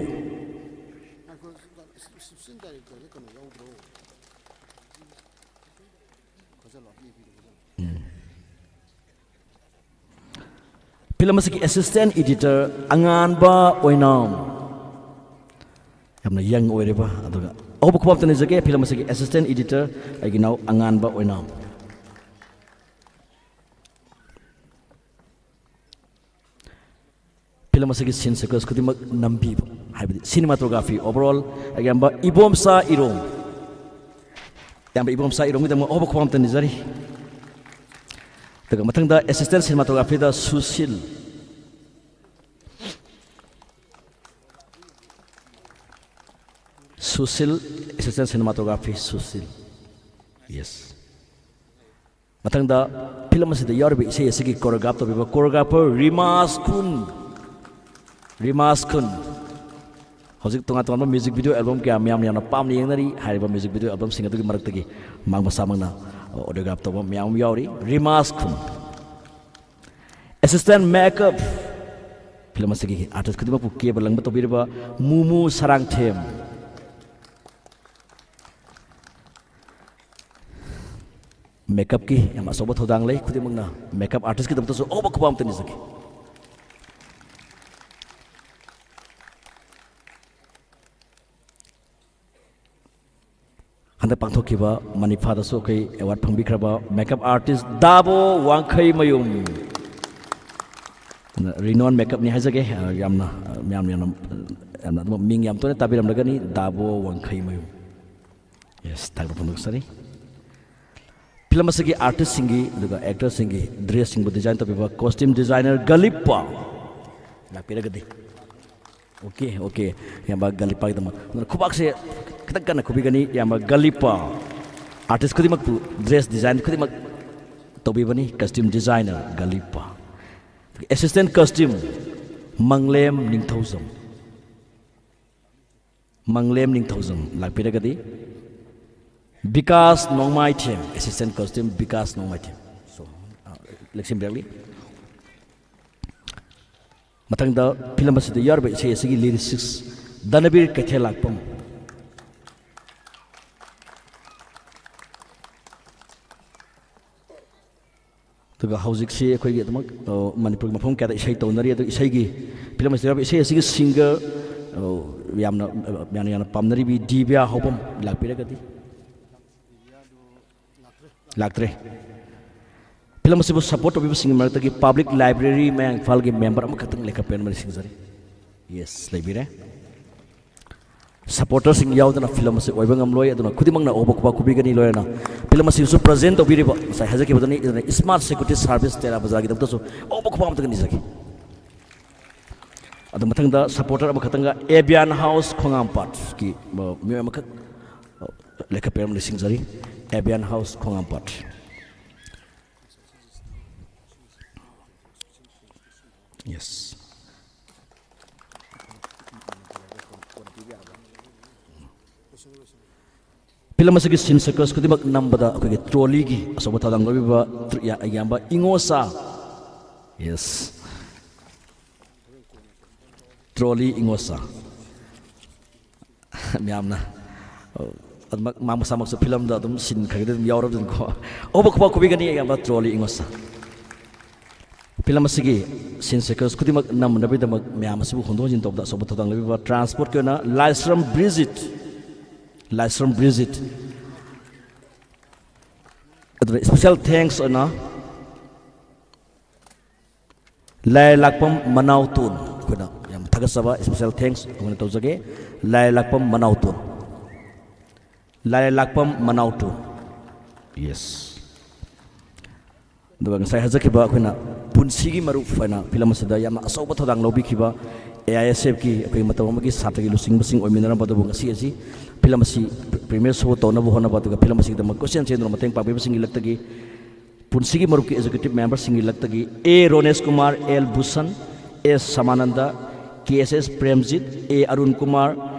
ꯐꯤꯂꯝ ꯑꯁꯤꯒꯤ ꯑꯦꯁꯤꯁꯇꯦꯟ ꯏꯗꯤꯇꯔ ꯑꯉꯥꯟꯕ ꯑꯣꯏꯅꯥꯝ, ꯌꯥꯝꯅ ꯌꯪ ꯑꯣꯏꯔꯤꯕ꯫ ꯑꯗꯨꯒ ꯑꯍꯧꯕ ꯈꯨꯕꯥꯛ ꯑꯝꯇ ꯅꯤꯖꯒꯦ ꯐꯤꯂꯝ ꯑꯁꯤꯒꯤ ꯑꯦꯁꯤꯁꯇꯦꯟ ꯏꯗꯤꯇꯔ ꯑꯩꯒꯤ ꯏꯅꯥꯎ ꯑꯉꯥꯟꯕ ꯑꯣꯏꯅꯥꯝ꯫ ꯐꯤꯂꯝ ꯑꯁꯤꯒꯤ ꯁꯤꯟ ꯁꯤꯀ꯭ꯋꯦꯟꯁ ꯈꯨꯗꯤꯡꯃꯛ ꯅꯝꯕꯤꯕ, ꯍꯥꯏꯕꯗꯤ ꯁꯤꯅꯦꯃꯥꯇꯣꯒ꯭ꯔꯥꯐꯤ ꯑꯣꯚꯔꯑꯣꯜ, ꯑꯌꯥꯝꯕ ꯏꯕꯣꯝꯆꯥ ꯏꯔꯣꯝ, ꯑꯌꯥꯝꯕ ꯏꯕꯣꯝꯆꯥ ꯏꯔꯣꯝꯒꯤꯗꯃꯛ ꯑꯍꯧꯕ ꯈꯨꯕꯥꯛ ꯑꯝꯇ ꯅꯤꯖꯔꯤ꯫ ꯑꯗꯨꯒ ꯃꯊꯪꯗ assistant ꯁꯤꯅꯦꯃꯥꯇꯣꯒ꯭ꯔꯥꯐꯤꯗ Sushil, Sushil, assistant cinematography Sushil. Yes. ꯃꯊꯪꯗ ꯐꯤꯂꯝ ꯑꯁꯤꯗ ꯌꯥꯎꯔꯤꯕ ꯏꯁꯩ ꯑꯁꯤꯒꯤ ꯀꯣꯔꯤꯌꯣꯒ꯭ꯔꯥꯐ ꯇꯧꯕꯤꯕ ꯀꯣꯔꯤꯌꯣꯒ꯭ꯔꯥꯐꯔ ꯔꯤꯃꯥꯁ ꯈꯨꯟ, ꯔꯤꯃꯥꯁ ꯈꯨꯟ꯫ ꯍꯧꯖꯤꯛ ꯇꯣꯉꯥꯟ ꯇꯣꯉꯥꯟꯕ ꯃ꯭ꯌꯨꯖꯤꯛ ꯚꯤꯗꯤꯑꯣ ꯑꯦꯜꯕꯝ ꯀꯌꯥ ꯃꯌꯥꯝ ꯌꯥꯝꯅ ꯄꯥꯝꯅ ꯌꯦꯡꯅꯔꯤ꯫ ꯍꯥꯏꯔꯤꯕ ꯃ꯭ꯌꯨꯖꯤꯛ ꯚꯤꯗꯤꯑꯣ ꯑꯦꯜꯕꯝꯁꯤꯡ ꯑꯗꯨꯒꯤ ꯃꯔꯛꯇꯒꯤ ꯃꯥꯡ ꯃꯁꯥꯃꯛꯅ ꯑꯣꯇꯣꯒ꯭ꯔꯥꯐ ꯇꯧꯕ ꯃꯌꯥꯝ ꯑꯃ ꯌꯥꯎꯔꯤ꯫ ꯔꯤꯃꯥꯁ ꯈꯨꯟ꯫ ꯑꯦꯁꯤꯁꯇꯦꯟ ꯃꯦꯀꯞ, ꯐꯤꯂꯝ ꯑꯁꯤꯒꯤ ꯑꯥꯔꯇꯤꯁ ꯈꯨꯗꯤꯡꯃꯛꯄꯨ ꯀꯦꯕ ꯂꯪꯕ ꯇꯧꯕꯤꯔꯤꯕ ꯃꯨꯃꯨ ꯁꯔꯥꯡꯊꯦꯝ꯫ ꯃꯦꯀꯞꯀꯤ ꯌꯥꯝ ꯑꯆꯧꯕ ꯊꯧꯗꯥꯡ ꯂꯩ꯫ ꯈꯨꯗꯤꯡꯃꯛꯅ ꯃꯦꯀꯞ ꯑꯥꯔꯇꯤꯁꯀꯤꯗꯃꯛꯇꯁꯨ ꯑꯍꯧꯕ ꯈꯨꯕꯥꯛ ꯑꯝꯇ ꯅꯤꯖꯒꯦ꯫ ꯍꯟꯗꯛ ꯄꯥꯡꯊꯣꯛꯈꯤꯕ ꯃꯅꯤꯐꯥꯗꯁꯨ ꯑꯩꯈꯣꯏ ꯑꯦꯋꯥꯔꯗ ꯐꯪꯕꯤꯈ꯭ꯔꯕ ꯃꯦꯀꯞ ꯑꯥꯔꯇꯤꯁ ꯗꯥꯕꯣ ꯋꯥꯡꯈꯩꯃꯌꯨꯝ, ꯔꯤꯅꯣꯟ ꯃꯦꯀꯞꯅꯤ ꯍꯥꯏꯖꯒꯦ꯫ ꯑ, ꯌꯥꯝꯅ, ꯑ, ꯃꯌꯥꯝ ꯌꯥꯝꯅ, ꯑ, ꯌꯥꯝꯅ ꯑꯗꯨꯝ ꯃꯤꯡ ꯌꯥꯝ ꯇꯣꯏꯅ ꯇꯥꯕꯤꯔꯝꯂꯒꯅꯤ, ꯗꯥꯕꯣ ꯋꯥꯡꯈꯩꯃꯌꯨꯝ꯫ ꯌꯦꯁ, ꯊꯥꯒꯠꯄ ꯐꯣꯡꯗꯣꯛꯆꯔꯤ꯫ ꯐꯤꯂꯝ ꯑꯁꯤꯒꯤ ꯑꯥꯔꯇꯤꯁꯁꯤꯡꯒꯤ ꯑꯗꯨꯒ ꯑꯦꯛꯇꯔꯁꯤꯡꯒꯤ ꯗ꯭ꯔꯦꯁꯁꯤꯡꯕꯨ ꯗꯤꯖꯥꯏꯟ ꯇꯧꯕꯤꯕ ꯀꯣꯁꯇ꯭ꯌꯨꯝ ꯗꯤꯖꯥꯏꯅꯔ ꯒꯂꯤꯞꯄ ꯂꯥꯛꯄꯤꯔꯒꯗꯤ꯫ ꯑꯣꯀꯦ, ꯑꯣꯀꯦ, ꯏꯌꯥꯝꯕ ꯒꯂꯤꯞꯄꯒꯤꯗꯃꯛ꯫ ꯑꯗꯨꯅ ꯈꯨꯕꯥꯛꯁꯦ ꯈꯤꯇꯪ ꯀꯟꯅ ꯈꯨꯕꯤꯒꯅꯤ, ꯏꯌꯥꯝꯕ ꯒꯂꯤꯞꯄ꯫ ꯑꯥꯔꯇꯤꯁ ꯈꯨꯗꯤꯡꯃꯛꯄꯨ ꯗ꯭ꯔꯦꯁ ꯗꯤꯖꯥꯏꯟ ꯈꯨꯗꯤꯡꯃꯛ ꯇꯧꯕꯤꯕꯅꯤ ꯀꯁꯇ꯭ꯌꯨꯝ ꯗꯤꯖꯥꯏꯅꯔ ꯒꯂꯤꯞꯄ꯫ ꯑꯦꯁꯤꯁꯇꯦꯟ ꯀꯁꯇ꯭ꯌꯨꯝ ꯃꯪꯂꯦꯝ ꯅꯤꯡꯊꯧꯖꯝ꯫ ꯃꯪꯂꯦꯝ ꯅꯤꯡꯊꯧꯖꯝ ꯂꯥꯛꯄꯤꯔꯒꯗꯤ꯫ ꯕꯤꯀꯥꯁ ꯅꯣꯡꯃꯥꯏꯊꯦꯝ, assistant costume ꯕꯤꯀꯥꯁ ꯅꯣꯡꯃꯥꯏꯊꯦꯝ꯫ So, uh, ꯂꯦꯡꯁꯤꯟꯕꯤꯔꯛꯂꯤ꯫ ꯃꯊꯪꯗ ꯐꯤꯂꯝ ꯑꯁꯤꯗ ꯌꯥꯎꯔꯤꯕ ꯏꯁꯩ ꯑꯁꯤꯒꯤ lyricist ꯙꯅꯕꯤꯔ ꯀꯩꯊꯦꯜꯂꯥꯛꯄꯝ꯫ ꯑꯗꯨꯒ ꯍꯧꯖꯤꯛꯁꯤ ꯑꯩꯈꯣꯏꯒꯤ ꯑꯗꯨꯃꯛ, ꯑ, ꯃꯅꯤꯄꯨꯔꯒꯤ ꯃꯐꯝ ꯀꯌꯥꯗ ꯏꯁꯩ ꯇꯧꯅꯔꯤ꯫ ꯑꯗꯨ ꯏꯁꯩꯒꯤ, ꯐꯤꯂꯝ ꯑꯁꯤꯗ ꯌꯥꯎꯔꯤꯕ ꯏꯁꯩ ꯑꯁꯤꯒꯤ singer, ꯑ, ꯌꯥꯝꯅ, ꯑ, ꯌꯥꯝꯅ, ꯌꯥꯝꯅ ꯄꯥꯝꯅꯔꯤꯕꯤ ꯗꯤꯕ꯭ꯌꯥ ꯍꯥꯎꯕꯝ ꯂꯥꯛꯄꯤꯔꯒꯗꯤ꯫ ꯂꯥꯛꯇ꯭ꯔꯦ꯫ ꯐꯤꯂꯝ ꯑꯁꯤꯕꯨ support ꯇꯧꯕꯤꯕꯁꯤꯡꯒꯤ ꯃꯔꯛꯇꯒꯤ Public Library ꯃꯌꯥꯡ ꯏꯝꯐꯥꯜꯒꯤ member ꯑꯃꯈꯛꯇꯪ ꯂꯩꯈꯠꯄꯤꯌꯣꯅ ꯅꯤꯡꯁꯤꯡꯖꯔꯤ꯫ Yes, ꯂꯩꯕꯤꯔꯦ꯫ Supporterꯁꯤꯡ ꯌꯥꯎꯗꯅ ꯐꯤꯂꯝ ꯑꯁꯤ ꯑꯣꯏꯕ ꯉꯝꯂꯣꯏ꯫ ꯑꯗꯨꯅ ꯈꯨꯗꯤꯡꯃꯛꯅ ꯑꯍꯣꯕ ꯈꯨꯕꯥꯛ ꯈꯨꯕꯤꯒꯅꯤ꯫ ꯂꯣꯏꯅꯅ ꯐꯤꯂꯝ ꯑꯁꯤꯁꯨ present ꯇꯧꯕꯤꯔꯤꯕ, ꯉꯁꯥꯏ ꯍꯥꯏꯖꯈꯤꯕꯗꯨꯅꯤ, ꯑꯗꯨꯅ Smart Security Service ꯇꯦꯔꯥ ꯕꯖꯥꯔꯒꯤꯗꯃꯛꯇꯁꯨ ꯑꯍꯣꯕ ꯈꯨꯕꯥꯛ ꯑꯃꯇꯪ ꯅꯤꯖꯒꯦ꯫ ꯑꯗꯨ ꯃꯊꯪꯗ supporter ꯑꯃꯈꯛꯇꯪꯒ Avian House ꯈꯣꯡꯉꯥꯝꯄꯥꯠꯀꯤ, ꯑ, ꯃꯤꯑꯣꯏ ꯑꯃꯈꯛ, ꯑ, ꯂꯩꯈꯠꯄꯤꯔꯝ ꯅꯤꯡꯁꯤꯡꯖꯔꯤ꯫ Avian House ꯈꯣꯡꯉꯥꯝꯄꯥꯠ꯫ Yes꯫ ꯐꯤꯂꯝ ꯑꯁꯤꯒꯤ scene sequence ꯈꯨꯗꯤꯡꯃꯛ ꯅꯝꯕꯗ ꯑꯩꯈꯣꯏꯒꯤ trolleyꯒꯤ ꯑꯆꯧꯕ ꯊꯧꯗꯥꯡ ꯂꯧꯔꯤꯕ ꯇ꯭ꯔ-, ꯏꯌꯥ-, ꯏꯌꯥꯝꯕ ꯏꯉꯣꯆꯥ꯫ Yes꯫ Trolley ꯏꯉꯣꯆꯥ꯫ ꯃꯌꯥꯝꯅ, ꯑ, ꯑꯗꯨꯃꯛ ꯃꯥ ꯃꯁꯥꯃꯛꯁꯨ ꯐꯤꯂꯝꯗ ꯑꯗꯨꯝ scene ꯈꯔꯗꯤ ꯑꯗꯨꯝ ꯌꯥꯎꯔꯕꯅꯤꯅꯀꯣ꯫ ꯑꯍꯣꯕ ꯈꯨꯕꯥꯛ ꯈꯨꯕꯤꯒꯅꯤ, ꯏꯌꯥꯝꯕ trolley ꯏꯉꯣꯆꯥ꯫ ꯐꯤꯂꯝ ꯑꯁꯤꯒꯤ scene sequence ꯈꯨꯗꯤꯡꯃꯛ ꯅꯝꯅꯕꯒꯤꯗꯃꯛ ꯃꯌꯥꯝ ꯑꯁꯤꯕꯨ ꯍꯣꯟꯗꯣꯛ ꯍꯣꯟꯖꯤꯟ ꯇꯧꯕꯗ ꯑꯆꯧꯕ ꯊꯧꯗꯥꯡ ꯂꯧꯕꯤꯕ transportꯀꯤ ꯑꯣꯏꯅ ꯂꯥꯏꯁ꯭ꯔꯝ ꯕ꯭ꯔꯤꯖꯤꯠ, ꯂꯥꯏꯁ꯭ꯔꯝ ꯕ꯭ꯔꯤꯖꯤꯠ꯫ ꯑꯗꯨꯅ special thanks ꯑꯣꯏꯅ ꯂꯥꯏꯔꯩꯂꯥꯛꯄꯝ ꯃꯅꯥꯎꯇꯣꯟ, ꯑꯩꯈꯣꯏꯅ ꯌꯥꯝ ꯊꯥꯒꯠꯆꯕ special thanks ꯑꯩꯈꯣꯏꯅ ꯇꯧꯖꯒꯦ꯫ ꯂꯥꯏꯔꯩꯂꯥꯛꯄꯝ ꯃꯅꯥꯎꯇꯣꯟ, ꯂꯥꯏꯔꯩꯂꯥꯛꯄꯝ ꯃꯅꯥꯎꯇꯣꯟ꯫ Yes꯫ ꯑꯗꯨꯒ ꯉꯁꯥꯏ ꯍꯥꯏꯖꯈꯤꯕ ꯑꯩꯈꯣꯏꯅ ꯄꯨꯟꯁꯤꯒꯤ ꯃꯔꯨꯞ ꯍꯥꯏꯅ ꯐꯤꯂꯝ ꯑꯁꯤꯗ ꯌꯥꯝꯅ ꯑꯆꯧꯕ ꯊꯧꯗꯥꯡ ꯂꯧꯕꯤꯈꯤꯕ ꯑꯦ ꯑꯥꯏ ꯑꯦꯁ ꯑꯦꯐꯀꯤ ꯑꯩꯈꯣꯏ ꯃꯇꯧ ꯑꯃꯒꯤ ꯁꯥꯇ꯭ꯔꯒꯤ ꯂꯨꯆꯤꯡꯕꯁꯤꯡ ꯑꯣꯏꯃꯤꯟꯅꯔꯝꯕ ꯑꯗꯨꯕꯨ ꯉꯁꯤ ꯑꯁꯤ ꯐꯤꯂꯝ ꯑꯁꯤ premiere show ꯇꯧꯅꯕ ꯍꯣꯠꯅꯕ ꯑꯗꯨꯒ ꯐꯤꯂꯝ ꯑꯁꯤꯒꯤꯗꯃꯛ ꯀꯣꯏꯆꯦꯟ ꯆꯦꯟꯗꯨꯅ ꯃꯇꯦꯡ ꯄꯥꯡꯕꯤꯕꯁꯤꯡꯒꯤ ꯂꯛꯇꯒꯤ ꯄꯨꯟꯁꯤꯒꯤ ꯃꯔꯨꯞꯀꯤ executive memberꯁꯤꯡꯒꯤ ꯂꯛꯇꯒꯤ ꯑꯦ ꯔꯣꯅꯦꯁ ꯀꯨꯃꯥꯔ, ꯑꯦꯜ ꯚꯨꯁꯟ, ꯑꯦꯁ ꯁꯃꯥꯅꯟꯗ, ꯀꯦ ꯑꯦꯁ ꯑꯦꯁ ꯄ꯭ꯔꯦꯝꯖꯤꯠ, ꯑꯦ ꯑꯔꯨꯟ ꯀꯨꯃꯥꯔ,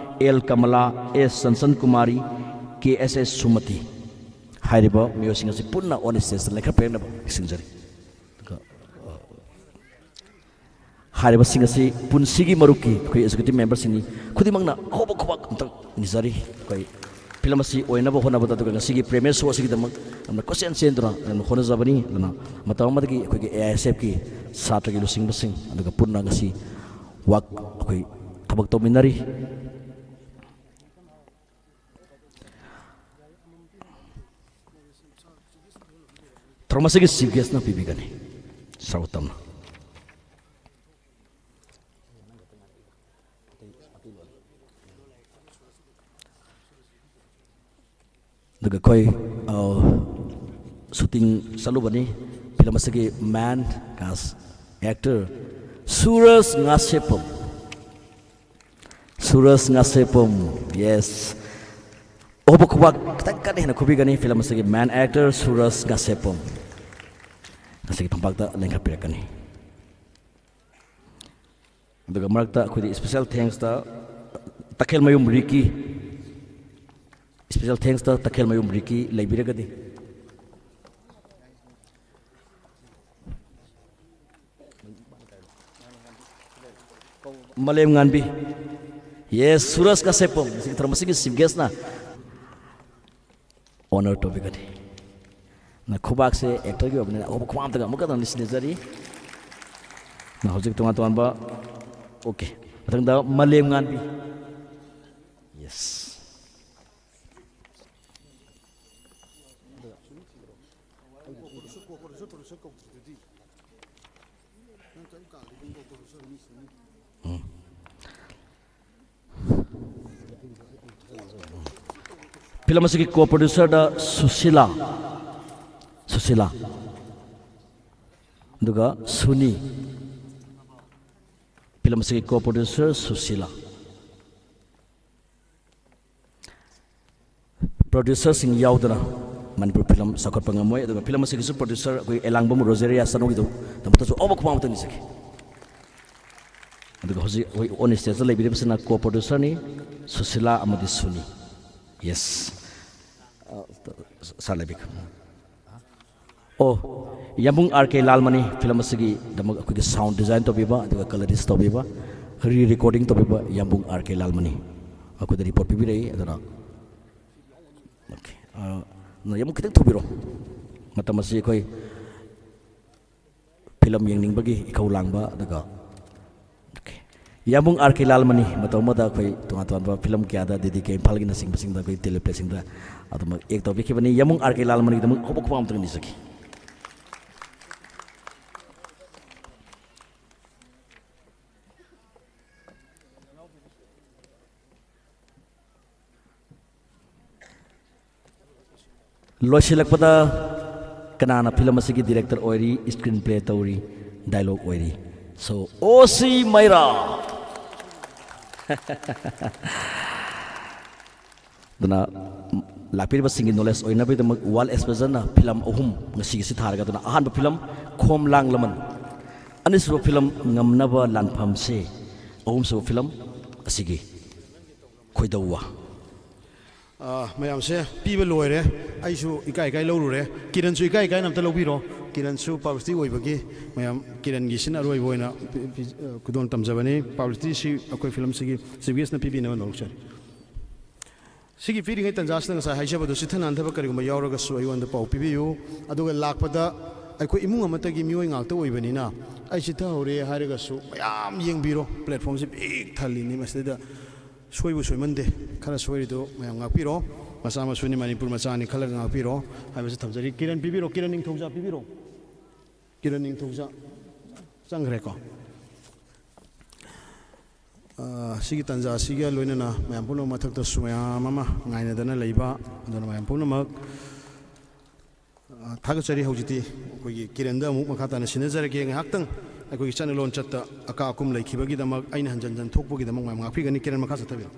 ꯑꯦꯜ ꯀꯃꯂꯥ, ꯑꯦꯁ ꯆꯟꯆꯟ ꯀꯨꯃꯥꯔꯤ, ꯀꯦ ꯑꯦꯁ ꯑꯦꯁ ꯁꯨꯃꯇꯤ ꯍꯥꯏꯔꯤꯕ ꯃꯤꯑꯣꯏꯁꯤꯡ ꯑꯁꯤ ꯄꯨꯟꯅ on stage ꯂꯦꯡꯈꯠꯄꯤꯔꯛꯅꯕ ꯅꯤꯡꯁꯤꯡꯖꯔꯤ꯫ ꯑꯗꯨꯒ, ꯑ, ꯍꯥꯏꯔꯤꯕꯁꯤꯡ ꯑꯁꯤ ꯄꯨꯟꯁꯤꯒꯤ ꯃꯔꯨꯞꯀꯤ ꯑꯩꯈꯣꯏ executive memberꯁꯤꯡꯅꯤ꯫ ꯈꯨꯗꯤꯡꯃꯛꯅ ꯑꯍꯧꯕ ꯈꯨꯕꯥꯛ ꯑꯝꯇ ꯅꯤꯖꯔꯤ꯫ ꯑꯩꯈꯣꯏ film ꯑꯁꯤ ꯑꯣꯏꯅꯕ ꯍꯣꯠꯅꯕꯗ, ꯑꯗꯨꯒ ꯉꯁꯤꯒꯤ premiere show ꯑꯁꯤꯒꯤꯗꯃꯛ ꯌꯥꯝꯅ ꯀꯣꯏꯆꯦꯟ ꯆꯦꯟꯗꯨꯅ ꯌꯥꯝꯅ ꯍꯣꯠꯅꯖꯕꯅꯤ꯫ ꯑꯗꯨꯅ ꯃꯇꯝ ꯑꯃꯗꯒꯤ ꯑꯩꯈꯣꯏꯒꯤ ꯑꯦ ꯑꯥꯏ ꯑꯦꯁ ꯑꯦꯐꯀꯤ ꯁꯥꯇ꯭ꯔꯒꯤ ꯂꯨꯆꯤꯡꯕꯁꯤꯡ ꯑꯗꯨꯒ ꯄꯨꯟꯅ ꯉꯁꯤ ꯋꯥꯛ ꯑꯩꯈꯣꯏ ꯊꯕꯛ ꯇꯧꯃꯤꯟꯅꯔꯤ꯫ ꯊꯧꯔꯝ ꯑꯁꯤꯒꯤ chief guestꯅ ꯄꯤꯕꯤꯒꯅꯤ꯫ ꯁꯔꯨꯛ ꯇꯝꯅ꯫ ꯑꯗꯨꯒ ꯑꯩꯈꯣꯏ, ꯑ, shooting ꯆꯠꯂꯨꯕꯅꯤ꯫ Film ꯑꯁꯤꯒꯤ main cast actor ꯁꯨꯔꯖ ꯉꯥꯁꯦꯞꯄꯝ꯫ ꯁꯨꯔꯖ ꯉꯥꯁꯦꯞꯄꯝ, yes꯫ ꯑꯍꯧꯕ ꯈꯨꯕꯥꯛ ꯈꯤꯇꯪ ꯀꯟꯅ ꯍꯦꯟꯅ ꯈꯨꯕꯤꯒꯅꯤ꯫ Film ꯑꯁꯤꯒꯤ main actor ꯁꯨꯔꯖ ꯉꯥꯁꯦꯞꯄꯝ ꯉꯁꯤꯒꯤ ꯐꯝꯄꯥꯛꯇ ꯂꯦꯡꯈꯠꯄꯤꯔꯛꯀꯅꯤ꯫ ꯑꯗꯨꯒ ꯃꯔꯛꯇ ꯑꯩꯈꯣꯏꯗꯤ special thanksꯇ ꯇꯈꯦꯜꯃꯌꯨꯝ ꯔꯤꯀꯤ, special thanksꯇ ꯇꯈꯦꯜꯃꯌꯨꯝ ꯔꯤꯀꯤ ꯂꯩꯕꯤꯔꯒꯗꯤ꯫ ꯃꯥꯂꯦꯝ ꯉꯥꯟꯕꯤ꯫ Yes, ꯁꯨꯔꯖ ꯉꯥꯁꯦꯞꯄꯝ꯫ ꯉꯁꯤꯒꯤ ꯊꯧꯔꯝ ꯑꯁꯤꯒꯤ chief guestꯅ honour ꯇꯧꯕꯤꯒꯅꯤ꯫ ꯅ ꯈꯨꯕꯥꯛꯁꯦ actorꯒꯤ ꯑꯣꯏꯕꯅꯤꯅ ꯑꯍꯧꯕ ꯈꯨꯕꯥꯛ ꯑꯝꯇꯒ ꯑꯃꯨꯛꯀ ꯅꯤꯁꯤꯡꯅꯖꯔꯤ꯫ ꯅ ꯍꯧꯖꯤꯛ ꯇꯣꯉꯥꯟ ꯇꯣꯉꯥꯟꯕ, okay꯫ ꯃꯊꯪꯗ ꯃꯥꯂꯦꯝ ꯉꯥꯟꯕꯤ꯫ Yes꯫ ꯎꯝ꯫ Film ꯑꯁꯤꯒꯤ co-producerꯗ ꯁꯨꯁꯤꯂꯥ, ꯁꯨꯁꯤꯂꯥ, ꯑꯗꯨꯒ ꯁꯨꯅꯤ꯫ Film ꯑꯁꯤꯒꯤ co-producer ꯁꯨꯁꯤꯂꯥ꯫ Producerꯁꯤꯡ ꯌꯥꯎꯗꯅ ꯃꯅꯤꯄꯨꯔ film ꯆꯥꯎꯈꯠꯄ ꯉꯝꯃꯣꯏ꯫ ꯑꯗꯨꯒ film ꯑꯁꯤꯒꯤꯁꯨ producer ꯑꯩꯈꯣꯏ ꯑꯦꯂꯥꯡꯕꯝ ꯔꯣꯖꯦꯔꯤꯌꯥ ꯆꯅꯨꯒꯤꯗꯃꯛꯇꯁꯨ ꯑꯍꯧꯕ ꯈꯨꯕꯥꯛ ꯑꯃꯇ ꯅꯤꯖꯒꯦ꯫ ꯑꯗꯨꯒ ꯍꯧꯖꯤꯛ ꯑꯩꯈꯣꯏ on stageꯇ ꯂꯩꯕꯤꯔꯤꯕꯁꯤꯅ co-producerꯅꯤ, ꯁꯨꯁꯤꯂꯥ ꯑꯃꯗꯤ ꯁꯨꯅꯤ꯫ Yes꯫ ꯑ, ꯁꯥꯔ ꯂꯩꯕꯤꯈꯣ꯫ ꯑꯣ, ꯌꯥꯝꯕꯨꯡ ꯑꯥꯔ ꯀꯦ ꯂꯥꯜꯃꯅꯤ ꯐꯤꯂꯝ ꯑꯁꯤꯒꯤꯗꯃꯛ ꯑꯩꯈꯣꯏꯒꯤ ꯁꯥꯎꯟ ꯗꯤꯖꯥꯏꯟ ꯇꯧꯕꯤꯕ, ꯑꯗꯨꯒ ꯀꯂꯔꯤꯁ ꯇꯧꯕꯤꯕ, ꯔꯤ ꯔꯦꯀꯣꯔꯗꯤꯡ ꯇꯧꯕꯤꯕ ꯌꯥꯝꯕꯨꯡ ꯑꯥꯔ ꯀꯦ ꯂꯥꯜꯃꯅꯤ ꯑꯩꯈꯣꯏꯗ ꯔꯤꯄꯣꯔꯠ ꯄꯤꯕꯤꯔꯛꯏ꯫ ꯑꯗꯨꯅ, ꯑꯣꯀꯦ, ꯑ, ꯌꯥꯝꯕꯨꯡ ꯈꯤꯇꯪ ꯊꯨꯕꯤꯔꯣ꯫ ꯃꯇꯝ ꯑꯁꯤ ꯑꯩꯈꯣꯏ ꯐꯤꯂꯝ ꯌꯦꯡꯅꯤꯡꯕꯒꯤ ꯏꯈꯧ ꯂꯥꯡꯕ, ꯑꯗꯨꯒ, ꯑꯣꯀꯦ, ꯌꯥꯝꯕꯨꯡ ꯑꯥꯔ ꯀꯦ ꯂꯥꯜꯃꯅꯤ ꯃꯇꯧ ꯑꯃꯗ ꯑꯩꯈꯣꯏ ꯇꯣꯉꯥꯟ ꯇꯣꯉꯥꯟꯕ ꯐꯤꯂꯝ ꯀꯌꯥꯗ, ꯗꯤ ꯗꯤ ꯀꯦ ꯏꯝꯐꯥꯜꯒꯤꯅꯆꯤꯡꯕꯁꯤꯡꯗ ꯑꯩꯈꯣꯏ ꯇꯦꯂꯦꯄ꯭ꯂꯦꯁꯤꯡꯗ ꯑꯗꯨꯃꯛ ꯑꯦꯛ ꯇꯧꯕꯤꯈꯤꯕꯅꯤ꯫ ꯌꯥꯝꯕꯨꯡ ꯑꯥꯔ ꯀꯦ ꯂꯥꯜꯃꯅꯤꯒꯤꯗꯃꯛ ꯍꯧꯕ ꯈꯨꯕꯥꯛ ꯑꯃꯇꯪ ꯅꯤꯖꯒꯦ꯫ ꯂꯣꯏꯁꯤꯜꯂꯛꯄꯗ ꯀꯅꯥꯅ ꯐꯤꯂꯝ ꯑꯁꯤꯒꯤ ꯗꯤꯔꯦꯛꯇꯔ ꯑꯣꯏꯔꯤ, ꯁ꯭ꯀ꯭ꯔꯤꯟ ꯄ꯭ꯂꯦ ꯇꯧꯔꯤ, ꯗꯥꯏꯂꯣꯛ ꯑꯣꯏꯔꯤ? ꯁꯣ, ꯑꯣ ꯁꯤ ꯃꯩꯔꯥ꯫ ꯑꯗꯨꯅ, ꯂꯥꯛꯄꯤꯔꯤꯕꯁꯤꯡꯒꯤ ꯅꯣꯂꯦꯖ ꯑꯣꯏꯅꯕꯒꯤꯗꯃꯛ ꯋꯥꯔꯜ ꯑꯦꯛꯁꯄꯣꯖꯔꯅ ꯐꯤꯂꯝ ꯑꯍꯨꯝ ꯉꯁꯤꯒꯤꯁꯤ ꯊꯥꯔꯒ, ꯑꯗꯨꯅ ꯑꯍꯥꯟꯕ ꯐꯤꯂꯝ ꯈꯣꯝꯂꯥꯡ ꯂꯃꯟ, ꯑꯅꯤꯁꯨꯕ ꯐꯤꯂꯝ ꯉꯝꯅꯕ ꯂꯥꯟꯐꯝꯁꯦ, ꯑꯍꯨꯝꯁꯨꯕ ꯐꯤꯂꯝ ꯑꯁꯤꯒꯤ ꯈꯣꯏꯗꯧ ꯋꯥ꯫ ꯑꯥ, ꯃꯌꯥꯝꯁꯦ ꯄꯤꯕ ꯂꯣꯏꯔꯦ꯫ ꯑꯩꯁꯨ ꯏꯀꯥꯏ ꯏꯀꯥꯏ ꯂꯧꯔꯨꯔꯦ꯫ ꯀꯤꯔꯟꯁꯨ ꯏꯀꯥꯏ ꯏꯀꯥꯏꯅ ꯑꯝꯇ ꯂꯧꯕꯤꯔꯣ꯫ ꯀꯤꯔꯟꯁꯨ ꯄꯕ꯭ꯂꯤꯁꯤꯇꯤ ꯑꯣꯏꯕꯒꯤ ꯃꯌꯥꯝ ꯀꯤꯔꯟꯒꯤꯁꯤꯅ ꯑꯔꯣꯏꯕ ꯑꯣꯏꯅ ꯄꯤ-, ꯄꯤ-, ꯑ, ꯈꯨꯗꯣꯜ ꯇꯝꯖꯕꯅꯤ꯫ ꯄꯕ꯭ꯂꯤꯁꯤꯇꯤꯁꯤ ꯑꯩꯈꯣꯏ ꯐꯤꯂꯝꯁꯤꯒꯤ ꯆꯤꯐ ꯒꯦꯁꯅ ꯄꯤꯕꯤꯅꯕ ꯂꯧꯖꯔꯤ꯫ ꯁꯤꯒꯤ ꯄꯤꯔꯤꯉꯩ ꯇꯥꯟꯖꯥꯁꯤꯗ ꯉꯁꯥꯏ ꯍꯥꯏꯖꯕꯗꯣ ꯆꯤꯠꯊ ꯅꯥꯟꯊꯕ ꯀꯔꯤꯒꯨꯝꯕ ꯌꯥꯎꯔꯒꯁꯨ ꯑꯩꯉꯣꯟꯗ ꯄꯥꯎ ꯄꯤꯕꯤꯌꯨ꯫ ꯑꯗꯨꯒ ꯂꯥꯛꯄꯗ ꯑꯩꯈꯣꯏ ꯏꯃꯨꯡ ꯑꯃꯠꯇꯒꯤ ꯃꯤꯑꯣꯏ ꯉꯥꯛꯇ ꯑꯣꯏꯕꯅꯤꯅ ꯑꯩ ꯆꯤꯠꯊꯍꯧꯔꯦ ꯍꯥꯏꯔꯒꯁꯨ ꯃꯌꯥꯝ ꯌꯦꯡꯕꯤꯔꯣ꯫ ꯄ꯭ꯂꯦꯠꯐꯣꯝꯁꯤ ꯄꯤꯛ ꯊꯜꯂꯤꯅꯤ꯫ ꯃꯁꯤꯗꯩꯗ ꯁꯣꯏꯕꯨ ꯁꯣꯏꯃꯟꯗꯦ꯫ ꯈꯔ ꯁꯣꯏꯔꯤꯗꯣ ꯃꯌꯥꯝ ꯉꯥꯛꯄꯤꯔꯣ꯫ ꯃꯆꯥ ꯃꯁꯨꯅꯤ, ꯃꯅꯤꯄꯨꯔ ꯃꯆꯥꯅꯤ ꯈꯜꯂꯒ ꯉꯥꯛꯄꯤꯔꯣ ꯍꯥꯏꯕꯁꯤ ꯊꯝꯖꯔꯤ꯫ ꯀꯤꯔꯟ ꯄꯤꯕꯤꯔꯣ, ꯀꯤꯔꯟ ꯅꯤꯡꯊꯧꯖꯥ ꯄꯤꯕꯤꯔꯣ꯫ ꯀꯤꯔꯟ ꯅꯤꯡꯊꯧꯖꯥ ꯆꯪꯈ꯭ꯔꯦꯀꯣ꯫ ꯑ, ꯁꯤꯒꯤ ꯇꯥꯟꯖꯥ ꯑꯁꯤꯒ ꯂꯣꯏꯅꯅ ꯃꯌꯥꯝ ꯄꯨꯝꯅꯃꯛ ꯃꯊꯛꯇꯁꯨ ꯃꯌꯥꯝ ꯑꯃ ꯉꯥꯏꯅꯗꯅ ꯂꯩꯕ, ꯑꯗꯨꯅ ꯃꯌꯥꯝ ꯄꯨꯝꯅꯃꯛ, ꯑ, ꯊꯥꯒꯠꯆꯔꯤ꯫ ꯍꯧꯖꯤꯛꯇꯤ ꯑꯩꯈꯣꯏꯒꯤ ꯀꯤꯔꯟꯗ ꯑꯃꯨꯛ ꯃꯈꯥ ꯇꯥꯅ ꯁꯤꯟꯅꯖꯔꯒꯦ꯫ ꯉꯥꯏꯍꯥꯛꯇꯪ ꯑꯩꯈꯣꯏꯒꯤ ꯆꯠꯅ ꯂꯣꯟ ꯆꯠꯇ ꯑꯀꯥ ꯑꯀꯨꯝ ꯂꯩꯈꯤꯕꯒꯤꯗꯃꯛ, ꯑꯩꯅ ꯍꯟꯖꯟ ꯍꯟꯖꯟ ꯊꯣꯛꯄꯒꯤꯗꯃꯛ ꯃꯌꯥꯝ ꯉꯥꯛꯄꯤꯒꯅꯤ꯫ ꯀꯤꯔꯟ, ꯃꯈꯥ ꯆꯠꯊꯕꯤꯔꯣ꯫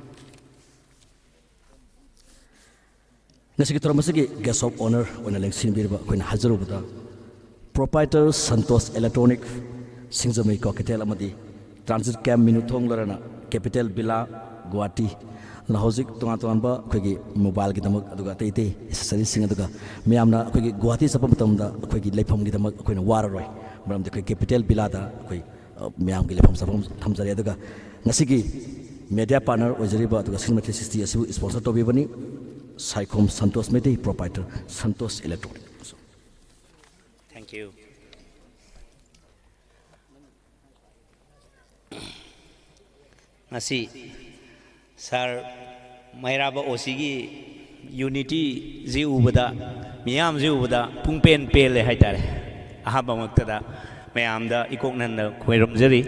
ꯉꯁꯤꯒꯤ ꯊꯧꯔꯝ ꯑꯁꯤꯒꯤ guest of honour ꯑꯣꯏꯅ ꯂꯦꯡꯁꯤꯟꯕꯤꯔꯤꯕ ꯑꯩꯈꯣꯏꯅ ꯍꯥꯏꯖꯔꯨꯕꯗ, proprietor ꯁꯟꯇꯣꯁ ꯏꯂꯦꯛꯇ꯭ꯔꯣꯅꯤꯛ, ꯁꯤꯡꯖꯃꯩ ꯀ꯭ꯋꯥꯀꯩꯊꯦꯜ ꯑꯃꯗꯤ ꯇ꯭ꯔꯥꯟꯖꯤꯠ ꯀꯦꯝꯞ ꯃꯤꯅꯨꯊꯣꯡ ꯂꯣꯏꯔꯅ ꯀꯦꯄꯤꯇꯦꯜ ꯚꯤꯂꯥ ꯒꯨꯋꯥꯍꯥꯇꯤ꯫ ꯑꯗꯨꯅ ꯍꯧꯖꯤꯛ ꯇꯣꯉꯥꯟ ꯇꯣꯉꯥꯟꯕ ꯑꯩꯈꯣꯏꯒꯤ ꯃꯣꯕꯥꯏꯜꯒꯤꯗꯃꯛ, ꯑꯗꯨꯒ ꯑꯇꯩ ꯑꯇꯩ ꯑꯦꯁꯦꯁꯔꯤꯁꯤꯡ, ꯑꯗꯨꯒ ꯃꯌꯥꯝꯅ ꯑꯩꯈꯣꯏꯒꯤ ꯒꯨꯋꯥꯍꯥꯇꯤ ꯆꯠꯄ ꯃꯇꯝꯗ ꯑꯩꯈꯣꯏꯒꯤ ꯂꯩꯐꯝꯒꯤꯗꯃꯛ ꯑꯩꯈꯣꯏꯅ ꯋꯥꯔꯔꯣꯏ꯫ ꯃꯔꯝꯗꯤ ꯑꯩꯈꯣꯏ ꯀꯦꯄꯤꯇꯦꯜ ꯚꯤꯂꯥꯗ ꯑꯩꯈꯣꯏ, ꯑ, ꯃꯌꯥꯝꯒꯤ ꯂꯩꯐꯝ ꯆꯥꯐꯝ ꯊꯝꯖꯔꯦ꯫ ꯑꯗꯨꯒ ꯉꯁꯤꯒꯤ ꯃꯦꯗꯤꯌꯥ ꯄꯥꯔꯠꯅꯔ ꯑꯣꯏꯖꯔꯤꯕ ꯑꯗꯨꯒ ꯁꯤꯅꯦꯃꯥ ꯊ꯭ꯔꯤ ꯁꯤꯛꯁꯇꯤ ꯑꯁꯤꯕꯨ ꯏꯁꯄꯣꯟꯁꯔ ꯇꯧꯕꯤꯕꯅꯤ Saikhom Santosh Meitei, proprietor Santosh electronic. Thank you. ꯉꯁꯤ ꯁꯥꯔ ꯃꯩꯔꯥꯕ ꯑꯣꯁꯤꯒꯤ ꯌꯨꯅꯤꯇꯤꯁꯤ ꯎꯕꯗ, ꯃꯤꯌꯥꯝꯁꯤ ꯎꯕꯗ ꯄꯨꯡꯄꯦꯟ ꯄꯦꯜꯂꯦ ꯍꯥꯏꯇꯥꯔꯦ꯫ ꯑꯍꯥꯟꯕꯃꯛꯇꯗ ꯃꯌꯥꯝꯗ ꯏꯀꯣꯛ ꯅꯟꯅ ꯈꯣꯏꯔꯝꯖꯔꯤ꯫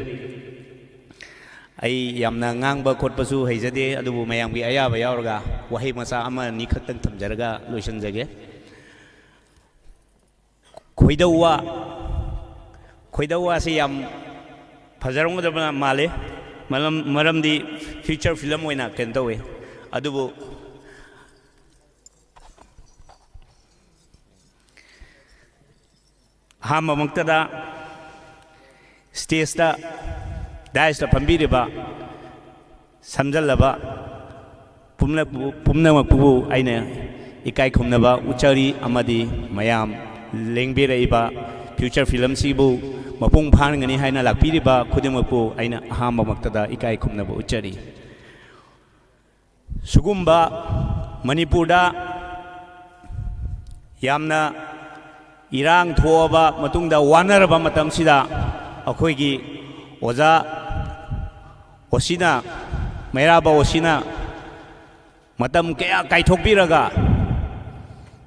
ꯑꯩ ꯌꯥꯝꯅ ꯉꯥꯡꯕ ꯈꯣꯠꯄꯁꯨ ꯍꯩꯖꯗꯦ, ꯑꯗꯨꯕꯨ ꯃꯌꯥꯝꯒꯤ ꯑꯌꯥꯕ ꯌꯥꯎꯔꯒ ꯋꯥꯍꯩ ꯃꯆꯥ ꯑꯃ ꯑꯅꯤ ꯈꯛꯇꯪ ꯊꯝꯖꯔꯒ ꯂꯣꯏꯁꯤꯟꯖꯒꯦ꯫ ꯈꯣꯏꯗꯧ ꯋꯥ, ꯈꯣꯏꯗꯧ ꯋꯥꯁꯤ ꯌꯥꯝ ꯐꯖꯔꯝꯒꯗꯕ ꯃꯥꯜꯂꯤ꯫ ꯃꯔꯝ, ꯃꯔꯝꯗꯤ ꯐꯤꯆꯔ ꯐꯤꯂꯝ ꯑꯣꯏꯅ ꯀꯩꯅꯣ ꯇꯧꯋꯤ꯫ ꯑꯗꯨꯕꯨ ꯑꯍꯥꯟꯕꯃꯛꯇꯗ ꯁ꯭ꯇꯦꯖꯇ, ꯗꯥꯏꯁꯇ ꯐꯝꯕꯤꯔꯤꯕ ꯁꯝꯖꯜꯂꯕ ꯄꯨꯝꯅ-, ꯄꯨꯝꯅꯃꯛꯄꯨ ꯑꯩꯅ ꯏꯀꯥꯏ ꯈꯨꯝꯅꯕ ꯎꯠꯆꯔꯤ, ꯑꯃꯗꯤ ꯃꯌꯥꯝ ꯂꯦꯡꯕꯤꯔꯛꯏꯕ ꯐꯤꯆꯔ ꯐꯤꯂꯝꯁꯤꯕꯨ ꯃꯄꯨꯡ ꯐꯥꯍꯟꯒꯅꯤ ꯍꯥꯏꯅ ꯂꯥꯛꯄꯤꯔꯤꯕ ꯈꯨꯗꯤꯡꯃꯛꯄꯨ ꯑꯩꯅ ꯑꯍꯥꯟꯕꯃꯛꯇꯗ ꯏꯀꯥꯏ ꯈꯨꯝꯅꯕ ꯎꯠꯆꯔꯤ꯫ ꯁꯤꯒꯨꯝꯕ ꯃꯅꯤꯄꯨꯔꯗ ꯌꯥꯝꯅ ꯏꯔꯥꯡ ꯊꯣꯛꯑꯕ ꯃꯇꯨꯡꯗ ꯋꯥꯅꯔꯕ ꯃꯇꯝꯁꯤꯗ ꯑꯩꯈꯣꯏꯒꯤ ꯑꯣꯖꯥ ꯑꯣꯁꯤꯅ, ꯃꯩꯔꯥꯕ ꯑꯣꯁꯤꯅ ꯃꯇꯝ ꯀꯌꯥ ꯀꯥꯏꯊꯣꯛꯄꯤꯔꯒ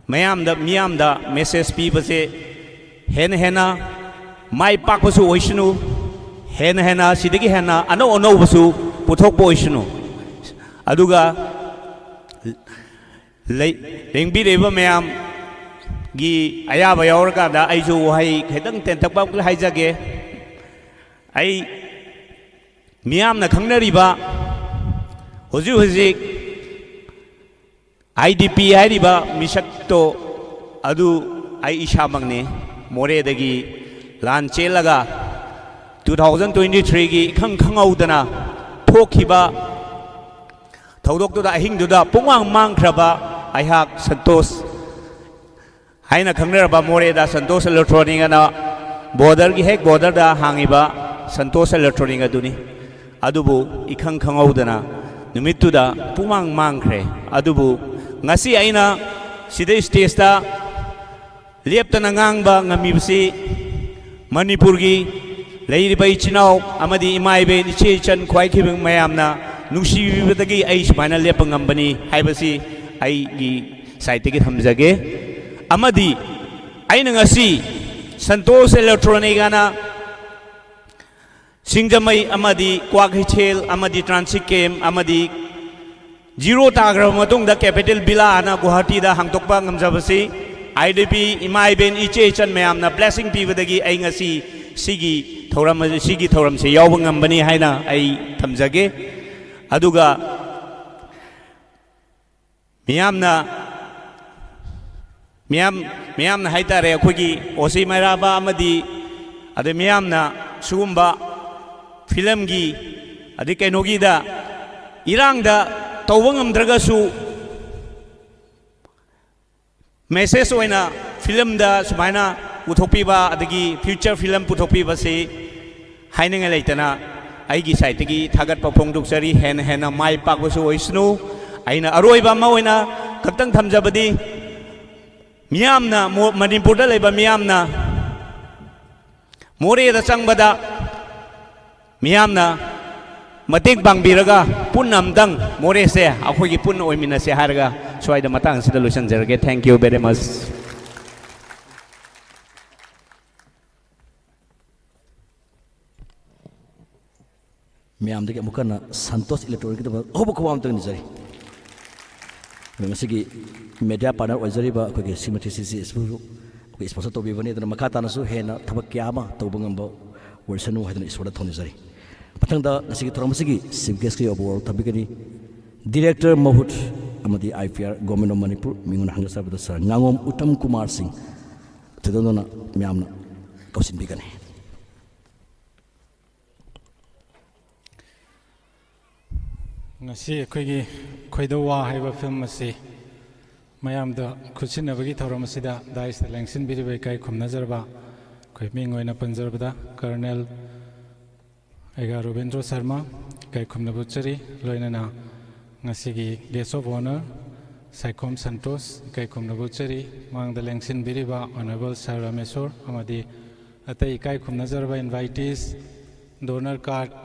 ꯃꯌꯥꯝꯗ, ꯃꯤꯌꯥꯝꯗ ꯃꯦꯁꯦꯖ ꯄꯤꯕꯁꯦ ꯍꯦꯟꯅ ꯍꯦꯟꯅ ꯃꯥꯏ ꯄꯥꯛꯄꯁꯨ ꯑꯣꯏꯁꯅꯨ, ꯍꯦꯟꯅ ꯍꯦꯟꯅ ꯁꯤꯗꯒꯤ ꯍꯦꯟꯅ ꯑꯅꯧ ꯑꯅꯧꯕꯁꯨ ꯄꯨꯊꯣꯛꯄ ꯑꯣꯏꯁꯅꯨ꯫ ꯑꯗꯨꯒ ꯂꯩ-, ꯂꯦꯡꯕꯤꯔꯛꯏꯕ ꯃꯌꯥꯝꯒꯤ ꯑꯌꯥꯕ ꯌꯥꯎꯔꯀꯥꯟꯗ ꯑꯩꯁꯨ ꯋꯥꯍꯩ ꯈꯤꯇꯪ ꯇꯦꯟꯇꯛꯄ ꯍꯥꯏꯖꯒꯦ꯫ ꯑꯩ ꯃꯤꯌꯥꯝꯅ ꯈꯪꯅꯔꯤꯕ ꯍꯧꯖꯤꯛ ꯍꯧꯖꯤꯛ ꯑꯥꯏ ꯗꯤ ꯄꯤ ꯍꯥꯏꯔꯤꯕ ꯃꯤꯁꯛꯇꯣ ꯑꯗꯨ ꯑꯩ ꯏꯁꯥꯃꯛꯅꯤ꯫ ꯃꯣꯔꯦꯗꯒꯤ ꯂꯥꯟ ꯆꯦꯜꯂꯒ ꯇꯨ ꯊꯥꯎꯖꯟ ꯇ꯭ꯋꯦꯟꯇꯤ ꯊ꯭ꯔꯤꯒꯤ ꯏꯈꯪ ꯈꯪꯍꯧꯗꯅ ꯊꯣꯛꯈꯤꯕ ꯊꯧꯗꯣꯛꯇꯨꯗ, ꯑꯍꯤꯡꯗꯨꯗ ꯄꯨꯡꯃꯥꯡ ꯃꯥꯡꯈ꯭ꯔꯕ ꯑꯩꯍꯥꯛ ꯁꯟꯇꯣꯁ ꯍꯥꯏꯅ ꯈꯪꯅꯔꯕ ꯃꯣꯔꯦꯗ ꯁꯟꯇꯣꯁ ꯏꯂꯦꯛꯇ꯭ꯔꯣꯅꯤꯛ ꯑꯅ ꯕꯣꯔꯗꯔꯒꯤ ꯍꯦꯛ ꯕꯣꯔꯗꯔꯗ ꯍꯥꯡꯉꯤꯕ ꯁꯟꯇꯣꯁ ꯏꯂꯦꯛꯇ꯭ꯔꯣꯅꯤꯛ ꯑꯗꯨꯅꯤ꯫ ꯑꯗꯨꯕꯨ ꯏꯈꯪ ꯈꯪꯍꯧꯗꯅ ꯅꯨꯃꯤꯠꯇꯨꯗ ꯄꯨꯡꯃꯥꯡ ꯃꯥꯡꯈ꯭ꯔꯦ꯫ ꯑꯗꯨꯕꯨ ꯉꯁꯤ ꯑꯩꯅ ꯁꯤꯗ ꯁ꯭ꯇꯦꯖꯇ ꯂꯦꯞꯇꯅ ꯉꯥꯡꯕ ꯉꯝꯃꯤꯕꯁꯤ ꯃꯅꯤꯄꯨꯔꯒꯤ ꯂꯩꯔꯤꯕ ꯏꯆꯤꯟ ꯏꯅꯥꯎ ꯑꯃꯗꯤ ꯏꯃꯥ ꯏꯕꯦꯟ, ꯏꯆꯦ ꯏꯆꯟ, ꯈ꯭ꯋꯥꯏꯈꯤꯕ ꯃꯌꯥꯝꯅ ꯅꯨꯡꯁꯤꯕꯤꯕꯗꯒꯤ ꯑꯩ ꯁꯨꯃꯥꯏꯅ ꯂꯦꯞꯄ ꯉꯝꯕꯅꯤ ꯍꯥꯏꯕꯁꯤ ꯑꯩꯒꯤ ꯁꯥꯏꯠꯇꯒꯤ ꯊꯝꯖꯒꯦ꯫ ꯑꯃꯗꯤ ꯑꯩꯅ ꯉꯁꯤ ꯁꯟꯇꯣꯁ ꯏꯂꯦꯛꯇ꯭ꯔꯣꯅꯤꯛ ꯑꯅ ꯁꯤꯡꯖꯃꯩ ꯑꯃꯗꯤ ꯀ꯭ꯋꯥꯀꯩꯊꯦꯜ ꯑꯃꯗꯤ ꯇ꯭ꯔꯥꯟꯁꯤꯠ ꯀꯦꯝ ꯑꯃꯗꯤ ꯖꯤꯔꯣ ꯇꯥꯈ꯭ꯔꯕ ꯃꯇꯨꯡꯗ ꯀꯦꯄꯤꯇꯦꯜ ꯚꯤꯂꯥ ꯑꯅ ꯒꯨꯋꯥꯍꯥꯇꯤꯗ ꯍꯥꯡꯗꯣꯛꯄ ꯉꯝꯖꯕꯁꯤ ꯑꯥꯏ ꯗꯤ ꯄꯤ ꯏꯃꯥ ꯏꯕꯦꯟ, ꯏꯆꯦ ꯏꯆꯟ ꯃꯌꯥꯝꯅ ꯕ꯭ꯂꯦꯁꯤꯡ ꯄꯤꯕꯗꯒꯤ ꯑꯩ ꯉꯁꯤ ꯁꯤꯒꯤ ꯊꯧꯔꯝ, ꯁꯤꯒꯤ ꯊꯧꯔꯝꯁꯤ ꯌꯥꯎꯕ ꯉꯝꯕꯅꯤ ꯍꯥꯏꯅ ꯑꯩ ꯊꯝꯖꯒꯦ꯫ ꯑꯗꯨꯒ ꯃꯤꯌꯥꯝꯅ, ꯃꯤꯌꯥꯝ, ꯃꯤꯌꯥꯝꯅ ꯍꯥꯏꯇꯥꯔꯦ, ꯑꯩꯈꯣꯏꯒꯤ ꯑꯣ ꯁꯤ ꯃꯩꯔꯥꯕ ꯑꯃꯗꯤ ꯑꯗꯩ ꯃꯤꯌꯥꯝꯅ ꯁꯤꯒꯨꯝꯕ ꯐꯤꯂꯝꯒꯤ ꯑꯗꯩ ꯀꯩꯅꯣꯒꯤꯗ ꯏꯔꯥꯡꯗ ꯇꯧꯕ ꯉꯝꯗ꯭ꯔꯒꯁꯨ, ꯃꯦꯁꯦꯖ ꯑꯣꯏꯅ ꯐꯤꯂꯝꯗ ꯁꯨꯃꯥꯏꯅ ꯄꯨꯊꯣꯛꯄꯤꯕ, ꯑꯗꯒꯤ ꯐ꯭ꯌꯨꯆꯔ ꯐꯤꯂꯝ ꯄꯨꯊꯣꯛꯄꯤꯕꯁꯤ ꯍꯥꯏꯅꯤꯡꯉꯥꯏ ꯂꯩꯇꯅ ꯑꯩꯒꯤ ꯁꯥꯏꯠꯇꯒꯤ ꯊꯥꯒꯠꯄ ꯐꯣꯡꯗꯣꯛꯆꯔꯤ꯫ ꯍꯦꯟꯅ ꯍꯦꯟꯅ ꯃꯥꯏ ꯄꯥꯛꯄꯁꯨ ꯑꯣꯏꯁꯅꯨ꯫ ꯑꯩꯅ ꯑꯔꯣꯏꯕ ꯑꯃ ꯑꯣꯏꯅ ꯈꯛꯇꯪ ꯊꯝꯖꯕꯗꯤ, ꯃꯤꯌꯥꯝꯅ, ꯃꯣ-, ꯃꯅꯤꯄꯨꯔꯗ ꯂꯩꯕ ꯃꯤꯌꯥꯝꯅ ꯃꯣꯔꯦꯗ ꯆꯪꯕꯗ ꯃꯤꯌꯥꯝꯅ ꯃꯇꯦꯡ ꯄꯥꯡꯕꯤꯔꯒ ꯄꯨꯟꯅ ꯑꯝꯇꯪ ꯃꯣꯔꯦꯁꯦ ꯑꯩꯈꯣꯏꯒꯤ ꯄꯨꯟꯅ ꯑꯣꯏꯃꯤꯟꯅꯁꯦ ꯍꯥꯏꯔꯒ ꯁ꯭ꯋꯥꯏꯗ ꯃꯇꯥꯡ ꯑꯁꯤꯗ ꯂꯣꯏꯁꯤꯟꯖꯔꯒꯦ꯫ Thank you very much꯫ ꯃꯌꯥꯝꯗꯒꯤ ꯑꯃꯨꯛ ꯍꯟꯅ ꯁꯟꯇꯣꯁ ꯏꯂꯦꯛꯇ꯭ꯔꯣꯅꯤꯛꯀꯤꯗꯃꯛ ꯑꯍꯧꯕ ꯈꯨꯕꯥꯛ ꯑꯃꯇꯪ ꯅꯤꯖꯔꯤ꯫ ꯑꯗꯨꯒ ꯉꯁꯤꯒꯤ ꯃꯦꯗꯤꯌꯥ ꯄꯥꯔꯠꯅꯔ ꯑꯣꯏꯖꯔꯤꯕ ꯑꯩꯈꯣꯏꯒꯤ ꯁꯤꯃꯇ꯭ꯔꯤ ꯁꯤ ꯁꯤ ꯑꯦꯁꯄꯨꯁꯨ ꯑꯩꯈꯣꯏ ꯁ꯭ꯄꯣꯟꯁꯔ ꯇꯧꯕꯤꯕꯅꯤ꯫ ꯑꯗꯨꯅ ꯃꯈꯥ ꯇꯥꯅꯁꯨ ꯍꯦꯟꯅ ꯊꯕꯛ ꯀꯌꯥ ꯑꯃ ꯇꯧꯕ ꯉꯝꯕ ꯑꯣꯏꯁꯅꯨ ꯍꯥꯏꯗꯨꯅ ꯏꯁꯣꯔꯗ ꯊꯧꯅꯤꯖꯔꯤ꯫ ꯃꯊꯪꯗ ꯉꯁꯤꯒꯤ ꯊꯧꯔꯝ ꯑꯁꯤꯒꯤ ꯆꯤꯐ ꯒꯦꯁꯀꯤ ꯑꯣꯏꯕ ꯋꯥꯔꯣꯜ ꯊꯝꯕꯤꯒꯅꯤ ꯗꯤꯔꯦꯛꯇꯔ ꯃꯍꯨꯠ ꯑꯃꯗꯤ I P R, Government of Manipur, ꯃꯤꯉꯣꯟꯗ ꯍꯪꯖꯕꯗ ꯁꯥꯔ ꯉꯥꯉꯣꯝ ꯎꯇꯝ ꯀꯨꯃꯥꯔ ꯁꯤꯡ ꯊꯣꯏꯗꯣꯛꯅ ꯃꯌꯥꯝꯅ ꯀꯧꯁꯤꯟꯕꯤꯒꯅꯤ꯫ ꯉꯁꯤ ꯑꯩꯈꯣꯏꯒꯤ ꯈꯣꯏꯗꯧꯋꯥ ꯍꯥꯏꯕ ꯐꯤꯂꯝ ꯑꯁꯤ ꯃꯌꯥꯝꯗ ꯈꯨꯠꯁꯤꯟꯅꯕꯒꯤ ꯊꯧꯔꯝ ꯑꯁꯤꯗ ꯗꯥꯏꯁꯇ ꯂꯦꯡꯁꯤꯟꯕꯤꯔꯤꯕ ꯏꯀꯥꯏ ꯈꯨꯝꯅꯖꯔꯕ ꯑꯩꯈꯣꯏ ꯃꯤꯡ ꯑꯣꯏꯅ ꯄꯟꯖꯔꯕꯗ ꯀꯔꯅꯦꯜ ꯑꯩꯒꯥ ꯔꯣꯕꯤꯟꯗ꯭ꯔꯣ ꯁꯔꯃ ꯏꯀꯥꯏ ꯈꯨꯝꯅꯕ ꯎꯠꯆꯔꯤ꯫ ꯂꯣꯏꯅꯅ ꯉꯁꯤꯒꯤ guest of honour Saikhom Santosh ꯏꯀꯥꯏ ꯈꯨꯝꯅꯕ ꯎꯠꯆꯔꯤ꯫ ꯃꯥꯡꯗ ꯂꯦꯡꯁꯤꯟꯕꯤꯔꯤꯕ ꯑꯣꯅꯔꯦꯕꯜ ꯁꯥꯔ ꯔꯥꯃꯦꯁꯣꯔ ꯑꯃꯗꯤ ꯑꯇꯩ ꯏꯀꯥꯏ ꯈꯨꯝꯅꯖꯔꯕ ꯏꯟꯚꯥꯏꯇꯤꯁ, ꯗꯣꯅꯔ ꯀꯥꯔꯗ,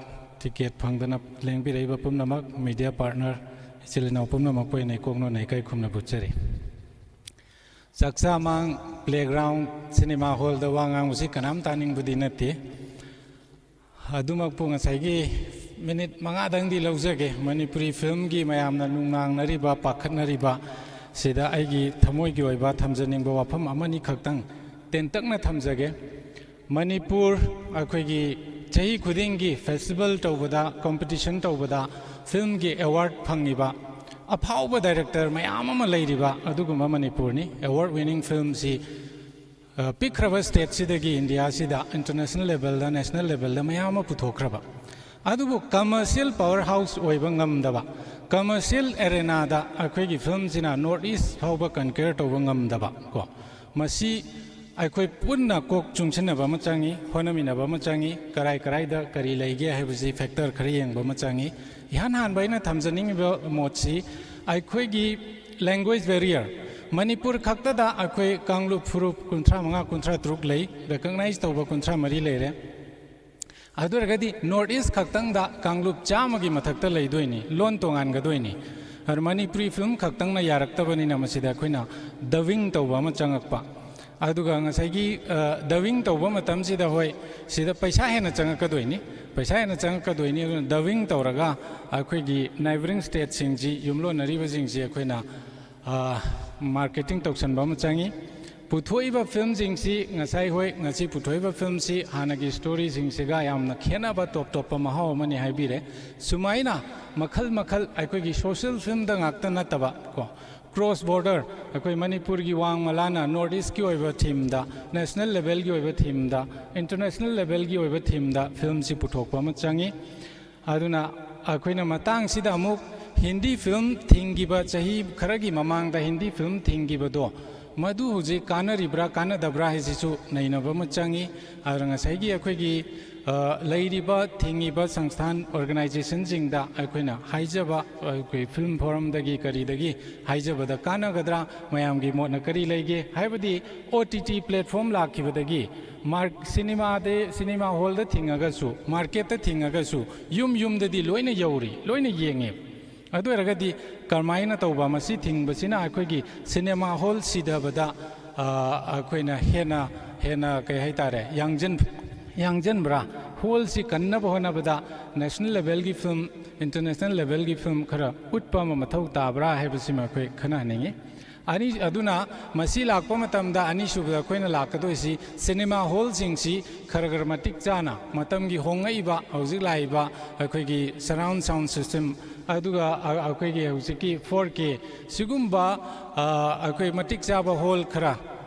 ꯇꯤꯀꯦꯠ ꯐꯪꯗꯅ ꯂꯦꯡꯕꯤꯔꯛꯏꯕ ꯄꯨꯝꯅꯃꯛ, ꯃꯤꯗꯤꯌꯥ ꯄꯥꯔꯠꯅꯔ, ꯏꯆꯤꯜ ꯏꯅꯥꯎ ꯄꯨꯝꯅꯃꯛꯄꯨ ꯑꯩꯅ ꯏꯀꯣꯛꯅꯅ ꯏꯀꯥꯏ ꯈꯨꯝꯅꯕ ꯎꯠꯆꯔꯤ꯫ ꯆꯥꯛꯆꯥ ꯃꯥꯡ ꯄ꯭ꯂꯦꯒ꯭ꯔꯥꯎꯟ ꯁꯤꯅꯦꯃꯥ ꯍꯣꯜꯗ ꯋꯥ ꯉꯥꯡꯕꯁꯤ ꯀꯅꯥꯝ ꯇꯥꯅꯤꯡꯕꯗꯤ ꯅꯠꯇꯦ꯫ ꯑꯗꯨꯃꯛꯄꯨ ꯉꯁꯥꯏꯒꯤ ꯃꯤꯅꯤꯠ ꯃꯉꯥꯗꯪꯗꯤ ꯂꯧꯖꯒꯦ꯫ ꯃꯅꯤꯄꯨꯔꯤ ꯐꯤꯂꯝꯒꯤ ꯃꯌꯥꯝꯅ ꯅꯨꯡꯅꯥꯡꯅꯔꯤꯕ, ꯄꯥꯈꯠꯅꯔꯤꯕ ꯁꯤꯗ ꯑꯩꯒꯤ ꯊꯃꯣꯏꯒꯤ ꯑꯣꯏꯕ ꯊꯝꯖꯅꯤꯡꯕ ꯋꯥꯐꯝ ꯑꯃꯅꯤ ꯈꯛꯇꯪ ꯇꯦꯟꯇꯛꯅ ꯊꯝꯖꯒꯦ꯫ ꯃꯅꯤꯄꯨꯔ ꯑꯩꯈꯣꯏꯒꯤ ꯆꯍꯤ ꯈꯨꯗꯤꯡꯒꯤ ꯐꯦꯁꯇꯤꯚꯦꯜ ꯇꯧꯕꯗ, ꯀꯣꯝꯄꯤꯇꯤꯁꯟ ꯇꯧꯕꯗ ꯐꯤꯂꯝꯒꯤ ꯑꯦꯋꯥꯔꯗ ꯐꯪꯉꯤꯕ ꯑꯐꯥꯎꯕ ꯗꯥꯏꯔꯦꯛꯇꯔ ꯃꯌꯥꯝ ꯑꯃ ꯂꯩꯔꯤꯕ ꯑꯗꯨꯒꯨꯝꯕ ꯃꯅꯤꯄꯨꯔꯅꯤ꯫ ꯑꯦꯋꯥꯔꯗ ꯋꯤꯅꯤꯡ ꯐꯤꯂꯝꯁꯤ, ꯑ, ꯄꯤꯛꯈ꯭ꯔꯕ ꯁ꯭ꯇꯦꯠꯁꯤꯗꯒꯤ ꯏꯟꯗꯤꯌꯥꯁꯤꯗ ꯏꯟꯇꯔꯅꯦꯁꯅꯦꯜ ꯂꯦꯚꯦꯜꯗ, ꯅꯦꯁꯅꯦꯜ ꯂꯦꯚꯦꯜꯗ ꯃꯌꯥꯝ ꯑꯃ ꯄꯨꯊꯣꯛꯈ꯭ꯔꯕ, ꯑꯗꯨꯕꯨ ꯀꯃꯔꯁꯤꯌꯦꯜ ꯄꯥꯋꯔ ꯍꯥꯎꯁ ꯑꯣꯏꯕ ꯉꯝꯗꯕ, ꯀꯃꯔꯁꯤꯌꯦꯜ ꯑꯦꯔꯦꯅꯥꯗ ꯑꯩꯈꯣꯏꯒꯤ ꯐꯤꯂꯝꯁꯤꯅ ꯅꯣꯔꯠ ꯏꯁ ꯐꯥꯎꯕ ꯀꯟꯀ꯭ꯋꯦꯔ ꯇꯧꯕ ꯉꯝꯗꯕ ꯀꯣ, ꯃꯁꯤ ꯑꯩꯈꯣꯏ ꯄꯨꯟꯅ ꯀꯣꯛ ꯆꯨꯡꯁꯤꯟꯅꯕ ꯑꯃ ꯆꯪꯉꯤ, ꯍꯣꯠꯅꯃꯤꯟꯅꯕ ꯑꯃ ꯆꯪꯉꯤ꯫ ꯀꯔꯥꯏ ꯀꯔꯥꯏꯗ ꯀꯔꯤ ꯂꯩꯒꯦ ꯍꯥꯏꯕꯁꯤ ꯐꯦꯛꯇꯔ ꯈꯔ ꯌꯦꯡꯕ ꯑꯃ ꯆꯪꯉꯤ꯫ ꯏꯍꯥꯟ ꯍꯥꯟꯕ ꯑꯩꯅ ꯊꯝꯖꯅꯤꯡꯉꯤꯕ ꯃꯣꯠꯁꯤ ꯑꯩꯈꯣꯏꯒꯤ ꯂꯦꯡꯒ꯭ꯋꯦꯖ ꯕꯦꯔꯤꯌꯔ꯫ ꯃꯅꯤꯄꯨꯔ ꯈꯛꯇꯗ ꯑꯩꯈꯣꯏ ꯀꯥꯡꯂꯨꯞ ꯐꯨꯔꯨꯞ ꯀꯨꯟꯊ꯭ꯔꯥ ꯃꯉꯥ, ꯀꯨꯟꯊ꯭ꯔꯥ ꯇꯔꯨꯛ ꯂꯩ, ꯔꯦꯀꯛꯅꯥꯏꯖ ꯇꯧꯕ ꯀꯨꯟꯊ꯭ꯔꯥ ꯃꯔꯤ ꯂꯩꯔꯦ꯫ ꯑꯗꯨ ꯑꯣꯏꯔꯒꯗꯤ ꯅꯣꯔꯠ ꯏꯁ ꯈꯛꯇꯪꯗ ꯀꯥꯡꯂꯨꯞ ꯆꯥꯝꯃꯒꯤ ꯃꯊꯛꯇ ꯂꯩꯗꯣꯏꯅꯤ, ꯂꯣꯟ ꯇꯣꯉꯥꯟꯒꯗꯣꯏꯅꯤ꯫ ꯑꯗꯨ ꯃꯅꯤꯄꯨꯔꯤ ꯐꯤꯂꯝ ꯈꯛꯇꯪꯅ ꯌꯥꯔꯛꯇꯕꯅꯤꯅ ꯃꯁꯤꯗ ꯑꯩꯈꯣꯏꯅ ꯗꯕꯤꯡ ꯇꯧꯕ ꯑꯃ ꯆꯪꯉꯛꯄ꯫ ꯑꯗꯨꯒ ꯉꯁꯥꯏꯒꯤ, ꯑ, ꯗꯕꯤꯡ ꯇꯧꯕ ꯃꯇꯝꯁꯤꯗ, ꯍꯣꯏ, ꯁꯤꯗ ꯄꯩꯁꯥ ꯍꯦꯟꯅ ꯆꯪꯉꯛꯀꯗꯣꯏꯅꯤ, ꯄꯩꯁꯥ ꯍꯦꯟꯅ ꯆꯪꯉꯛꯀꯗꯣꯏꯅꯤ꯫ ꯑꯗꯨꯅ ꯗꯕꯤꯡ ꯇꯧꯔꯒ ꯑꯩꯈꯣꯏꯒꯤ ꯅꯥꯏꯕꯔꯤꯡ ꯁ꯭ꯇꯦꯠꯁꯤꯡꯁꯤ, ꯌꯨꯝꯂꯣꯟꯅꯔꯤꯕꯁꯤꯡꯁꯤ ꯑꯩꯈꯣꯏꯅ, ꯑ, ꯃꯥꯔꯀꯦꯇꯤꯡ ꯇꯧꯁꯟꯕ ꯑꯃ ꯆꯪꯉꯤ꯫ ꯄꯨꯊꯣꯛꯏꯕ ꯐꯤꯂꯝꯁꯤꯡꯁꯤ ꯉꯁꯥꯏ, ꯍꯣꯏ, ꯉꯁꯤ ꯄꯨꯊꯣꯛꯏꯕ ꯐꯤꯂꯝꯁꯤ ꯍꯥꯟꯅꯒꯤ ꯁ꯭ꯇꯣꯔꯤꯁꯤꯡꯁꯤꯒ ꯌꯥꯝꯅ ꯈꯦꯠꯅꯕ, ꯇꯣꯞ ꯇꯣꯞꯄ ꯃꯍꯥꯎ ꯑꯃꯅꯤ ꯍꯥꯏꯕꯤꯔꯦ꯫ ꯁꯨꯃꯥꯏꯅ ꯃꯈꯜ ꯃꯈꯜ ꯑꯩꯈꯣꯏꯒꯤ ꯁꯣꯁꯤꯌꯦꯜ ꯐꯤꯂꯝꯗ ꯉꯥꯛꯇ ꯅꯠꯇꯕ ꯀꯣ, ꯀ꯭ꯔꯣꯁ ꯕꯣꯔꯗꯔ, ꯑꯩꯈꯣꯏ ꯃꯅꯤꯄꯨꯔꯒꯤ ꯋꯥꯡ ꯃꯂꯥꯅ ꯅꯣꯔꯠ ꯏꯁꯀꯤ ꯑꯣꯏꯕ ꯊꯤꯝꯗ, ꯅꯦꯁꯅꯦꯜ ꯂꯦꯚꯦꯜꯒꯤ ꯑꯣꯏꯕ ꯊꯤꯝꯗ, ꯏꯟꯇꯔꯅꯦꯁꯅꯦꯜ ꯂꯦꯚꯦꯜꯒꯤ ꯑꯣꯏꯕ ꯊꯤꯝꯗ ꯐꯤꯂꯝꯁꯤ ꯄꯨꯊꯣꯛꯄ ꯑꯃ ꯆꯪꯉꯤ꯫ ꯑꯗꯨꯅ ꯑꯩꯈꯣꯏꯅ ꯃꯇꯥꯡꯁꯤꯗ ꯑꯃꯨꯛ ꯍꯤꯟꯗꯤ ꯐꯤꯂꯝ ꯊꯤꯡꯈꯤꯕ, ꯆꯍꯤ ꯈꯔꯒꯤ ꯃꯃꯥꯡꯗ ꯍꯤꯟꯗꯤ ꯐꯤꯂꯝ ꯊꯤꯡꯈꯤꯕꯗꯣ, ꯃꯗꯨ ꯍꯧꯖꯤꯛ ꯀꯥꯟꯅꯔꯤꯕ꯭ꯔꯥ ꯀꯥꯟꯅꯗꯕ꯭ꯔꯥ ꯍꯥꯏꯁꯤꯁꯨ ꯅꯩꯅꯕ ꯑꯃ ꯆꯪꯉꯤ꯫ ꯑꯗꯨꯅ ꯉꯁꯥꯏꯒꯤ ꯑꯩꯈꯣꯏꯒꯤ, ꯑ, ꯂꯩꯔꯤꯕ ꯊꯤꯡꯉꯤꯕ ꯁꯪꯁꯊꯥꯟ, ꯑꯣꯔꯒꯅꯥꯏꯖꯦꯁꯟꯁꯤꯡꯗ ꯑꯩꯈꯣꯏꯅ ꯍꯥꯏꯖꯕ, ꯑꯩꯈꯣꯏ ꯐꯤꯂꯝ ꯐꯣꯔꯝꯗꯒꯤ ꯀꯔꯤꯗꯒꯤ ꯍꯥꯏꯖꯕꯗ ꯀꯥꯟꯅꯒꯗ꯭ꯔꯥ, ꯃꯌꯥꯝꯒꯤ ꯃꯣꯠꯅ ꯀꯔꯤ ꯂꯩꯒꯦ ꯍꯥꯏꯕꯗꯤ, ꯑꯣ ꯇꯤ ꯇꯤ ꯄ꯭ꯂꯦꯠꯐꯣꯝ ꯂꯥꯛꯈꯤꯕꯗꯒꯤ ꯃꯥꯔꯛ-, ꯁꯤꯅꯦꯃꯥꯗ, ꯁꯤꯅꯦꯃꯥ ꯍꯣꯜꯗ ꯊꯤꯡꯉꯒꯁꯨ, ꯃꯥꯔꯀꯦꯠꯇ ꯊꯤꯡꯉꯒꯁꯨ, ꯌꯨꯝ ꯌꯨꯝꯗꯗꯤ ꯂꯣꯏꯅ ꯌꯧꯔꯤ, ꯂꯣꯏꯅ ꯌꯦꯡꯉꯦ꯫ ꯑꯗꯨ ꯑꯣꯏꯔꯒꯗꯤ ꯀꯔꯝꯍꯥꯏꯅ ꯇꯧꯕ? ꯃꯁꯤ ꯊꯤꯡꯕꯁꯤꯅ ꯑꯩꯈꯣꯏꯒꯤ ꯁꯤꯅꯦꯃꯥ ꯍꯣꯜ ꯁꯤꯊꯕꯗ, ꯑ, ꯑꯩꯈꯣꯏꯅ ꯍꯦꯟꯅ, ꯍꯦꯟꯅ, ꯀꯩ ꯍꯥꯏꯇꯥꯔꯦ, ꯌꯥꯡꯖꯟ-, ꯌꯥꯡꯖꯟꯕ꯭ꯔꯥ? ꯍꯣꯜꯁꯤ ꯀꯟꯅꯕ ꯍꯣꯠꯅꯕꯗ ꯅꯦꯁꯅꯦꯜ ꯂꯦꯚꯦꯜꯒꯤ ꯐꯤꯂꯝ, ꯏꯟꯇꯔꯅꯦꯁꯅꯦꯜ ꯂꯦꯚꯦꯜꯒꯤ ꯐꯤꯂꯝ ꯈꯔ ꯎꯠꯄ ꯑꯃ ꯃꯊꯧ ꯇꯥꯕ꯭ꯔꯥ ꯍꯥꯏꯕꯁꯤꯃ ꯑꯩꯈꯣꯏ ꯈꯟꯅꯍꯟꯅꯤꯡꯉꯤ꯫ ꯑꯅꯤ, ꯑꯗꯨꯅ ꯃꯁꯤ ꯂꯥꯛꯄ ꯃꯇꯝꯗ ꯑꯅꯤꯁꯨꯕꯗ ꯑꯩꯈꯣꯏꯅ ꯂꯥꯛꯀꯗꯣꯏꯁꯤ ꯁꯤꯅꯦꯃꯥ ꯍꯣꯜꯁꯤꯡꯁꯤ ꯈꯔ ꯈꯔ ꯃꯇꯤꯛ ꯆꯥꯅ ꯃꯇꯝꯒꯤ ꯍꯣꯡꯉꯛꯏꯕ, ꯍꯧꯖꯤꯛ ꯂꯥꯛꯏꯕ ꯑꯩꯈꯣꯏꯒꯤ surround sound system, ꯑꯗꯨꯒ ꯑ-, ꯑꯩꯈꯣꯏꯒꯤ ꯍꯧꯖꯤꯛꯀꯤ ꯐꯣꯔ ꯀꯦ, ꯁꯤꯒꯨꯝꯕ, ꯑ, ꯑꯩꯈꯣꯏ ꯃꯇꯤꯛ ꯆꯥꯕ ꯍꯣꯜ ꯈꯔ,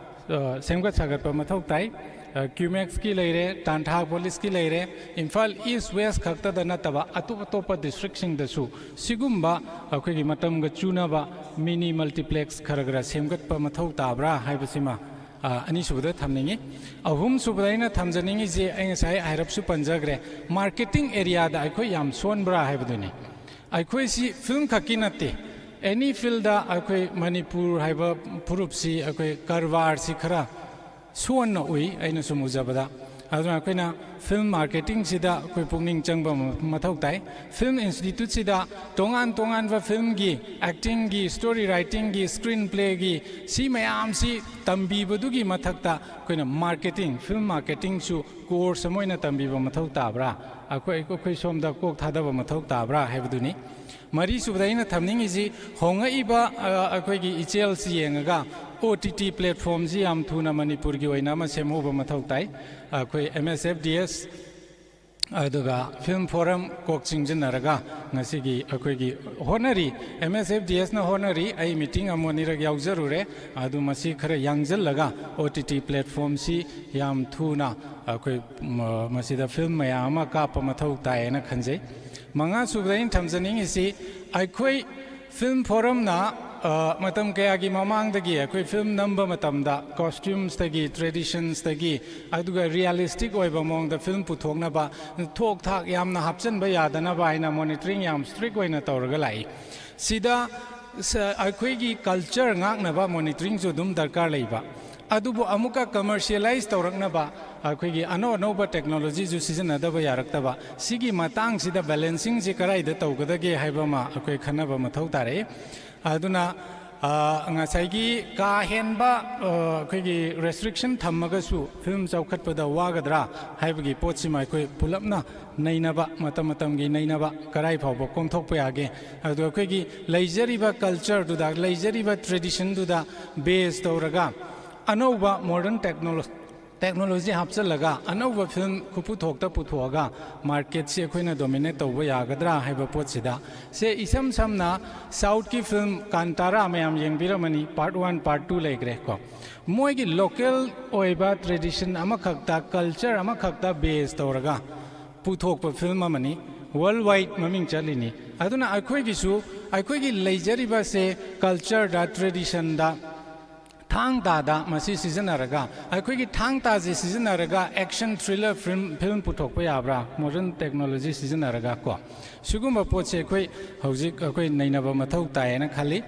ꯑ, ꯁꯦꯝꯒꯠ ꯁꯥꯒꯠꯄ ꯃꯊꯧ ꯇꯥꯏ꯫ ꯑ, ꯀ꯭ꯌꯨꯃꯦꯛꯁꯀꯤ ꯂꯩꯔꯦ, ꯇꯥꯟꯊꯥ ꯄꯣꯂꯤꯁꯀꯤ ꯂꯩꯔꯦ, ꯏꯝꯐꯥꯜ ꯏꯁ ꯋꯦꯁ ꯈꯛꯇꯗ ꯅꯠꯇꯕ ꯑꯇꯣꯞ ꯑꯇꯣꯞꯄ ꯗꯤꯁꯇ꯭ꯔꯤꯛꯁꯤꯡꯗꯁꯨ ꯁꯤꯒꯨꯝꯕ ꯑꯩꯈꯣꯏꯒꯤ ꯃꯇꯝꯒ ꯆꯨꯅꯕ ꯃꯤꯅꯤ ꯃꯜꯇꯤꯄ꯭ꯂꯦꯛꯁ ꯈꯔ ꯈꯔ ꯁꯦꯝꯒꯠꯄ ꯃꯊꯧ ꯇꯥꯕ꯭ꯔꯥ ꯍꯥꯏꯕꯁꯤꯃ, ꯑ, ꯑꯅꯤꯁꯨꯕꯗ ꯊꯝꯅꯤꯡꯉꯤ꯫ ꯑꯍꯨꯝꯁꯨꯕꯗ ꯑꯩꯅ ꯊꯝꯖꯅꯤꯡꯉꯤꯁꯦ, ꯑꯩ ꯉꯁꯥꯏ ꯍꯥꯏꯔꯞꯁꯨ ꯄꯟꯖꯈ꯭ꯔꯦ, ꯃꯥꯔꯀꯦꯇꯤꯡ ꯑꯦꯔꯤꯌꯥꯗ ꯑꯩꯈꯣꯏ ꯌꯥꯝ ꯁꯣꯟꯕ꯭ꯔꯥ ꯍꯥꯏꯕꯗꯨꯅꯤ꯫ ꯑꯩꯈꯣꯏꯁꯤ ꯐꯤꯂꯝ ꯈꯛꯀꯤ ꯅꯠꯇꯦ, ꯑꯦꯅꯤ ꯐꯤꯜꯗ ꯑꯩꯈꯣꯏ ꯃꯅꯤꯄꯨꯔ ꯍꯥꯏꯕ ꯐꯨꯔꯨꯞꯁꯤ, ꯑꯩꯈꯣꯏ ꯀꯔꯕꯥꯔꯁꯤ ꯈꯔ ꯁꯣꯟꯅ ꯎꯏ, ꯑꯩꯅ ꯁꯨꯝ ꯎꯖꯕꯗ꯫ ꯑꯗꯨꯅ ꯑꯩꯈꯣꯏꯅ ꯐꯤꯂꯝ ꯃꯥꯔꯀꯦꯇꯤꯡꯁꯤꯗ ꯑꯩꯈꯣꯏ ꯄꯨꯛꯅꯤꯡ ꯆꯪꯕ ꯑꯃ ꯃꯊꯧ ꯇꯥꯏ꯫ ꯐꯤꯂꯝ ꯏꯟꯁꯇꯤꯇ꯭ꯌꯨꯠꯁꯤꯗ ꯇꯣꯉꯥꯟ ꯇꯣꯉꯥꯟꯕ ꯐꯤꯂꯝꯒꯤ, ꯑꯦꯛꯇꯤꯡꯒꯤ, ꯁ꯭ꯇꯣꯔꯤ ꯔꯥꯏꯇꯤꯡꯒꯤ, ꯁ꯭ꯀ꯭ꯔꯤꯟ ꯄ꯭ꯂꯦꯒꯤ, ꯁꯤ ꯃꯌꯥꯝꯁꯤ ꯇꯝꯕꯤꯕꯗꯨꯒꯤ ꯃꯊꯛꯇ ꯑꯩꯈꯣꯏꯅ ꯃꯥꯔꯀꯦꯇꯤꯡ, ꯐꯤꯂꯝ ꯃꯥꯔꯀꯦꯇꯤꯡꯁꯨ ꯀꯣꯔꯁ ꯑꯃ ꯑꯣꯏꯅ ꯇꯝꯕꯤꯕ ꯃꯊꯧ ꯇꯥꯕ꯭ꯔꯥ? ꯑꯩꯈꯣꯏ, ꯑꯩꯈꯣꯏ ꯁꯣꯝꯗ ꯀꯣꯛ ꯊꯥꯗꯕ ꯃꯊꯧ ꯇꯥꯕ꯭ꯔꯥ ꯍꯥꯏꯕꯗꯨꯅꯤ꯫ ꯃꯔꯤꯁꯨꯕꯗ ꯑꯩꯅ ꯊꯝꯅꯤꯡꯉꯤꯁꯤ, ꯍꯣꯡꯉꯛꯏꯕ, ꯑ, ꯑꯩꯈꯣꯏꯒꯤ ꯏꯆꯦꯜꯁꯤ ꯌꯦꯡꯉꯒ ꯑꯣ ꯇꯤ ꯇꯤ ꯄ꯭ꯂꯦꯠꯐꯣꯝꯁꯤ ꯌꯥꯝ ꯊꯨꯅ ꯃꯅꯤꯄꯨꯔꯒꯤ ꯑꯣꯏꯅ ꯑꯃ ꯁꯦꯝꯍꯧꯕ ꯃꯊꯧ ꯇꯥꯏ꯫ ꯑꯩꯈꯣꯏ ꯑꯦꯝ ꯑꯦꯁ ꯑꯦꯐ ꯗꯤ ꯑꯦꯁ, ꯑꯗꯨꯒ ꯐꯤꯂꯝ ꯐꯣꯔꯝ ꯀꯣꯛ ꯆꯤꯡꯁꯤꯟꯅꯔꯒ ꯉꯁꯤꯒꯤ ꯑꯩꯈꯣꯏꯒꯤ ꯍꯣꯠꯅꯔꯤ, ꯑꯦꯝ ꯑꯦꯁ ꯑꯦꯐ ꯗꯤ ꯑꯦꯁꯅ ꯍꯣꯠꯅꯔꯤ꯫ ꯑꯩ ꯃꯤꯇꯤꯡ ꯑꯃꯨꯛ ꯑꯅꯤꯔꯛ ꯌꯥꯎꯖꯔꯨꯔꯦ꯫ ꯑꯗꯨ ꯃꯁꯤ ꯈꯔ ꯌꯥꯡꯁꯤꯜꯂꯒ ꯑꯣ ꯇꯤ ꯇꯤ ꯄ꯭ꯂꯦꯠꯐꯣꯝꯁꯤ ꯌꯥꯝ ꯊꯨꯅ ꯑꯩꯈꯣꯏ, ꯃ-, ꯃꯁꯤꯗ ꯐꯤꯂꯝ ꯃꯌꯥꯝ ꯑꯃ ꯀꯥꯞꯄ ꯃꯊꯧ ꯇꯥꯏꯌꯦꯅ ꯈꯟꯖꯩ꯫ ꯃꯉꯥ ꯁꯨꯕꯗ ꯑꯩꯅ ꯊꯝꯖꯅꯤꯡꯉꯤꯁꯤ, ꯑꯩꯈꯣꯏ ꯐꯤꯜꯝ ꯐꯣꯔꯝꯅ, ꯑ, ꯃꯇꯝ ꯀꯌꯥꯒꯤ ꯃꯃꯥꯡꯗꯒꯤ ꯑꯩꯈꯣꯏ ꯐꯤꯜꯝ ꯅꯝꯕ ꯃꯇꯝꯗ ꯀꯣꯁꯇ꯭ꯌꯨꯝꯁꯇꯒꯤ, ꯇ꯭ꯔꯦꯗꯤꯁꯟꯁꯇꯒꯤ, ꯑꯗꯨꯒ ꯔꯤꯌꯦꯂꯤꯁꯇꯤꯛ ꯑꯣꯏꯕ ꯃꯑꯣꯡꯗ ꯐꯤꯜꯝ ꯄꯨꯊꯣꯛꯅꯕ, ꯊꯣꯛ ꯊꯥꯛ ꯌꯥꯝꯅ ꯍꯥꯞꯆꯤꯟꯕ ꯌꯥꯗꯅꯕ ꯍꯥꯏꯅ ꯃꯣꯅꯤꯇꯔꯤꯡ ꯌꯥꯝ ꯁ꯭ꯇ꯭ꯔꯤꯛ ꯑꯣꯏꯅ ꯇꯧꯔꯒ ꯂꯥꯛꯏ꯫ ꯁꯤꯗ ꯁ-, ꯑꯩꯈꯣꯏꯒꯤ ꯀꯜꯆꯔ ꯉꯥꯛꯅꯕ ꯃꯣꯅꯤꯇꯔꯤꯡꯁꯨ ꯑꯗꯨꯝ ꯗꯔꯀꯥꯔ ꯂꯩꯕ, ꯑꯗꯨꯕꯨ ꯑꯃꯨꯛꯀ ꯀꯃꯔꯁꯤꯌꯦꯂꯥꯏꯁ ꯇꯧꯔꯛꯅꯕ ꯑꯩꯈꯣꯏꯒꯤ ꯑꯅꯧ ꯑꯅꯧꯕ ꯇꯦꯛꯅꯣꯂꯣꯖꯤꯁꯨ ꯁꯤꯖꯤꯟꯅꯗꯕ ꯌꯥꯔꯛꯇꯕ, ꯁꯤꯒꯤ ꯃꯇꯥꯡꯁꯤꯗ ꯕꯦꯂꯦꯟꯁꯤꯡꯁꯤ ꯀꯗꯥꯏꯗ ꯇꯧꯒꯗꯒꯦ ꯍꯥꯏꯕ ꯑꯃ ꯑꯩꯈꯣꯏ ꯈꯟꯅꯕ ꯃꯊꯧ ꯇꯥꯔꯛꯏ꯫ ꯑꯗꯨꯅ, ꯑ, ꯉꯁꯥꯏꯒꯤ ꯀꯥ ꯍꯦꯟꯕ, ꯑ, ꯑꯩꯈꯣꯏꯒꯤ ꯔꯦꯁꯇ꯭ꯔꯤꯛꯁꯟ ꯊꯝꯃꯒꯁꯨ ꯐꯤꯜꯝ ꯆꯥꯎꯈꯠꯄꯗ ꯋꯥꯒꯗ꯭ꯔꯥ ꯍꯥꯏꯕꯒꯤ ꯄꯣꯠꯁꯤꯃ ꯑꯩꯈꯣꯏ ꯄꯨꯂꯞꯅ ꯅꯩꯅꯕ, ꯃꯇꯝ ꯃꯇꯝꯒꯤ ꯅꯩꯅꯕ ꯀꯗꯥꯏ ꯐꯥꯎꯕ ꯀꯣꯝꯊꯣꯛꯄ ꯌꯥꯒꯦ, ꯑꯗꯨꯒ ꯑꯩꯈꯣꯏꯒꯤ ꯂꯩꯖꯔꯤꯕ ꯀꯜꯆꯔꯗꯨꯗ, ꯂꯩꯖꯔꯤꯕ ꯇ꯭ꯔꯦꯗꯤꯁꯟꯗꯨꯗ ꯕꯦꯖ ꯇꯧꯔꯒ ꯑꯅꯧꯕ ꯃꯣꯗꯔꯟ ꯇꯦꯛꯅꯣꯂꯣ-, ꯇꯦꯛꯅꯣꯂꯣꯖꯤ ꯍꯥꯞꯆꯤꯜꯂꯒ ꯑꯅꯧꯕ ꯐꯤꯜꯝ ꯈꯨꯄꯨꯊꯣꯛꯇ ꯄꯨꯊꯣꯛꯑꯒ ꯃꯥꯔꯀꯦꯠꯁꯤ ꯑꯩꯈꯣꯏꯅ ꯗꯣꯃꯤꯅꯦꯠ ꯇꯧꯕ ꯌꯥꯒꯗ꯭ꯔꯥ ꯍꯥꯏꯕ ꯄꯣꯠꯁꯤꯗ, ꯁꯦ ꯏꯁꯝ ꯁꯝꯅ ꯁꯥꯎꯠꯀꯤ ꯐꯤꯜꯝ ꯀꯥꯟꯇꯥꯔꯥ ꯃꯌꯥꯝ ꯌꯦꯡꯕꯤꯔꯝꯃꯅꯤ, ꯄꯥꯔꯠ ꯋꯥꯟ, ꯄꯥꯔꯠ ꯇꯨ ꯂꯩꯈ꯭ꯔꯦ ꯀꯣ꯫ ꯃꯣꯏꯒꯤ ꯂꯣꯀꯦꯜ ꯑꯣꯏꯕ ꯇ꯭ꯔꯦꯗꯤꯁꯟ ꯑꯃꯈꯛꯇ, ꯀꯜꯆꯔ ꯑꯃꯈꯛꯇ ꯕꯦꯖ ꯇꯧꯔꯒ ꯄꯨꯊꯣꯛꯄ ꯐꯤꯜꯝ ꯑꯃꯅꯤ, ꯋꯥꯔꯜ ꯋꯥꯏꯗ ꯃꯃꯤꯡ ꯆꯠꯂꯤꯅꯤ꯫ ꯑꯗꯨꯅ ꯑꯩꯈꯣꯏꯒꯤꯁꯨ ꯑꯩꯈꯣꯏꯒꯤ ꯂꯩꯖꯔꯤꯕꯁꯦ ꯀꯜꯆꯔꯗ, ꯇ꯭ꯔꯦꯗꯤꯁꯟꯗ, ꯊꯥꯡ ꯇꯥꯗ ꯃꯁꯤ ꯁꯤꯖꯤꯟꯅꯔꯒ, ꯑꯩꯈꯣꯏꯒꯤ ꯊꯥꯡ ꯇꯥꯁꯦ ꯁꯤꯖꯤꯟꯅꯔꯒ ꯑꯦꯛꯁꯟ ꯊ꯭ꯔꯤꯂꯔ ꯐꯤꯜꯝ, ꯐꯤꯜꯝ ꯄꯨꯊꯣꯛꯄ ꯌꯥꯕ꯭ꯔꯥ, ꯃꯣꯗꯔꯟ ꯇꯦꯛꯅꯣꯂꯣꯖꯤ ꯁꯤꯖꯤꯟꯅꯔꯒ ꯀꯣ? ꯁꯤꯒꯨꯝꯕ ꯄꯣꯠꯁꯦ ꯑꯩꯈꯣꯏ ꯍꯧꯖꯤꯛ ꯑꯩꯈꯣꯏ ꯅꯩꯅꯕ ꯃꯊꯧ ꯇꯥꯏꯌꯦꯅ ꯈꯜꯂꯤ꯫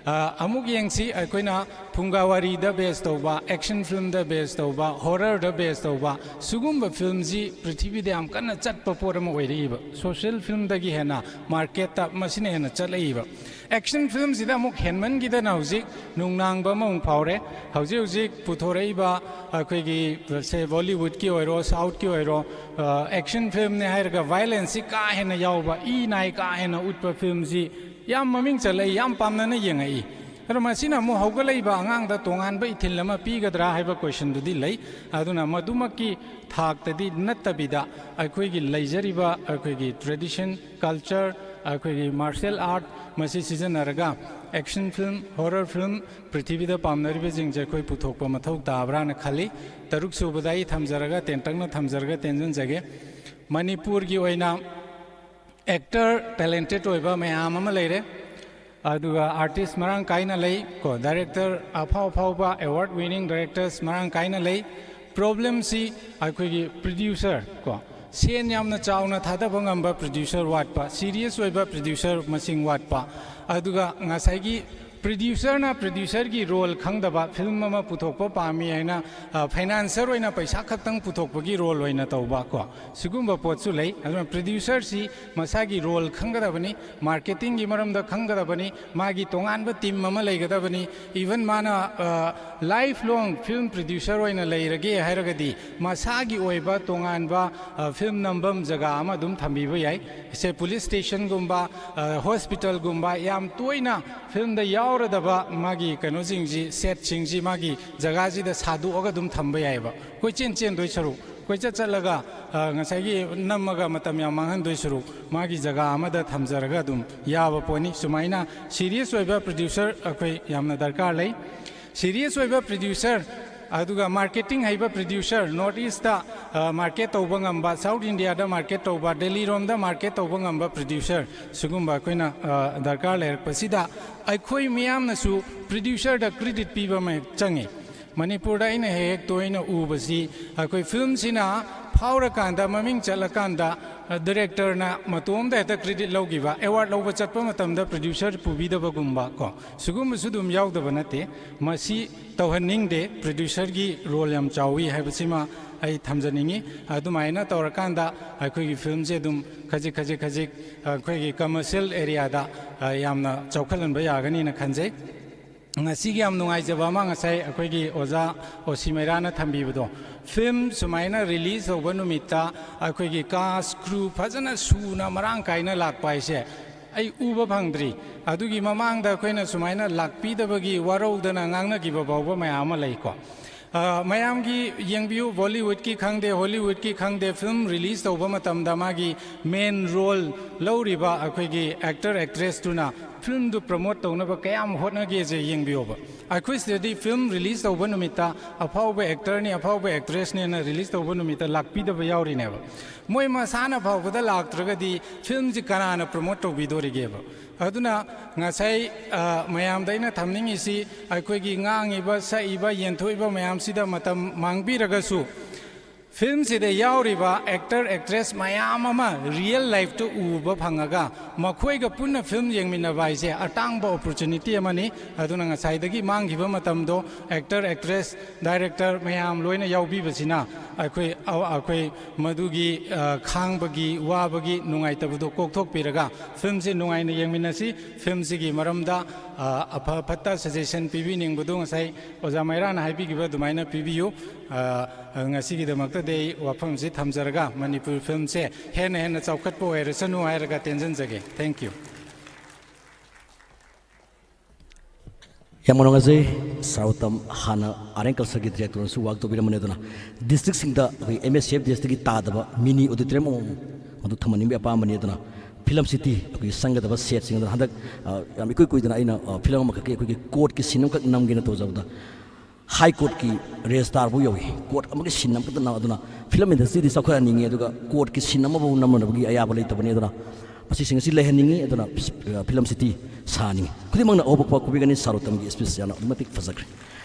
ꯑ, ꯑꯃꯨꯛ ꯌꯦꯡꯁꯤ, ꯑꯩꯈꯣꯏꯅ ꯐꯨꯡꯒꯥ ꯋꯥꯔꯤꯗ ꯕꯦꯖ ꯇꯧꯕ, ꯑꯦꯛꯁꯟ ꯐꯤꯜꯝꯗ ꯕꯦꯖ ꯇꯧꯕ, ꯍꯣꯔꯔꯗ ꯕꯦꯖ ꯇꯧꯕ, ꯁꯤꯒꯨꯝꯕ ꯐꯤꯜꯝꯁꯤ ꯄ꯭ꯔꯤꯊꯤꯕꯤꯗ ꯌꯥꯝ ꯀꯟꯅ ꯆꯠꯄ ꯄꯣꯠ ꯑꯃ ꯑꯣꯏꯔꯛꯏꯕ꯫ ꯁꯣꯁꯤꯌꯦꯜ ꯐꯤꯜꯝꯗꯒꯤ ꯍꯦꯟꯅ ꯃꯥꯔꯀꯦꯠꯇ ꯃꯁꯤꯅ ꯍꯦꯟꯅ ꯆꯠꯂꯛꯏꯕ꯫ ꯑꯦꯛꯁꯟ ꯐꯤꯜꯝꯁꯤꯗ ꯑꯃꯨꯛ ꯍꯦꯟꯃꯟꯈꯤꯗꯅ ꯍꯧꯖꯤꯛ ꯅꯨꯡꯅꯥꯡꯕ ꯑꯃꯃꯨꯛ ꯐꯥꯎꯔꯦ꯫ ꯍꯧꯖꯤꯛ ꯍꯧꯖꯤꯛ ꯄꯨꯊꯣꯔꯛꯏꯕ ꯑꯩꯈꯣꯏꯒꯤ, ꯁꯦ, ꯕꯣꯂꯤꯋꯨꯗꯀꯤ ꯑꯣꯏꯔꯣ, ꯁꯥꯎꯠꯀꯤ ꯑꯣꯏꯔꯣ, ꯑ, ꯑꯦꯛꯁꯟ ꯐꯤꯜꯝꯅꯦ ꯍꯥꯏꯔꯒ ꯚꯥꯏꯂꯦꯟꯁꯁꯤ ꯀꯥ ꯍꯦꯟꯅ ꯌꯥꯎꯕ, ꯏ ꯅꯥꯏ ꯀꯥ ꯍꯦꯟꯅ ꯎꯠꯄ ꯐꯤꯜꯝꯁꯤ ꯌꯥꯝ ꯃꯃꯤꯡ ꯆꯠꯂꯛꯏ, ꯌꯥꯝ ꯄꯥꯝꯅꯅ ꯌꯦꯡꯉꯛꯏ꯫ ꯑꯗꯣ ꯃꯁꯤꯅ ꯑꯃꯨꯛ ꯍꯧꯒꯠꯂꯛꯏꯕ ꯑꯉꯥꯡꯗ ꯇꯣꯉꯥꯟꯕ ꯏꯊꯤꯜ ꯑꯃ ꯄꯤꯒꯗ꯭ꯔꯥ ꯍꯥꯏꯕ ꯀꯣꯏꯁꯟꯗꯨꯗꯤ ꯂꯩ꯫ ꯑꯗꯨꯅ ꯃꯗꯨꯃꯛꯀꯤ ꯊꯥꯛꯇꯗꯤ ꯅꯠꯇꯕꯤꯗ, ꯑꯩꯈꯣꯏꯒꯤ ꯂꯩꯖꯔꯤꯕ ꯑꯩꯈꯣꯏꯒꯤ ꯇ꯭ꯔꯦꯗꯤꯁꯟ, ꯀꯜꯆꯔ, ꯑꯩꯈꯣꯏꯒꯤ ꯃꯥꯔꯁꯤꯌꯦꯜ ꯑꯥꯔꯠ, ꯃꯁꯤ ꯁꯤꯖꯤꯟꯅꯔꯒ ꯑꯦꯛꯁꯟ ꯐꯤꯜꯝ, ꯍꯣꯔꯔ ꯐꯤꯜꯝ, ꯄ꯭ꯔꯤꯊꯤꯕꯤꯗ ꯄꯥꯝꯅꯔꯤꯕꯁꯤꯡꯁꯦ ꯑꯩꯈꯣꯏ ꯄꯨꯊꯣꯛꯄ ꯃꯊꯧ ꯇꯥꯕ꯭ꯔꯥꯅ ꯈꯜꯂꯤ꯫ ꯇꯔꯨꯛ ꯁꯨꯕꯗ ꯑꯩ ꯊꯝꯖꯔꯒ, ꯇꯦꯟꯇꯛꯅ ꯊꯝꯖꯔꯒ ꯇꯦꯟꯖꯟꯖꯒꯦ꯫ ꯃꯅꯤꯄꯨꯔꯒꯤ ꯑꯣꯏꯅ ꯑꯦꯛꯇꯔ ꯇꯦꯂꯦꯟꯇꯦꯠ ꯑꯣꯏꯕ ꯃꯌꯥꯝ ꯑꯃ ꯂꯩꯔꯦ, ꯑꯗꯨꯒ ꯑꯥꯔꯇꯤꯁ ꯃꯔꯥꯡ ꯀꯥꯏꯅ ꯂꯩ ꯀꯣ, ꯗꯥꯏꯔꯦꯛꯇꯔ ꯑꯐꯥꯎ ꯑꯐꯥꯎꯕ ꯑꯦꯋꯥꯔꯗ ꯋꯤꯅꯤꯡ ꯗꯥꯏꯔꯦꯛꯇꯔꯁ ꯃꯔꯥꯡ ꯀꯥꯏꯅ ꯂꯩ꯫ ꯄ꯭ꯔꯣꯕ꯭ꯂꯦꯝꯁꯤ ꯑꯩꯈꯣꯏꯒꯤ ꯄ꯭ꯔꯗ꯭ꯌꯨꯁꯔ ꯀꯣ, ꯁꯦꯟ ꯌꯥꯝꯅ ꯆꯥꯎꯅ ꯊꯥꯗꯕ ꯉꯝꯕ ꯄ꯭ꯔꯗ꯭ꯌꯨꯁꯔ ꯋꯥꯠꯄ, ꯁꯤꯔꯤꯌꯁ ꯑꯣꯏꯕ ꯄ꯭ꯔꯗ꯭ꯌꯨꯁꯔ ꯃꯁꯤꯡ ꯋꯥꯠꯄ, ꯑꯗꯨꯒ ꯉꯁꯥꯏꯒꯤ ꯄ꯭ꯔꯗ꯭ꯌꯨꯁꯔꯅ ꯄ꯭ꯔꯗ꯭ꯌꯨꯁꯔꯒꯤ ꯔꯣꯜ ꯈꯪꯗꯕ, ꯐꯤꯂꯝ ꯑꯃ ꯄꯨꯊꯣꯛꯄ ꯄꯥꯝꯃꯤ ꯍꯥꯏꯅ ꯐꯥꯏꯅꯥꯟꯁꯔ ꯑꯣꯏꯅ ꯄꯩꯁꯥ ꯈꯛꯇꯪ ꯄꯨꯊꯣꯛꯄꯒꯤ ꯔꯣꯜ ꯑꯣꯏꯅ ꯇꯧꯕ ꯀꯣ, ꯁꯤꯒꯨꯝꯕ ꯄꯣꯠꯁꯨ ꯂꯩ꯫ ꯑꯗꯨꯅ ꯄ꯭ꯔꯗ꯭ꯌꯨꯁꯔꯁꯤ ꯃꯁꯥꯒꯤ ꯔꯣꯜ ꯈꯪꯒꯗꯕꯅꯤ, ꯃꯥꯔꯀꯦꯇꯤꯡꯒꯤ ꯃꯔꯝꯗ ꯈꯪꯒꯗꯕꯅꯤ, ꯃꯥꯒꯤ ꯇꯣꯉꯥꯟꯕ ꯇꯤꯝ ꯑꯃ ꯂꯩꯒꯗꯕꯅꯤ꯫ ꯏꯚꯟ ꯃꯥꯅ ꯂꯥꯏꯐ ꯂꯣꯡ ꯐꯤꯂꯝ ꯄ꯭ꯔꯗ꯭ꯌꯨꯁꯔ ꯑꯣꯏꯅ ꯂꯩꯔꯒꯦ ꯍꯥꯏꯔꯒꯗꯤ ꯃꯁꯥꯒꯤ ꯑꯣꯏꯕ ꯇꯣꯉꯥꯟꯕ ꯐꯤꯂꯝ ꯅꯝꯐꯝ ꯖꯒꯥ ꯑꯃ ꯑꯗꯨꯝ ꯊꯝꯕꯤꯕ ꯌꯥꯏ꯫ ꯁꯦ ꯄꯨꯂꯤꯁ ꯁ꯭ꯇꯦꯁꯟꯒꯨꯝꯕ, ꯍꯣꯁꯄꯤꯇꯥꯜꯒꯨꯝꯕ, ꯌꯥꯝ ꯇꯣꯏꯅ ꯐꯤꯂꯝꯗ ꯌꯥꯎꯔꯗꯕ ꯃꯥꯒꯤ ꯀꯩꯅꯣꯁꯤꯡꯁꯤ, ꯁꯦꯠꯁꯤꯡꯁꯤ ꯃꯥꯒꯤ ꯖꯒꯥꯁꯤꯗ ꯁꯥꯗꯣꯛꯑꯒ ꯑꯗꯨꯝ ꯊꯝꯕ ꯌꯥꯏꯑꯕ꯫ ꯀꯣꯏꯆꯦꯟ ꯆꯦꯟꯗꯣꯏ ꯁꯔꯨꯛ, ꯀꯣꯏꯆꯠ ꯆꯠꯂꯒ ꯉꯁꯥꯏꯒꯤ ꯅꯝꯃꯒ ꯃꯇꯝ ꯌꯥꯝ ꯃꯥꯡꯍꯟꯗꯣꯏ ꯁꯔꯨꯛ ꯃꯥꯒꯤ ꯖꯒꯥ ꯑꯃꯗ ꯊꯝꯖꯔꯒ ꯑꯗꯨꯝ ꯌꯥꯕ ꯄꯣꯠꯅꯤ꯫ ꯁꯨꯃꯥꯏꯅ ꯁꯤꯔꯤꯌꯁ ꯑꯣꯏꯕ ꯄ꯭ꯔꯗ꯭ꯌꯨꯁꯔ ꯑꯩꯈꯣꯏ ꯌꯥꯝꯅ ꯗꯔꯀꯥꯔ ꯂꯩ꯫ ꯁꯤꯔꯤꯌꯁ ꯑꯣꯏꯕ ꯄ꯭ꯔꯗ꯭ꯌꯨꯁꯔ, ꯑꯗꯨꯒ ꯃꯥꯔꯀꯦꯇꯤꯡ ꯍꯩꯕ ꯄ꯭ꯔꯗ꯭ꯌꯨꯁꯔ, ꯅꯣꯔꯠ ꯏꯁꯇ ꯃꯥꯔꯀꯦꯠ ꯇꯧꯕ ꯉꯝꯕ, ꯁꯥꯎꯠ ꯏꯟꯗꯤꯌꯥꯗ ꯃꯥꯔꯀꯦꯠ ꯇꯧꯕ, ꯗꯦꯜꯂꯤꯔꯣꯝꯗ ꯃꯥꯔꯀꯦꯠ ꯇꯧꯕ ꯉꯝꯕ ꯄ꯭ꯔꯗ꯭ꯌꯨꯁꯔ, ꯁꯤꯒꯨꯝꯕ ꯑꯩꯈꯣꯏꯅ ꯗꯔꯀꯥꯔ ꯂꯩꯔꯛꯄꯁꯤꯗ ꯑꯩꯈꯣꯏ ꯃꯤꯌꯥꯝꯅꯁꯨ ꯄ꯭ꯔꯗ꯭ꯌꯨꯁꯔꯗ ꯀ꯭ꯔꯤꯗꯤꯠ ꯄꯤꯕ ꯑꯃ ꯆꯪꯉꯤ꯫ ꯃꯅꯤꯄꯨꯔꯗ ꯑꯩꯅ ꯍꯦꯛ ꯍꯦꯛ ꯇꯣꯏꯅ ꯎꯕꯁꯤ, ꯑꯩꯈꯣꯏ ꯐꯤꯂꯝꯁꯤꯅ ꯐꯥꯎꯔꯀꯥꯟꯗ, ꯃꯃꯤꯡ ꯆꯠꯂꯀꯥꯟꯗ, ꯗꯥꯏꯔꯦꯛꯇꯔꯅ ꯃꯇꯣꯝꯗ ꯍꯦꯛꯇ ꯀ꯭ꯔꯤꯗꯤꯠ ꯂꯧꯈꯤꯕ, ꯑꯦꯋꯥꯔꯗ ꯂꯧꯕ ꯆꯠꯄ ꯃꯇꯝꯗ ꯄ꯭ꯔꯗ꯭ꯌꯨꯁꯔ ꯄꯨꯕꯤꯗꯕꯒꯨꯝꯕ ꯀꯣ, ꯁꯤꯒꯨꯝꯕꯁꯨ ꯑꯗꯨꯝ ꯌꯥꯎꯗꯕ ꯅꯠꯇꯦ꯫ ꯃꯁꯤ ꯇꯧꯍꯟꯅꯤꯡꯗꯦ, ꯄ꯭ꯔꯗ꯭ꯌꯨꯁꯔꯒꯤ ꯔꯣꯜ ꯌꯥꯝ ꯆꯥꯎꯏ ꯍꯥꯏꯕꯁꯤꯃ ꯑꯩ ꯊꯝꯖꯅꯤꯡꯉꯤ꯫ ꯑꯗꯨꯃꯥꯏꯅ ꯇꯧꯔꯀꯥꯟꯗ ꯑꯩꯈꯣꯏꯒꯤ ꯐꯤꯂꯝꯁꯦ ꯑꯗꯨꯝ ꯈꯖꯤꯛ ꯈꯖꯤꯛ ꯈꯖꯤꯛ ꯑꯩꯈꯣꯏꯒꯤ ꯀꯃꯔꯁꯤꯌꯦꯜ ꯑꯦꯔꯤꯌꯥꯗ ꯌꯥꯝꯅ ꯆꯥꯎꯈꯠꯍꯟꯕ ꯌꯥꯒꯅꯤꯅ ꯈꯟꯖꯩ꯫ ꯉꯁꯤꯒꯤ ꯌꯥꯝ ꯅꯨꯡꯉꯥꯏꯖꯕ ꯑꯃ, ꯉꯁꯥꯏ ꯑꯩꯈꯣꯏꯒꯤ ꯑꯣꯖꯥ ꯑꯣꯁꯤ ꯃꯩꯔꯥꯅ ꯊꯝꯕꯤꯕꯗꯣ, ꯐꯤꯂꯝ ꯁꯨꯃꯥꯏꯅ ꯔꯤꯂꯤꯖ ꯇꯧꯕ ꯅꯨꯃꯤꯠꯇ ꯑꯩꯈꯣꯏꯒꯤ ꯀꯥꯁ ꯀ꯭ꯔꯨ ꯐꯖꯅ ꯁꯨꯅ ꯃꯔꯥꯡ ꯀꯥꯏꯅ ꯂꯥꯛꯄ ꯍꯥꯏꯁꯦ ꯑꯩ ꯎꯕ ꯐꯪꯗ꯭ꯔꯤ꯫ ꯑꯗꯨꯒꯤ ꯃꯃꯥꯡꯗ ꯑꯩꯈꯣꯏꯅ ꯁꯨꯃꯥꯏꯅ ꯂꯥꯛꯄꯤꯗꯕꯒꯤ ꯋꯥꯔꯧꯗꯅ ꯉꯥꯡꯅꯈꯤꯕ ꯐꯥꯎꯕ ꯃꯌꯥꯝ ꯑꯃ ꯂꯩꯀꯣ꯫ ꯑ, ꯃꯌꯥꯝꯒꯤ ꯌꯦꯡꯕꯤꯌꯨ, ꯕꯣꯂꯤꯋꯨꯗꯀꯤ ꯈꯪꯗꯦ, ꯍꯣꯂꯤꯋꯨꯗꯀꯤ ꯈꯪꯗꯦ, ꯐꯤꯂꯝ ꯔꯤꯂꯤꯖ ꯇꯧꯕ ꯃꯇꯝꯗ ꯃꯥꯒꯤ ꯃꯦꯟ ꯔꯣꯜ ꯂꯧꯔꯤꯕ ꯑꯩꯈꯣꯏꯒꯤ ꯑꯦꯛꯇꯔ ꯑꯦꯛꯇ꯭ꯔꯦꯁꯇꯨꯅ ꯐꯤꯂꯝꯗꯨ ꯄ꯭ꯔꯃꯣꯠ ꯇꯧꯅꯕ ꯀꯌꯥꯝ ꯍꯣꯠꯅꯒꯦꯁꯦ ꯌꯦꯡꯕꯤꯌꯣꯕ꯫ ꯑꯩꯈꯣꯏ ꯁꯤꯗꯗꯤ ꯐꯤꯂꯝ ꯔꯤꯂꯤꯁ ꯇꯧꯕ ꯅꯨꯃꯤꯠꯇ ꯑꯐꯥꯎꯕ ꯑꯦꯛꯇꯔꯅꯤ, ꯑꯐꯥꯎꯕ ꯑꯦꯛꯇ꯭ꯔꯦꯁꯅꯦꯅ ꯔꯤꯂꯤꯁ ꯇꯧꯕ ꯅꯨꯃꯤꯠꯇ ꯂꯥꯛꯄꯤꯗꯕ ꯌꯥꯎꯔꯤꯅꯦꯕ꯫ ꯃꯣꯏ ꯃꯁꯥꯅ ꯐꯥꯎꯕꯗ ꯂꯥꯛꯇ꯭ꯔꯒꯗꯤ ꯐꯤꯂꯝꯁꯤ ꯀꯅꯥꯅ ꯄ꯭ꯔꯃꯣꯠ ꯇꯧꯕꯤꯗꯣꯔꯤꯒꯦꯕ? ꯑꯗꯨꯅ ꯉꯁꯥꯏ, ꯑ, ꯃꯌꯥꯝꯗ ꯑꯩꯅ ꯊꯝꯅꯤꯡꯉꯤꯁꯤ, ꯑꯩꯈꯣꯏꯒꯤ ꯉꯥꯡꯉꯤꯕ, ꯁꯛꯏꯕ, ꯌꯦꯟꯊꯣꯛꯏꯕ ꯃꯌꯥꯝꯁꯤꯗ ꯃꯇꯝ ꯃꯥꯡꯕꯤꯔꯒꯁꯨ, ꯐꯤꯂꯝꯁꯤꯗ ꯌꯥꯎꯔꯤꯕ ꯑꯦꯛꯇꯔ, ꯑꯦꯛꯇ꯭ꯔꯦꯁ ꯃꯌꯥꯝ ꯑꯃ ꯔꯤꯌꯦꯜ ꯂꯥꯏꯐꯇ ꯎꯕ ꯐꯪꯉꯒ, ꯃꯈꯣꯏꯒ ꯄꯨꯟꯅ ꯐꯤꯂꯝ ꯌꯦꯡꯃꯤꯟꯅꯕ ꯍꯥꯏꯁꯦ ꯑꯇꯥꯡꯕ ꯑꯣꯄꯣꯔꯆꯨꯅꯤꯇꯤ ꯑꯃꯅꯤ꯫ ꯑꯗꯨꯅ ꯉꯁꯥꯏꯗꯒꯤ ꯃꯥꯡꯈꯤꯕ ꯃꯇꯝꯗꯣ ꯑꯦꯛꯇꯔ, ꯑꯦꯛꯇ꯭ꯔꯦꯁ, ꯗꯥꯏꯔꯦꯛꯇꯔ ꯃꯌꯥꯝ ꯂꯣꯏꯅ ꯌꯥꯎꯕꯤꯕꯁꯤꯅ ꯑꯩꯈꯣꯏ, ꯑ-, ꯑꯩꯈꯣꯏ ꯃꯗꯨꯒꯤ, ꯑ, ꯈꯥꯡꯕꯒꯤ, ꯋꯥꯕꯒꯤ, ꯅꯨꯡꯉꯥꯏꯇꯕꯗꯣ ꯀꯣꯛꯊꯣꯛꯄꯤꯔꯒ ꯐꯤꯂꯝꯁꯤ ꯅꯨꯡꯉꯥꯏꯅ ꯌꯦꯡꯃꯤꯟꯅꯁꯤ꯫ ꯐꯤꯂꯝꯁꯤꯒꯤ ꯃꯔꯝꯗ, ꯑ, ꯑꯐ ꯐꯠꯇ ꯁꯖꯦꯁꯟ ꯄꯤꯕꯤꯅꯤꯡꯕꯗꯨ ꯉꯁꯥꯏ ꯑꯣꯖꯥ ꯃꯩꯔꯥꯅ ꯍꯥꯏꯕꯤꯈꯤꯕ ꯑꯗꯨꯃꯥꯏꯅ ꯄꯤꯕꯤꯌꯨ꯫ ꯑ, ꯉꯁꯤꯒꯤꯗꯃꯛꯇꯗꯤ ꯑꯩ ꯋꯥꯐꯝꯁꯤ ꯊꯝꯖꯔꯒ ꯃꯅꯤꯄꯨꯔ ꯐꯤꯂꯝꯁꯦ ꯍꯦꯟꯅ ꯍꯦꯟꯅ ꯆꯥꯎꯈꯠꯄ ꯑꯣꯏꯔꯁꯅꯨ ꯍꯥꯏꯔꯒ ꯇꯦꯟꯖꯟꯖꯒꯦ꯫ Thank you꯫ ꯌꯥꯝ ꯅꯨꯡꯉꯥꯏꯖꯩ꯫ ꯁꯥꯔ ꯎꯇꯝ ꯍꯥꯟꯅ ꯑꯥꯔꯠ ꯑꯦꯟ ꯀꯜꯆꯔꯒꯤ ꯗꯤꯔꯦꯛꯇꯔꯅꯁꯨ ꯋꯥꯛ ꯇꯧꯕꯤꯔꯝꯕꯅꯤ꯫ ꯑꯗꯨꯅ ꯗꯤꯁꯇ꯭ꯔꯤꯛꯁꯤꯡꯗ ꯑꯩꯈꯣꯏ M S C F D ꯑꯦꯁꯇꯒꯤ ꯇꯥꯗꯕ ꯃꯤꯅꯤ ꯑꯣꯗꯤꯇꯣꯔꯤꯌꯝ ꯑꯃꯃꯝ ꯃꯗꯨ ꯊꯝꯍꯟꯅꯤꯡꯕꯒꯤ ꯑꯄꯥꯝꯕꯅꯤ꯫ ꯑꯗꯨꯅ ꯐꯤꯂꯝ ꯁꯤꯇꯤ ꯑꯩꯈꯣꯏꯒꯤ ꯆꯪꯒꯗꯕ ꯁꯦꯠꯁꯤꯡ ꯑꯗꯨꯅ ꯍꯟꯗꯛ, ꯑ, ꯌꯥꯝ ꯏꯀꯨꯏ ꯀꯨꯏꯗꯅ ꯑꯩꯅ, ꯑ, ꯐꯤꯂꯝ ꯑꯃꯈꯛꯀꯤ ꯑꯩꯈꯣꯏꯒꯤ ꯀꯣꯔꯠꯀꯤ ꯁꯤꯟ ꯑꯃꯈꯛ ꯅꯝꯒꯦꯅ ꯇꯧꯖꯕꯗ ꯍꯥꯏ ꯀꯣꯔꯠꯀꯤ ꯔꯦꯖꯤꯁꯇꯥꯔꯐꯥꯎ ꯌꯧꯏ꯫ ꯀꯣꯔꯠ ꯑꯃꯒꯤ ꯁꯤꯟ ꯑꯃꯈꯛꯇ ꯅꯝ-, ꯑꯗꯨꯅ ꯐꯤꯂꯝ ꯏꯟꯗꯁꯇ꯭ꯔꯤꯗꯤ ꯆꯥꯎꯈꯠꯍꯟꯅꯤꯡꯉꯤ, ꯑꯗꯨꯒ ꯀꯣꯔꯠꯀꯤ ꯁꯤꯟ ꯑꯃꯐꯥꯎ ꯅꯝꯅꯅꯕꯒꯤ ꯑꯌꯥꯕ ꯂꯩꯇꯕꯅꯤ꯫ ꯑꯗꯨꯅ ꯃꯁꯤꯁꯤꯡ ꯑꯁꯤ ꯂꯩꯍꯟꯅꯤꯡꯉꯤ꯫ ꯑꯗꯨꯅ ꯐꯤꯂꯝ ꯁꯤꯇꯤ ꯁꯥꯍꯟꯅꯤꯡꯉꯤ꯫ ꯈꯨꯗꯤꯡꯃꯛꯅ ꯑꯍꯣꯕ ꯈꯨꯕꯥꯛ ꯈꯨꯕꯤꯒꯅꯤ꯫ ꯁꯥꯔ ꯎꯇꯝꯒꯤ ꯁ꯭ꯄꯤꯆ ꯌꯥꯝꯅ ꯑꯗꯨꯛꯀꯤ ꯃꯇꯤꯛ ꯐꯖꯈ꯭ꯔꯦ꯫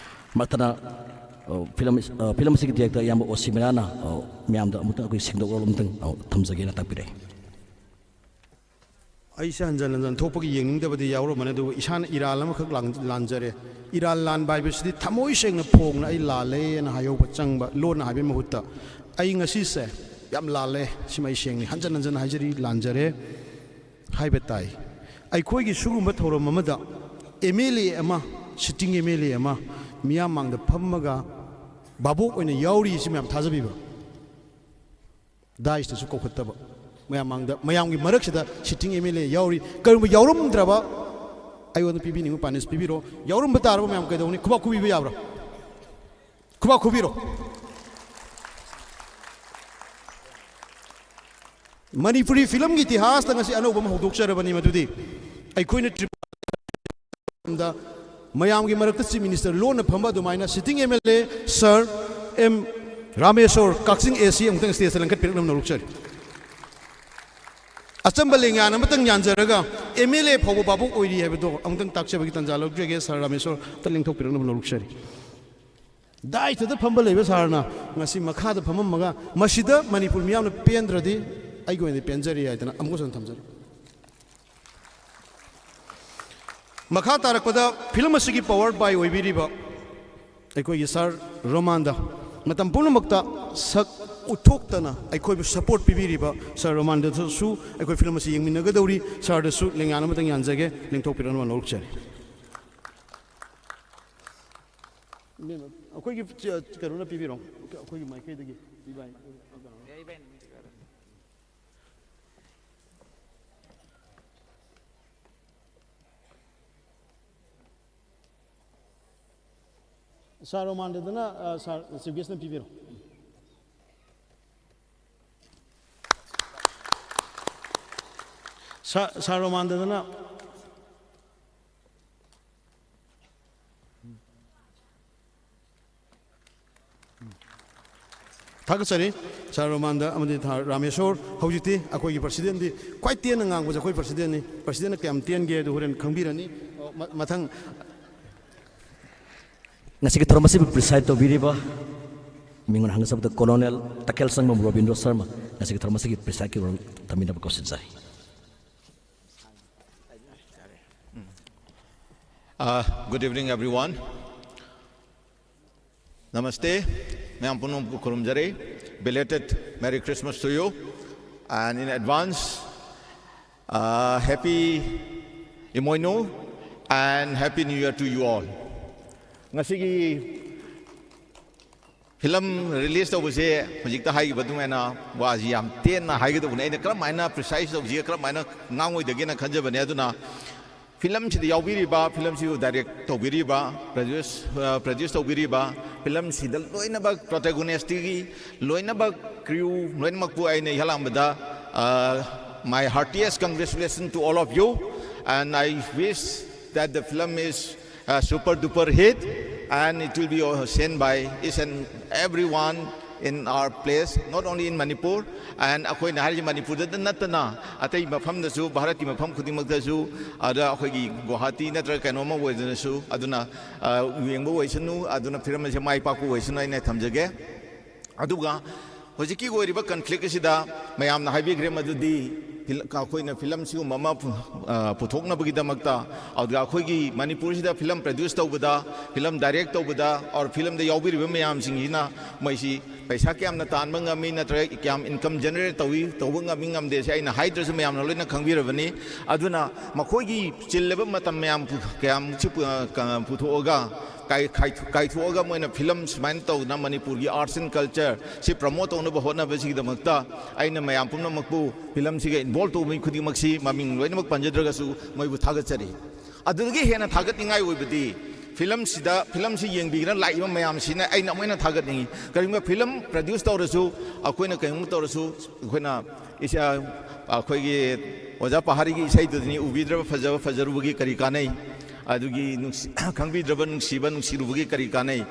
ꯃꯊꯪꯗ, ꯑ, ꯐꯤꯂꯝ, ꯑ, ꯐꯤꯂꯝ ꯑꯁꯤꯒꯤ ꯗꯤꯔꯦꯛꯇꯔ ꯏꯌꯥꯝꯕ ꯑꯣ ꯁꯤ ꯃꯩꯔꯥꯅ, ꯑ, ꯃꯌꯥꯝꯗ ꯑꯃꯨꯛꯇꯪ ꯑꯩꯈꯣꯏ ꯁꯦꯡꯗꯣꯛ ꯋꯥꯔꯣꯜ ꯑꯃꯇꯪ, ꯑ, ꯊꯝꯖꯒꯦꯅ ꯇꯥꯛꯄꯤꯔꯛꯏ꯫ ꯑꯩꯁꯦ ꯍꯟꯖꯟ ꯍꯟꯖꯟ ꯊꯣꯛꯄꯒꯤ ꯌꯦꯡꯅꯤꯡꯗꯕꯗꯤ ꯌꯥꯎꯔꯝꯕꯅꯤ, ꯑꯗꯨꯕꯨ ꯏꯁꯥꯅ ꯏꯔꯥꯜ ꯑꯃꯈꯛ ꯂꯥꯟ-, ꯂꯥꯟꯖꯔꯦ꯫ ꯏꯔꯥꯜ ꯂꯥꯟꯕ ꯍꯥꯏꯕꯁꯤꯗꯤ ꯊꯃꯣꯏ ꯁꯦꯡꯅ ꯐꯣꯡꯅ ꯑꯩ ꯂꯥꯜꯂꯦꯅ ꯍꯥꯏꯍꯧꯕ ꯆꯪꯕ, ꯂꯣꯟꯅ ꯍꯥꯏꯕꯒꯤ ꯃꯍꯨꯠꯇ꯫ ꯑꯩ ꯉꯁꯤꯁꯦ ꯌꯥꯝ ꯂꯥꯜꯂꯦ, ꯁꯤꯃ ꯑꯩ ꯁꯦꯡꯅ ꯍꯟꯖꯟ ꯍꯟꯖꯟ ꯍꯥꯏꯖꯔꯤ, ꯂꯥꯟꯖꯔꯦ ꯍꯥꯏꯕ ꯇꯥꯏ꯫ ꯑꯩꯈꯣꯏꯒꯤ ꯁꯤꯒꯨꯝꯕ ꯊꯧꯔꯝ ꯑꯃꯗ ꯑꯦꯝ ꯑꯦꯜ ꯑꯦ ꯑꯃ, ꯁꯤꯇꯤꯡ ꯑꯦꯝ ꯑꯦꯜ ꯑꯦ ꯑꯃ ꯃꯤꯌꯥꯝ ꯃꯥꯡꯗ ꯐꯝꯃꯒ ꯚꯥꯕꯣꯛ ꯑꯣꯏꯅ ꯌꯥꯎꯔꯤ, ꯁꯤ ꯃꯌꯥꯝ ꯊꯥꯖꯕꯤꯕ꯭ꯔꯥ? ꯗꯥꯏꯁꯇꯁꯨ ꯀꯧꯈꯠꯇꯕ, ꯃꯌꯥꯝ ꯃꯥꯡꯗ, ꯃꯌꯥꯝꯒꯤ ꯃꯔꯛꯁꯤꯗ ꯁꯤꯇꯤꯡ ꯑꯦꯝ ꯑꯦꯜ ꯑꯦ ꯌꯥꯎꯔꯤ꯫ ꯀꯔꯤꯒꯨꯝꯕ ꯌꯥꯎꯔꯝꯗ꯭ꯔꯕ, ꯑꯩꯉꯣꯟꯗ ꯄꯤꯕꯤꯅꯤꯡꯕ ꯄꯥꯅꯤꯁ ꯄꯤꯕꯤꯔꯣ꯫ ꯌꯥꯎꯔꯝꯕ ꯇꯥꯔꯕ ꯃꯌꯥꯝ ꯀꯩꯗꯧꯅꯤ? ꯈꯨꯕꯥꯛ ꯈꯨꯕꯤꯕ ꯌꯥꯕ꯭ꯔꯥ? ꯈꯨꯕꯥꯛ ꯈꯨꯕꯤꯔꯣ꯫ ꯃꯅꯤꯄꯨꯔꯤ ꯐꯤꯂꯝꯒꯤ ꯏꯇꯤꯍꯥꯁꯇ ꯉꯁꯤ ꯑꯅꯧꯕ ꯑꯃ ꯍꯧꯗꯣꯛꯆꯔꯕꯅꯤ꯫ ꯃꯗꯨꯗꯤ ꯑꯩꯈꯣꯏꯅ ꯇ꯭ꯔꯤꯄꯨꯔꯥꯗ ꯃꯌꯥꯝꯒꯤ ꯃꯔꯛꯇ ꯆꯤꯐ ꯃꯤꯅꯤꯁꯇꯔ ꯂꯣꯟꯅ ꯐꯝꯕ ꯑꯗꯨꯃꯥꯏꯅ sitting M L A sir M Rameshor Kakching A C ꯑꯃꯨꯛꯇꯪ ꯁ꯭ꯇꯦꯖꯇ ꯂꯪꯈꯠꯄꯤꯔꯛꯅꯕ ꯅꯣꯂꯨꯛꯆꯔꯤ꯫ ꯑꯆꯝꯕ ꯂꯦꯡꯌꯥꯟ ꯑꯃꯇꯪ ꯌꯥꯟꯖꯔꯒ ꯑꯦꯝ ꯑꯦꯜ ꯑꯦ ꯐꯥꯎꯕ ꯚꯥꯕꯨꯛ ꯑꯣꯏꯔꯤ ꯍꯥꯏꯕꯗꯣ ꯑꯃꯨꯛꯇꯪ ꯇꯥꯛꯆꯕꯒꯤ ꯇꯥꯟꯖꯥ ꯂꯧꯖꯒꯦ꯫ ꯁꯥꯔ ꯔꯥꯃꯦꯁꯣꯔ ꯑꯝꯇ ꯂꯦꯡꯊꯣꯛꯄꯤꯔꯛꯅꯕ ꯅꯣꯂꯨꯛꯆꯔꯤ꯫ ꯗꯥꯏꯁꯇꯨꯗ ꯐꯝꯕ ꯂꯩꯕ ꯁꯥꯔꯅ ꯉꯁꯤ ꯃꯈꯥꯗ ꯐꯝꯃꯝꯃꯒ ꯃꯁꯤꯗ ꯃꯅꯤꯄꯨꯔ ꯃꯤꯌꯥꯝꯅ ꯄꯦꯟꯗ꯭ꯔꯗꯤ ꯑꯩꯒꯤ ꯑꯣꯏꯅꯗꯤ ꯄꯦꯟꯖꯔꯦ ꯍꯥꯏꯗꯅ ꯑꯃꯨꯛꯀꯁꯨ ꯊꯝꯖꯔꯤ꯫ ꯃꯈꯥ ꯇꯥꯔꯛꯄꯗ ꯐꯤꯂꯝ ꯑꯁꯤꯒꯤ power by ꯑꯣꯏꯕꯤꯔꯤꯕ ꯑꯩꯈꯣꯏꯒꯤ ꯁꯥꯔ ꯔꯣꯃꯥꯟꯗ ꯃꯇꯝ ꯄꯨꯝꯅꯃꯛꯇ ꯁꯛ ꯎꯠꯊꯣꯛꯇꯅ ꯑꯩꯈꯣꯏꯕꯨ support ꯄꯤꯕꯤꯔꯤꯕ ꯁꯥꯔ ꯔꯣꯃꯥꯟꯗꯁꯨ ꯑꯩꯈꯣꯏ ꯐꯤꯂꯝ ꯑꯁꯤ ꯌꯦꯡꯃꯤꯟꯅꯒꯗꯧꯔꯤ꯫ ꯁꯥꯔꯗꯁꯨ ꯂꯦꯡꯌꯥꯟ ꯑꯃꯇꯪ ꯌꯥꯟꯖꯒꯦ, ꯂꯦꯡꯊꯣꯛꯄꯤꯔꯛꯅꯕ ꯅꯣꯂꯨꯛꯆꯔꯤ꯫ ꯃꯦꯝ, ꯑꯩꯈꯣꯏꯒꯤ ꯆ-, ꯀꯩꯅꯣꯅ ꯄꯤꯕꯤꯔꯣ, ꯑꯩꯈꯣꯏꯒꯤ ꯃꯥꯏꯀꯩꯗꯒꯤ ꯄꯤꯕ ꯍꯥꯏ-, ꯁꯥꯔ ꯔꯣꯃꯥꯟꯗꯗꯅ, ꯑ, ꯁꯥꯔ ꯆꯤꯐ ꯒꯦꯁꯅ ꯄꯤꯕꯤꯔꯣ꯫ ꯁꯥ-, ꯁꯥꯔ ꯔꯣꯃꯥꯟꯗꯗꯅ ꯊꯥꯒꯠꯆꯔꯤ꯫ ꯁꯥꯔ ꯔꯣꯃꯥꯟꯗ ꯑꯃꯗꯤ ꯊꯥ-, ꯔꯥꯃꯦꯁꯣꯔ꯫ ꯍꯧꯖꯤꯛꯇꯤ ꯑꯩꯈꯣꯏꯒꯤ ꯄ꯭ꯔꯁꯤꯗꯦꯟꯗꯤ ꯈ꯭ꯋꯥꯏ ꯇꯦꯟꯅ ꯉꯥꯡꯕꯁꯦ ꯑꯩꯈꯣꯏ ꯄ꯭ꯔꯁꯤꯗꯦꯟꯅꯤ꯫ ꯄ꯭ꯔꯁꯤꯗꯦꯟꯅ ꯀꯌꯥꯝ ꯇꯦꯟꯒꯦ ꯑꯗꯨ ꯍꯣꯔꯦꯟ ꯈꯪꯕꯤꯔꯅꯤ꯫ ꯑꯣ, ꯃ-, ꯃꯊꯪ꯫ ꯉꯁꯤꯒꯤ ꯊꯧꯔꯝ ꯑꯁꯤꯕꯨ preside ꯇꯧꯕꯤꯔꯤꯕ, ꯃꯤꯡ ꯑꯣꯏꯅ ꯍꯪꯖꯕꯗ ꯀꯣꯂꯣꯅꯦꯜ ꯇꯈꯦꯜꯁꯪꯕꯝ ꯔꯣꯕꯤꯟꯗ꯭ꯔꯣ ꯁꯔꯃ, ꯉꯁꯤꯒꯤ ꯊꯧꯔꯝ ꯑꯁꯤꯒꯤ presideꯀꯤ role ꯊꯝꯕꯤꯅꯕ ꯀꯧꯁꯤꯟꯖꯔꯤ꯫ Uh, good evening, everyone. Namaste. ꯃꯌꯥꯝ ꯄꯨꯝꯅꯃꯛꯄꯨ ꯈꯨꯔꯨꯝꯖꯔꯤ꯫ Belated Merry Christmas to you. And in advance, uh, Happy Imoinu and Happy New Year to you all. ꯉꯁꯤꯒꯤ ꯐꯤꯂꯝ release ꯇꯧꯕꯁꯦ ꯍꯧꯖꯤꯛꯇ ꯍꯥꯏꯈꯤꯕ ꯑꯗꯨꯃꯥꯏꯅ ꯋꯥꯁꯤ ꯌꯥꯝ ꯇꯦꯟꯅ ꯍꯥꯏꯒꯗꯧꯕꯅꯤ꯫ ꯑꯩꯅ ꯀꯔꯝ ꯍꯥꯏꯅ precise ꯇꯧꯁꯤꯒꯦ, ꯀꯔꯝ ꯍꯥꯏꯅ ꯉꯥꯡꯉꯣꯏꯗꯒꯦꯅ ꯈꯟꯖꯕꯅꯤ꯫ ꯑꯗꯨꯅ ꯐꯤꯂꯝꯁꯤꯗ ꯌꯥꯎꯕꯤꯔꯤꯕ, ꯐꯤꯂꯝꯁꯤꯕꯨ direct ꯇꯧꯕꯤꯔꯤꯕ, produce, ꯑ, produce ꯇꯧꯕꯤꯔꯤꯕ, ꯐꯤꯂꯝꯁꯤꯗ ꯂꯣꯏꯅꯃꯛ protagonistꯇꯒꯤ ꯂꯣꯏꯅꯃꯛ crew ꯂꯣꯏꯅꯃꯛꯄꯨ ꯑꯩꯅ ꯏꯍꯥꯟ ꯍꯥꯟꯕꯗ, ꯑ, my heartiest congratulations to all of you. And I wish that the film is a super duper hit and it will be seen by each and everyone in our place, not only in Manipur, and ꯑꯩꯈꯣꯏꯅ ꯍꯥꯏꯔꯤꯁꯤ ꯃꯅꯤꯄꯨꯔꯗ ꯅꯠꯇꯅ ꯑꯇꯩ ꯃꯐꯝꯗꯁꯨ, ꯚꯥꯔꯠꯀꯤ ꯃꯐꯝ ꯈꯨꯗꯤꯡꯃꯛꯇꯁꯨ, ꯑꯗ ꯑꯩꯈꯣꯏꯒꯤ ꯒꯨꯋꯥꯍꯥꯇꯤ ꯅꯠꯇ꯭ꯔꯒ ꯀꯩꯅꯣꯝꯃ ꯑꯣꯏꯗꯅꯁꯨ, ꯑꯗꯨꯅ, ꯑ, ꯌꯦꯡꯕ ꯑꯣꯏꯁꯅꯨ, ꯑꯗꯨꯅ ꯐꯤꯂꯝ ꯑꯁꯦ ꯃꯥꯏ ꯄꯥꯛꯄ ꯑꯣꯏꯁꯅꯨ ꯍꯥꯏꯅ ꯊꯝꯖꯒꯦ꯫ ꯑꯗꯨꯒ ꯍꯧꯖꯤꯛꯀꯤ ꯑꯣꯏꯔꯤꯕ conflict ꯑꯁꯤꯗ ꯃꯌꯥꯝꯅ ꯍꯥꯏꯕꯤꯈ꯭ꯔꯦ ꯃꯗꯨꯗꯤ ꯐꯤꯜ-, ꯑꯩꯈꯣꯏꯅ ꯐꯤꯂꯝ ꯁꯤꯒꯨꯝꯕ ꯑꯃ ꯄꯨ-, ꯑ, ꯄꯨꯊꯣꯛꯅꯕꯒꯤꯗꯃꯛꯇ, ꯑꯗꯨꯒ ꯑꯩꯈꯣꯏꯒꯤ ꯃꯅꯤꯄꯨꯔꯁꯤꯗ ꯐꯤꯂꯝ produce ꯇꯧꯕꯗ, ꯐꯤꯂꯝ direct ꯇꯧꯕꯗ, or ꯐꯤꯂꯝꯗ ꯌꯥꯎꯕꯤꯔꯤꯕ ꯃꯌꯥꯝꯁꯤꯡꯁꯤꯅ ꯃꯣꯏꯁꯤ ꯄꯩꯁꯥ ꯀꯌꯥꯝꯅ ꯇꯥꯟꯕ ꯉꯝꯃꯤ ꯅꯠꯇ꯭ꯔꯒ ꯀꯌꯥꯝ income generate ꯇꯧꯏ, ꯇꯧꯕ ꯉꯝꯃꯤ ꯉꯝꯗꯦ ꯁꯤ ꯑꯩꯅ ꯍꯥꯏꯗ꯭ꯔꯁꯨ ꯃꯌꯥꯝꯅ ꯂꯣꯏꯅ ꯈꯪꯕꯤꯔꯕꯅꯤ꯫ ꯑꯗꯨꯅ ꯃꯈꯣꯏꯒꯤ ꯆꯤꯜꯂꯕ ꯃꯇꯝ ꯃꯌꯥꯝ ꯄꯨ-, ꯀꯌꯥꯃꯨꯛꯁꯤ ꯄꯨ-, ꯑ, ꯀ-, ꯄꯨꯊꯣꯛꯑꯒ ꯀꯥꯏ-, ꯀꯥꯏꯊꯣ-, ꯀꯥꯏꯊꯣꯛꯑꯒ ꯃꯣꯏꯅ ꯐꯤꯂꯝ ꯁꯨꯃꯥꯏꯅ ꯇꯧꯗꯅ ꯃꯅꯤꯄꯨꯔꯒꯤ arts and culture ꯁꯤ promote ꯇꯧꯅꯕ ꯍꯣꯠꯅꯕꯁꯤꯒꯤꯗꯃꯛꯇ ꯑꯩꯅ ꯃꯌꯥꯝ ꯄꯨꯝꯅꯃꯛꯄꯨ ꯐꯤꯂꯝꯁꯤꯒ involve ꯇꯧꯕ ꯃꯤ ꯈꯨꯗꯤꯡꯃꯛꯁꯤ ꯃꯃꯤꯡ ꯂꯣꯏꯅꯃꯛ ꯄꯟꯖꯗ꯭ꯔꯒꯁꯨ ꯃꯣꯏꯕꯨ ꯊꯥꯒꯠꯆꯔꯤ꯫ ꯑꯗꯨꯗꯒꯤ ꯍꯦꯟꯅ ꯊꯥꯒꯠꯅꯤꯡꯉꯥꯏ ꯑꯣꯏꯕꯗꯤ ꯐꯤꯂꯝꯁꯤꯗ, ꯐꯤꯂꯝꯁꯤ ꯌꯦꯡꯕꯤꯗꯨꯅ ꯂꯥꯛꯏꯕ ꯃꯌꯥꯝꯁꯤꯅ ꯑꯩꯅ ꯑꯃꯨꯛ ꯍꯦꯟꯅ ꯊꯥꯒꯠꯅꯤꯡꯉꯤ꯫ ꯀꯔꯤꯒꯨꯝꯕ ꯐꯤꯂꯝ produce ꯇꯧꯔꯁꯨ, ꯑꯩꯈꯣꯏꯅ ꯀꯩꯅꯣꯝ ꯇꯧꯔꯁꯨ, ꯑꯩꯈꯣꯏꯅ ꯏꯁꯥ, ꯑꯩꯈꯣꯏꯒꯤ ꯑꯣꯖꯥ ꯄꯍꯥꯔꯤꯒꯤ ꯏꯁꯩꯗꯨꯗꯅꯤ, "ꯎꯕꯤꯗ꯭ꯔꯕ ꯐꯖꯕ ꯐꯖꯔꯨꯕꯒꯤ ꯀꯔꯤ ꯀꯥꯟꯅꯩ?" ꯑꯗꯨꯒꯤ ꯅꯨꯡꯁꯤ-, "ꯈꯪꯕꯤꯗ꯭ꯔꯕ ꯅꯨꯡꯁꯤꯕ ꯅꯨꯡꯁꯤꯔꯨꯕꯒꯤ ꯀꯔꯤ ꯀꯥꯟꯅꯩ?"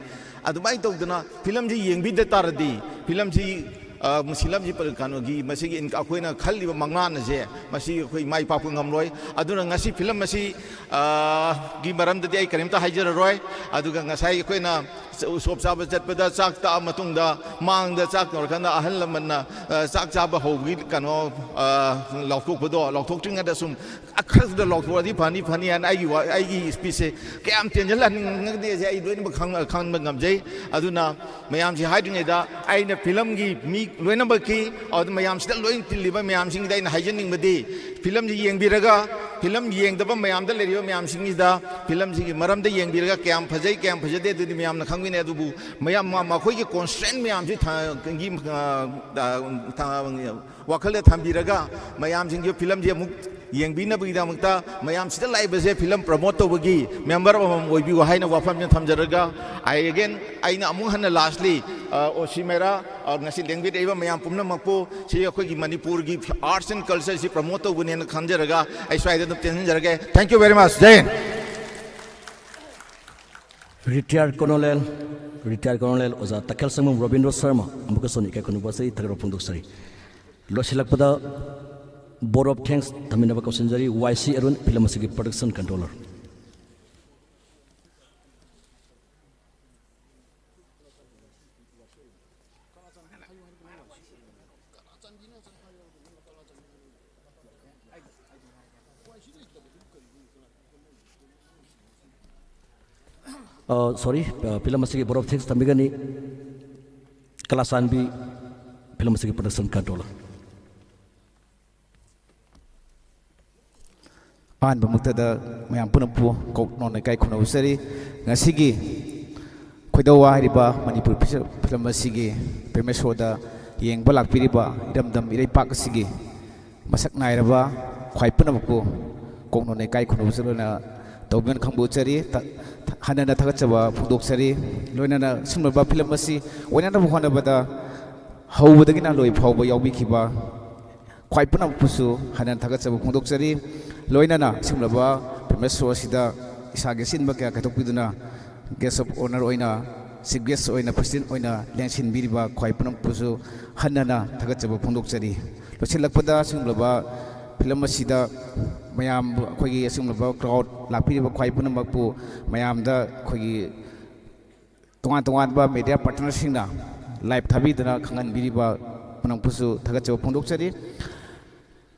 ꯑꯗꯨꯃꯥꯏꯅ ꯇꯧꯗꯅ ꯐꯤꯂꯝꯁꯤ ꯌꯦꯡꯕꯤꯗ ꯇꯥꯔꯗꯤ, ꯐꯤꯂꯝꯁꯤ, ꯑ, ꯐꯤꯂꯝꯁꯤ ꯄ-, ꯀꯩꯅꯣꯒꯤ, ꯃꯁꯤꯒꯤ ꯏꯟ-, ꯑꯩꯈꯣꯏꯅ ꯈꯜꯂꯤꯕ ꯃꯪꯂꯥꯟ ꯑꯁꯦ, ꯃꯁꯤ ꯑꯩꯈꯣꯏ ꯃꯥꯏ ꯄꯥꯛꯄ ꯉꯝꯂꯣꯏ꯫ ꯑꯗꯨꯅ ꯉꯁꯤ ꯐꯤꯂꯝ ꯑꯁꯤ, ꯑ, ꯒꯤ ꯃꯔꯝꯗꯗꯤ ꯑꯩ ꯀꯔꯤꯝꯇ ꯍꯥꯏꯖꯔꯔꯣꯏ꯫ ꯑꯗꯨꯒ ꯉꯁꯥꯏ ꯑꯩꯈꯣꯏꯅ ꯎꯁꯣꯞ ꯆꯥꯕ ꯆꯠꯄꯗ ꯆꯥꯛ ꯇꯥꯛꯑ ꯃꯇꯨꯡꯗ, ꯃꯥꯡꯗ ꯆꯥꯛ ꯇꯧꯔꯀꯥꯟꯗ ꯑꯍꯜ ꯂꯃꯟꯅ, ꯑ, ꯆꯥꯛ ꯆꯥꯕ ꯍꯧꯕꯒꯤ ꯀꯩꯅꯣ, ꯑ, ꯂꯥꯎꯊꯣꯛꯄꯗꯣ, ꯂꯥꯎꯊꯣꯛꯇ꯭ꯔꯤꯉꯩꯗ ꯁꯨꯝ ꯈꯔꯗ ꯂꯥꯎꯊꯣꯛꯑꯗꯤ ꯐꯅꯤ, ꯐꯅꯤ ꯍꯥꯏꯅ ꯑꯩꯒꯤ ꯋꯥ-, ꯑꯩꯒꯤ speech ꯁꯦ ꯀꯌꯥꯝ ꯇꯦꯟꯖꯜꯍꯟꯅꯤꯡꯉꯒꯗꯤ ꯑꯩ ꯂꯣꯏꯅꯃꯛ ꯈꯪ-, ꯈꯪꯕ ꯉꯝꯖꯩ꯫ ꯑꯗꯨꯅ ꯃꯌꯥꯝꯁꯤ ꯍꯥꯏꯗ꯭ꯔꯤꯉꯩꯗ ꯑꯩꯅ ꯐꯤꯂꯝꯒꯤ ꯃꯤ ꯂꯣꯏꯅꯃꯛꯀꯤ, ꯑꯗꯨ ꯃꯌꯥꯝꯁꯤꯗ ꯂꯣꯏ ꯇꯤꯜꯂꯤꯕ ꯃꯌꯥꯝꯁꯤꯡꯗ ꯑꯩꯅ ꯍꯥꯏꯖꯅꯤꯡꯕꯗꯤ, ꯐꯤꯂꯝꯁꯤ ꯌꯦꯡꯕꯤꯔꯒ, ꯐꯤꯂꯝ ꯌꯦꯡꯗꯕ ꯃꯌꯥꯝꯗ ꯂꯩꯔꯤꯕ ꯃꯌꯥꯝꯁꯤꯡꯁꯤꯗ ꯐꯤꯂꯝꯁꯤꯒꯤ ꯃꯔꯝꯗ ꯌꯦꯡꯕꯤꯔꯒ ꯀꯌꯥꯝ ꯐꯖꯩ, ꯀꯌꯥꯝ ꯐꯖꯗꯦ ꯑꯗꯨꯗꯤ ꯃꯌꯥꯝꯅ ꯈꯪꯒꯅꯤ꯫ ꯑꯗꯨꯕꯨ ꯃꯌꯥꯝ ꯃ-, ꯃꯈꯣꯏꯒꯤ constraint ꯃꯌꯥꯝꯁꯤ ꯊ-, ꯒꯤ, ꯑ, ꯑ, ꯊ-, ꯋꯥꯈꯜꯗ ꯊꯝꯕꯤꯔꯒ ꯃꯌꯥꯝꯁꯤꯡꯁꯨ ꯐꯤꯂꯝꯁꯤ ꯑꯃꯨꯛ ꯌꯦꯡꯕꯤꯅꯕꯒꯤꯗꯃꯛꯇ ꯃꯌꯥꯝ ꯁꯤꯗ ꯂꯥꯛꯏꯕꯁꯦ ꯐꯤꯂꯝ ꯄ꯭ꯔꯃꯣꯠ ꯇꯧꯕꯒꯤ ꯃꯦꯝꯕꯔ ꯑꯃꯃꯝ ꯑꯣꯏꯕꯤꯌꯨ ꯍꯥꯏꯅ ꯋꯥꯐꯝꯁꯦ ꯊꯝꯖꯔꯒ, ꯑꯩ ꯑꯦꯒꯦꯟ ꯑꯩꯅ ꯑꯃꯨꯛ ꯍꯟꯅ ꯂꯥꯁꯂꯤ ꯑꯣꯁꯤ ꯃꯦꯔꯥ ꯉꯁꯤ ꯂꯦꯡꯕꯤꯔꯛꯏꯕ ꯃꯌꯥꯝ ꯄꯨꯝꯅꯃꯛꯄꯨ ꯁꯤ ꯑꯩꯈꯣꯏꯒꯤ ꯃꯅꯤꯄꯨꯔꯒꯤ ꯑꯥꯔꯠꯁ ꯑꯦꯟ ꯀꯜꯆꯔꯁꯤ ꯄ꯭ꯔꯃꯣꯠ ꯇꯧꯕꯅꯦꯅ ꯈꯟꯖꯔꯒ ꯑꯩ ꯁ꯭ꯋꯥꯏꯗ ꯑꯗꯨꯝ ꯇꯦꯟꯁꯤꯟꯖꯔꯒꯦ꯫ Thank you very much. Jai Hind. Retired colonel, retired colonel ꯑꯣꯖꯥ ꯇꯈꯦꯜꯁꯪꯕꯝ ꯔꯣꯕꯤꯟꯗ꯭ꯔꯣ ꯁꯔꯃ ꯑꯃꯨꯛꯀꯁꯨ ꯏꯀꯥꯏ ꯈꯨꯝꯅꯕ ꯑꯁꯤ ꯊꯥꯒꯠꯄ ꯐꯣꯡꯗꯣꯛꯆꯔꯤ꯫ ꯂꯣꯏꯁꯤꯜꯂꯛꯄꯗ vote of thanks ꯊꯝꯃꯤꯟꯅꯕ ꯀꯧꯁꯤꯟꯖꯔꯤ꯫ ꯋꯥꯏ ꯁꯤ ꯑꯔꯨꯟ, ꯐꯤꯂꯝ ꯑꯁꯤꯒꯤ production controller꯫ ꯑ, sorry, ꯑ, ꯐꯤꯂꯝ ꯑꯁꯤꯒꯤ vote of thanks ꯊꯝꯕꯤꯒꯅꯤ ꯀꯂꯥꯆꯥꯟꯕꯤ, ꯐꯤꯂꯝ ꯑꯁꯤꯒꯤ production controller꯫ ꯑꯍꯥꯟꯕꯃꯛꯇꯗ ꯃꯌꯥꯝ ꯄꯨꯝꯅꯃꯛꯄꯨ ꯀꯣꯛ ꯅꯧꯅ ꯏꯀꯥꯏ ꯈꯨꯝꯅꯖꯔꯤ꯫ ꯉꯁꯤꯒꯤ ꯈꯣꯏꯗꯧ ꯋꯥ ꯍꯥꯏꯔꯤꯕ ꯃꯅꯤꯄꯨꯔ ꯐꯤꯁ-, ꯐꯤꯂꯝ ꯑꯁꯤꯒꯤ premiere showꯗ ꯌꯦꯡꯕ ꯂꯥꯛꯄꯤꯔꯤꯕ ꯏꯔꯝꯗꯝ ꯏꯔꯩꯄꯥꯛ ꯑꯁꯤꯒꯤ ꯃꯁꯛ ꯅꯥꯏꯔꯕ ꯈ꯭ꯋꯥꯏ ꯄꯨꯝꯅꯃꯛꯄꯨ ꯀꯣꯛ ꯅꯧꯅ ꯏꯀꯥꯏ ꯈꯨꯝꯅꯕꯁꯨ ꯂꯣꯏꯅ ꯇꯧꯕꯤꯌꯣꯅ ꯈꯪꯕ ꯎꯠꯆꯔꯤ꯫ ꯊ-, ꯊ-, ꯍꯟꯅ ꯍꯟꯅ ꯊꯥꯒꯠꯆꯕ ꯐꯣꯡꯗꯣꯛꯆꯔꯤ꯫ ꯂꯣꯏꯅꯅ ꯁꯤꯒꯨꯝꯂꯕ ꯐꯤꯂꯝ ꯑꯁꯤ ꯑꯣꯏꯅꯅꯕ ꯍꯣꯠꯅꯕꯗ ꯍꯧꯕꯗꯒꯤꯅ ꯂꯣꯏ ꯐꯥꯎꯕ ꯌꯥꯎꯕꯤꯈꯤꯕ ꯈ꯭ꯋꯥꯏ ꯄꯨꯝꯅꯃꯛꯄꯨꯁꯨ ꯍꯟꯅ ꯊꯥꯒꯠꯆꯕ ꯐꯣꯡꯗꯣꯛꯆꯔꯤ꯫ ꯂꯣꯏꯅꯅ ꯑꯁꯤꯒꯨꯝꯂꯕ premiere show ꯑꯁꯤꯗ ꯏꯁꯥꯒꯤ ꯑꯁꯤꯟꯕ ꯀꯌꯥ ꯀꯥꯏꯊꯣꯛꯄꯤꯗꯨꯅ guest of honour ꯑꯣꯏꯅ, chief guest ꯑꯣꯏꯅ, president ꯑꯣꯏꯅ ꯂꯦꯡꯁꯤꯟꯕꯤꯔꯤꯕ ꯈ꯭ꯋꯥꯏ ꯄꯨꯝꯅꯃꯛꯄꯨꯁꯨ ꯍꯟꯅ ꯍꯟꯅ ꯊꯥꯒꯠꯆꯕ ꯐꯣꯡꯗꯣꯛꯆꯔꯤ꯫ ꯂꯣꯏꯁꯤꯜꯂꯛꯄꯗ ꯑꯁꯤꯒꯨꯝꯂꯕ ꯐꯤꯂꯝ ꯑꯁꯤꯗ ꯃꯌꯥꯝꯕꯨ, ꯑꯩꯈꯣꯏꯒꯤ ꯑꯁꯤꯒꯨꯝꯂꯕ crowd ꯂꯥꯛꯄꯤꯔꯤꯕ ꯈ꯭ꯋꯥꯏ ꯄꯨꯝꯅꯃꯛꯄꯨ ꯃꯌꯥꯝꯗ ꯑꯩꯈꯣꯏꯒꯤ ꯇꯣꯉꯥꯟ ꯇꯣꯉꯥꯟꯕ media partnerꯁꯤꯡꯅ live ꯊꯥꯕꯤꯗꯨꯅ ꯈꯪꯍꯟꯕꯤꯔꯤꯕ ꯄꯨꯝꯅꯃꯛꯄꯨꯁꯨ ꯊꯥꯒꯠꯆꯕ ꯐꯣꯡꯗꯣꯛꯆꯔꯤ꯫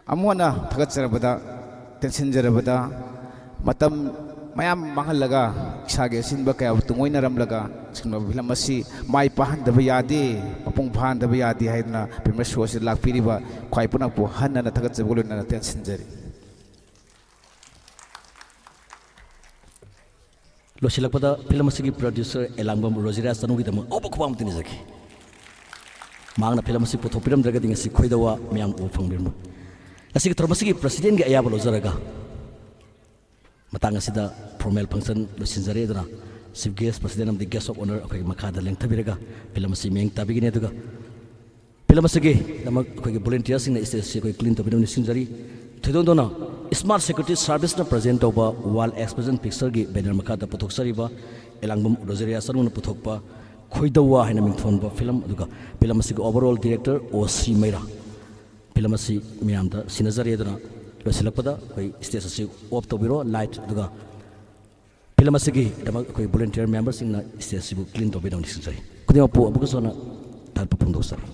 ꯑꯃꯨꯛ ꯍꯟꯅ ꯊꯥꯒꯠꯆꯔꯕꯗ, ꯇꯦꯟꯁꯤꯟꯖꯔꯕꯗ, ꯃꯇꯝ ꯃꯌꯥꯝ ꯃꯥꯡꯍꯜꯂꯒ ꯏꯁꯥꯒꯤ ꯑꯁꯤꯟꯕ ꯀꯌꯥꯕꯨ ꯇꯨꯡꯑꯣꯏꯅꯔꯝꯂꯒ ꯑꯁꯤꯒꯨꯝꯂꯕ ꯐꯤꯂꯝ ꯑꯁꯤ ꯃꯥꯏ ꯄꯥꯛꯍꯟꯗꯕ ꯌꯥꯗꯦ, ꯃꯄꯨꯡ ꯐꯥꯍꯟꯗꯕ ꯌꯥꯗꯦ ꯍꯥꯏꯗꯨꯅ premiere show ꯑꯁꯤꯗ ꯂꯥꯛꯄꯤꯔꯤꯕ ꯈ꯭ꯋꯥꯏ ꯄꯨꯝꯅꯃꯛꯄꯨ ꯍꯟꯅ ꯍꯟꯅ ꯊꯥꯒꯠꯆꯕꯒ ꯂꯣꯏꯅꯅ ꯇꯦꯟꯁꯤꯟꯖꯔꯤ꯫ ꯂꯣꯏꯁꯤꯜꯂꯛꯄꯗ ꯐꯤꯂꯝ ꯑꯁꯤꯒꯤ producer ꯑꯦꯂꯥꯡꯕꯝ ꯔꯣꯖꯤꯔꯥꯖ ꯆꯅꯨꯒꯤꯗꯃꯛ ꯑꯍꯧꯕ ꯈꯨꯕꯥꯛ ꯑꯃ ꯊꯤꯟꯖꯒꯦ꯫ ꯃꯍꯥꯛꯅ ꯐꯤꯂꯝ ꯑꯁꯤ ꯄꯨꯊꯣꯛꯄꯤꯔꯝꯗ꯭ꯔꯒꯗꯤ ꯉꯁꯤ ꯈꯣꯏꯗꯧ ꯋꯥ ꯃꯌꯥꯝ ꯎꯕ ꯐꯪꯕꯤꯔꯝꯃꯣꯏ꯫ ꯉꯁꯤꯒꯤ ꯊꯧꯔꯝ ꯑꯁꯤꯒꯤ ꯄ꯭ꯔꯁꯤꯗꯦꯟꯒꯤ ꯑꯌꯥꯕ ꯂꯧꯖꯔꯒ ꯃꯇꯥꯡ ꯑꯁꯤꯗ ꯐꯣꯔꯃꯦꯜ ꯐꯪꯁꯟ ꯂꯣꯏꯁꯤꯟꯖꯔꯦ꯫ ꯑꯗꯨꯅ ꯆꯤꯐ ꯒꯦꯁ, ꯄ꯭ꯔꯁꯤꯗꯦꯟ ꯑꯃꯗꯤ ꯒꯦꯁ ꯑꯣꯐ ꯑꯣꯅꯔ ꯑꯩꯈꯣꯏꯒꯤ ꯃꯈꯥꯗ ꯂꯦꯡꯊꯕꯤꯔꯒ ꯐꯤꯂꯝ ꯑꯁꯤ ꯃꯤꯠꯌꯦꯡ ꯇꯥꯕꯤꯒꯅꯤ꯫ ꯑꯗꯨꯒ ꯐꯤꯂꯝ ꯑꯁꯤꯒꯤꯗꯃꯛ ꯑꯩꯈꯣꯏꯒꯤ ꯚꯣꯂꯨꯟꯇꯤꯌꯔꯁꯤꯡꯅ ꯁ꯭ꯇꯦꯖ ꯑꯁꯤ ꯑꯩꯈꯣꯏ ꯀ꯭ꯂꯤꯟ ꯇꯧꯕꯤꯅꯕ ꯅꯤꯡꯁꯤꯡꯖꯔꯤ꯫ ꯊꯣꯏꯗꯣꯛ ꯍꯦꯟꯗꯣꯛꯅ ꯏꯁꯃꯥꯔꯠ ꯁꯦꯀ꯭ꯌꯨꯔꯤꯇꯤ ꯁꯥꯔꯚꯤꯁꯅ ꯄ꯭ꯔꯖꯦꯟ ꯇꯧꯕ ꯋꯥꯜ ꯑꯦꯛꯁꯄ꯭ꯔꯦꯁꯟ ꯄꯤꯛꯆꯔꯒꯤ ꯕꯦꯅꯔ ꯃꯈꯥꯗ ꯄꯨꯊꯣꯛꯆꯔꯤꯕ ꯑꯦꯂꯥꯡꯕꯝ ꯔꯣꯖꯦꯔꯤꯌꯥ ꯆꯅꯨꯅ ꯄꯨꯊꯣꯛꯄ ꯈꯣꯏꯗꯧꯋꯥ ꯍꯥꯏꯅ ꯃꯤꯡꯊꯣꯟꯕ ꯐꯤꯂꯝ, ꯑꯗꯨꯒ ꯐꯤꯂꯝ ꯑꯁꯤꯒꯤ ꯑꯣꯚꯔꯑꯣꯜ ꯗꯤꯔꯦꯛꯇꯔ ꯑꯣ ꯁꯤ ꯃꯩꯔꯥ꯫ ꯐꯤꯂꯝ ꯑꯁꯤ ꯃꯤꯌꯥꯝꯗ ꯁꯤꯟꯅꯖꯔꯤ꯫ ꯑꯗꯨꯅ ꯂꯣꯏꯁꯤꯜꯂꯛꯄꯗ ꯑꯩꯈꯣꯏ ꯁ꯭ꯇꯦꯖ ꯑꯁꯤ ꯑꯣꯐ ꯇꯧꯕꯤꯔꯣ, ꯂꯥꯏꯠ, ꯑꯗꯨꯒ ꯐꯤꯂꯝ ꯑꯁꯤꯒꯤꯗꯃꯛ ꯑꯩꯈꯣꯏ ꯚꯣꯂꯨꯟꯇꯤꯌꯔ ꯃꯦꯝꯕꯔꯁꯤꯡꯅ ꯁ꯭ꯇꯦꯖ ꯑꯁꯤꯕꯨ ꯀ꯭ꯂꯤꯟ ꯇꯧꯕꯤꯅꯕ ꯅꯤꯡꯁꯤꯡꯖꯔꯤ꯫ ꯈꯨꯗꯤꯡꯃꯛꯄꯨ ꯑꯃꯨꯛꯀꯁꯨ ꯍꯟꯅ ꯊꯥꯒꯠꯄ ꯐꯣꯡꯗꯣꯛꯆꯔꯤ꯫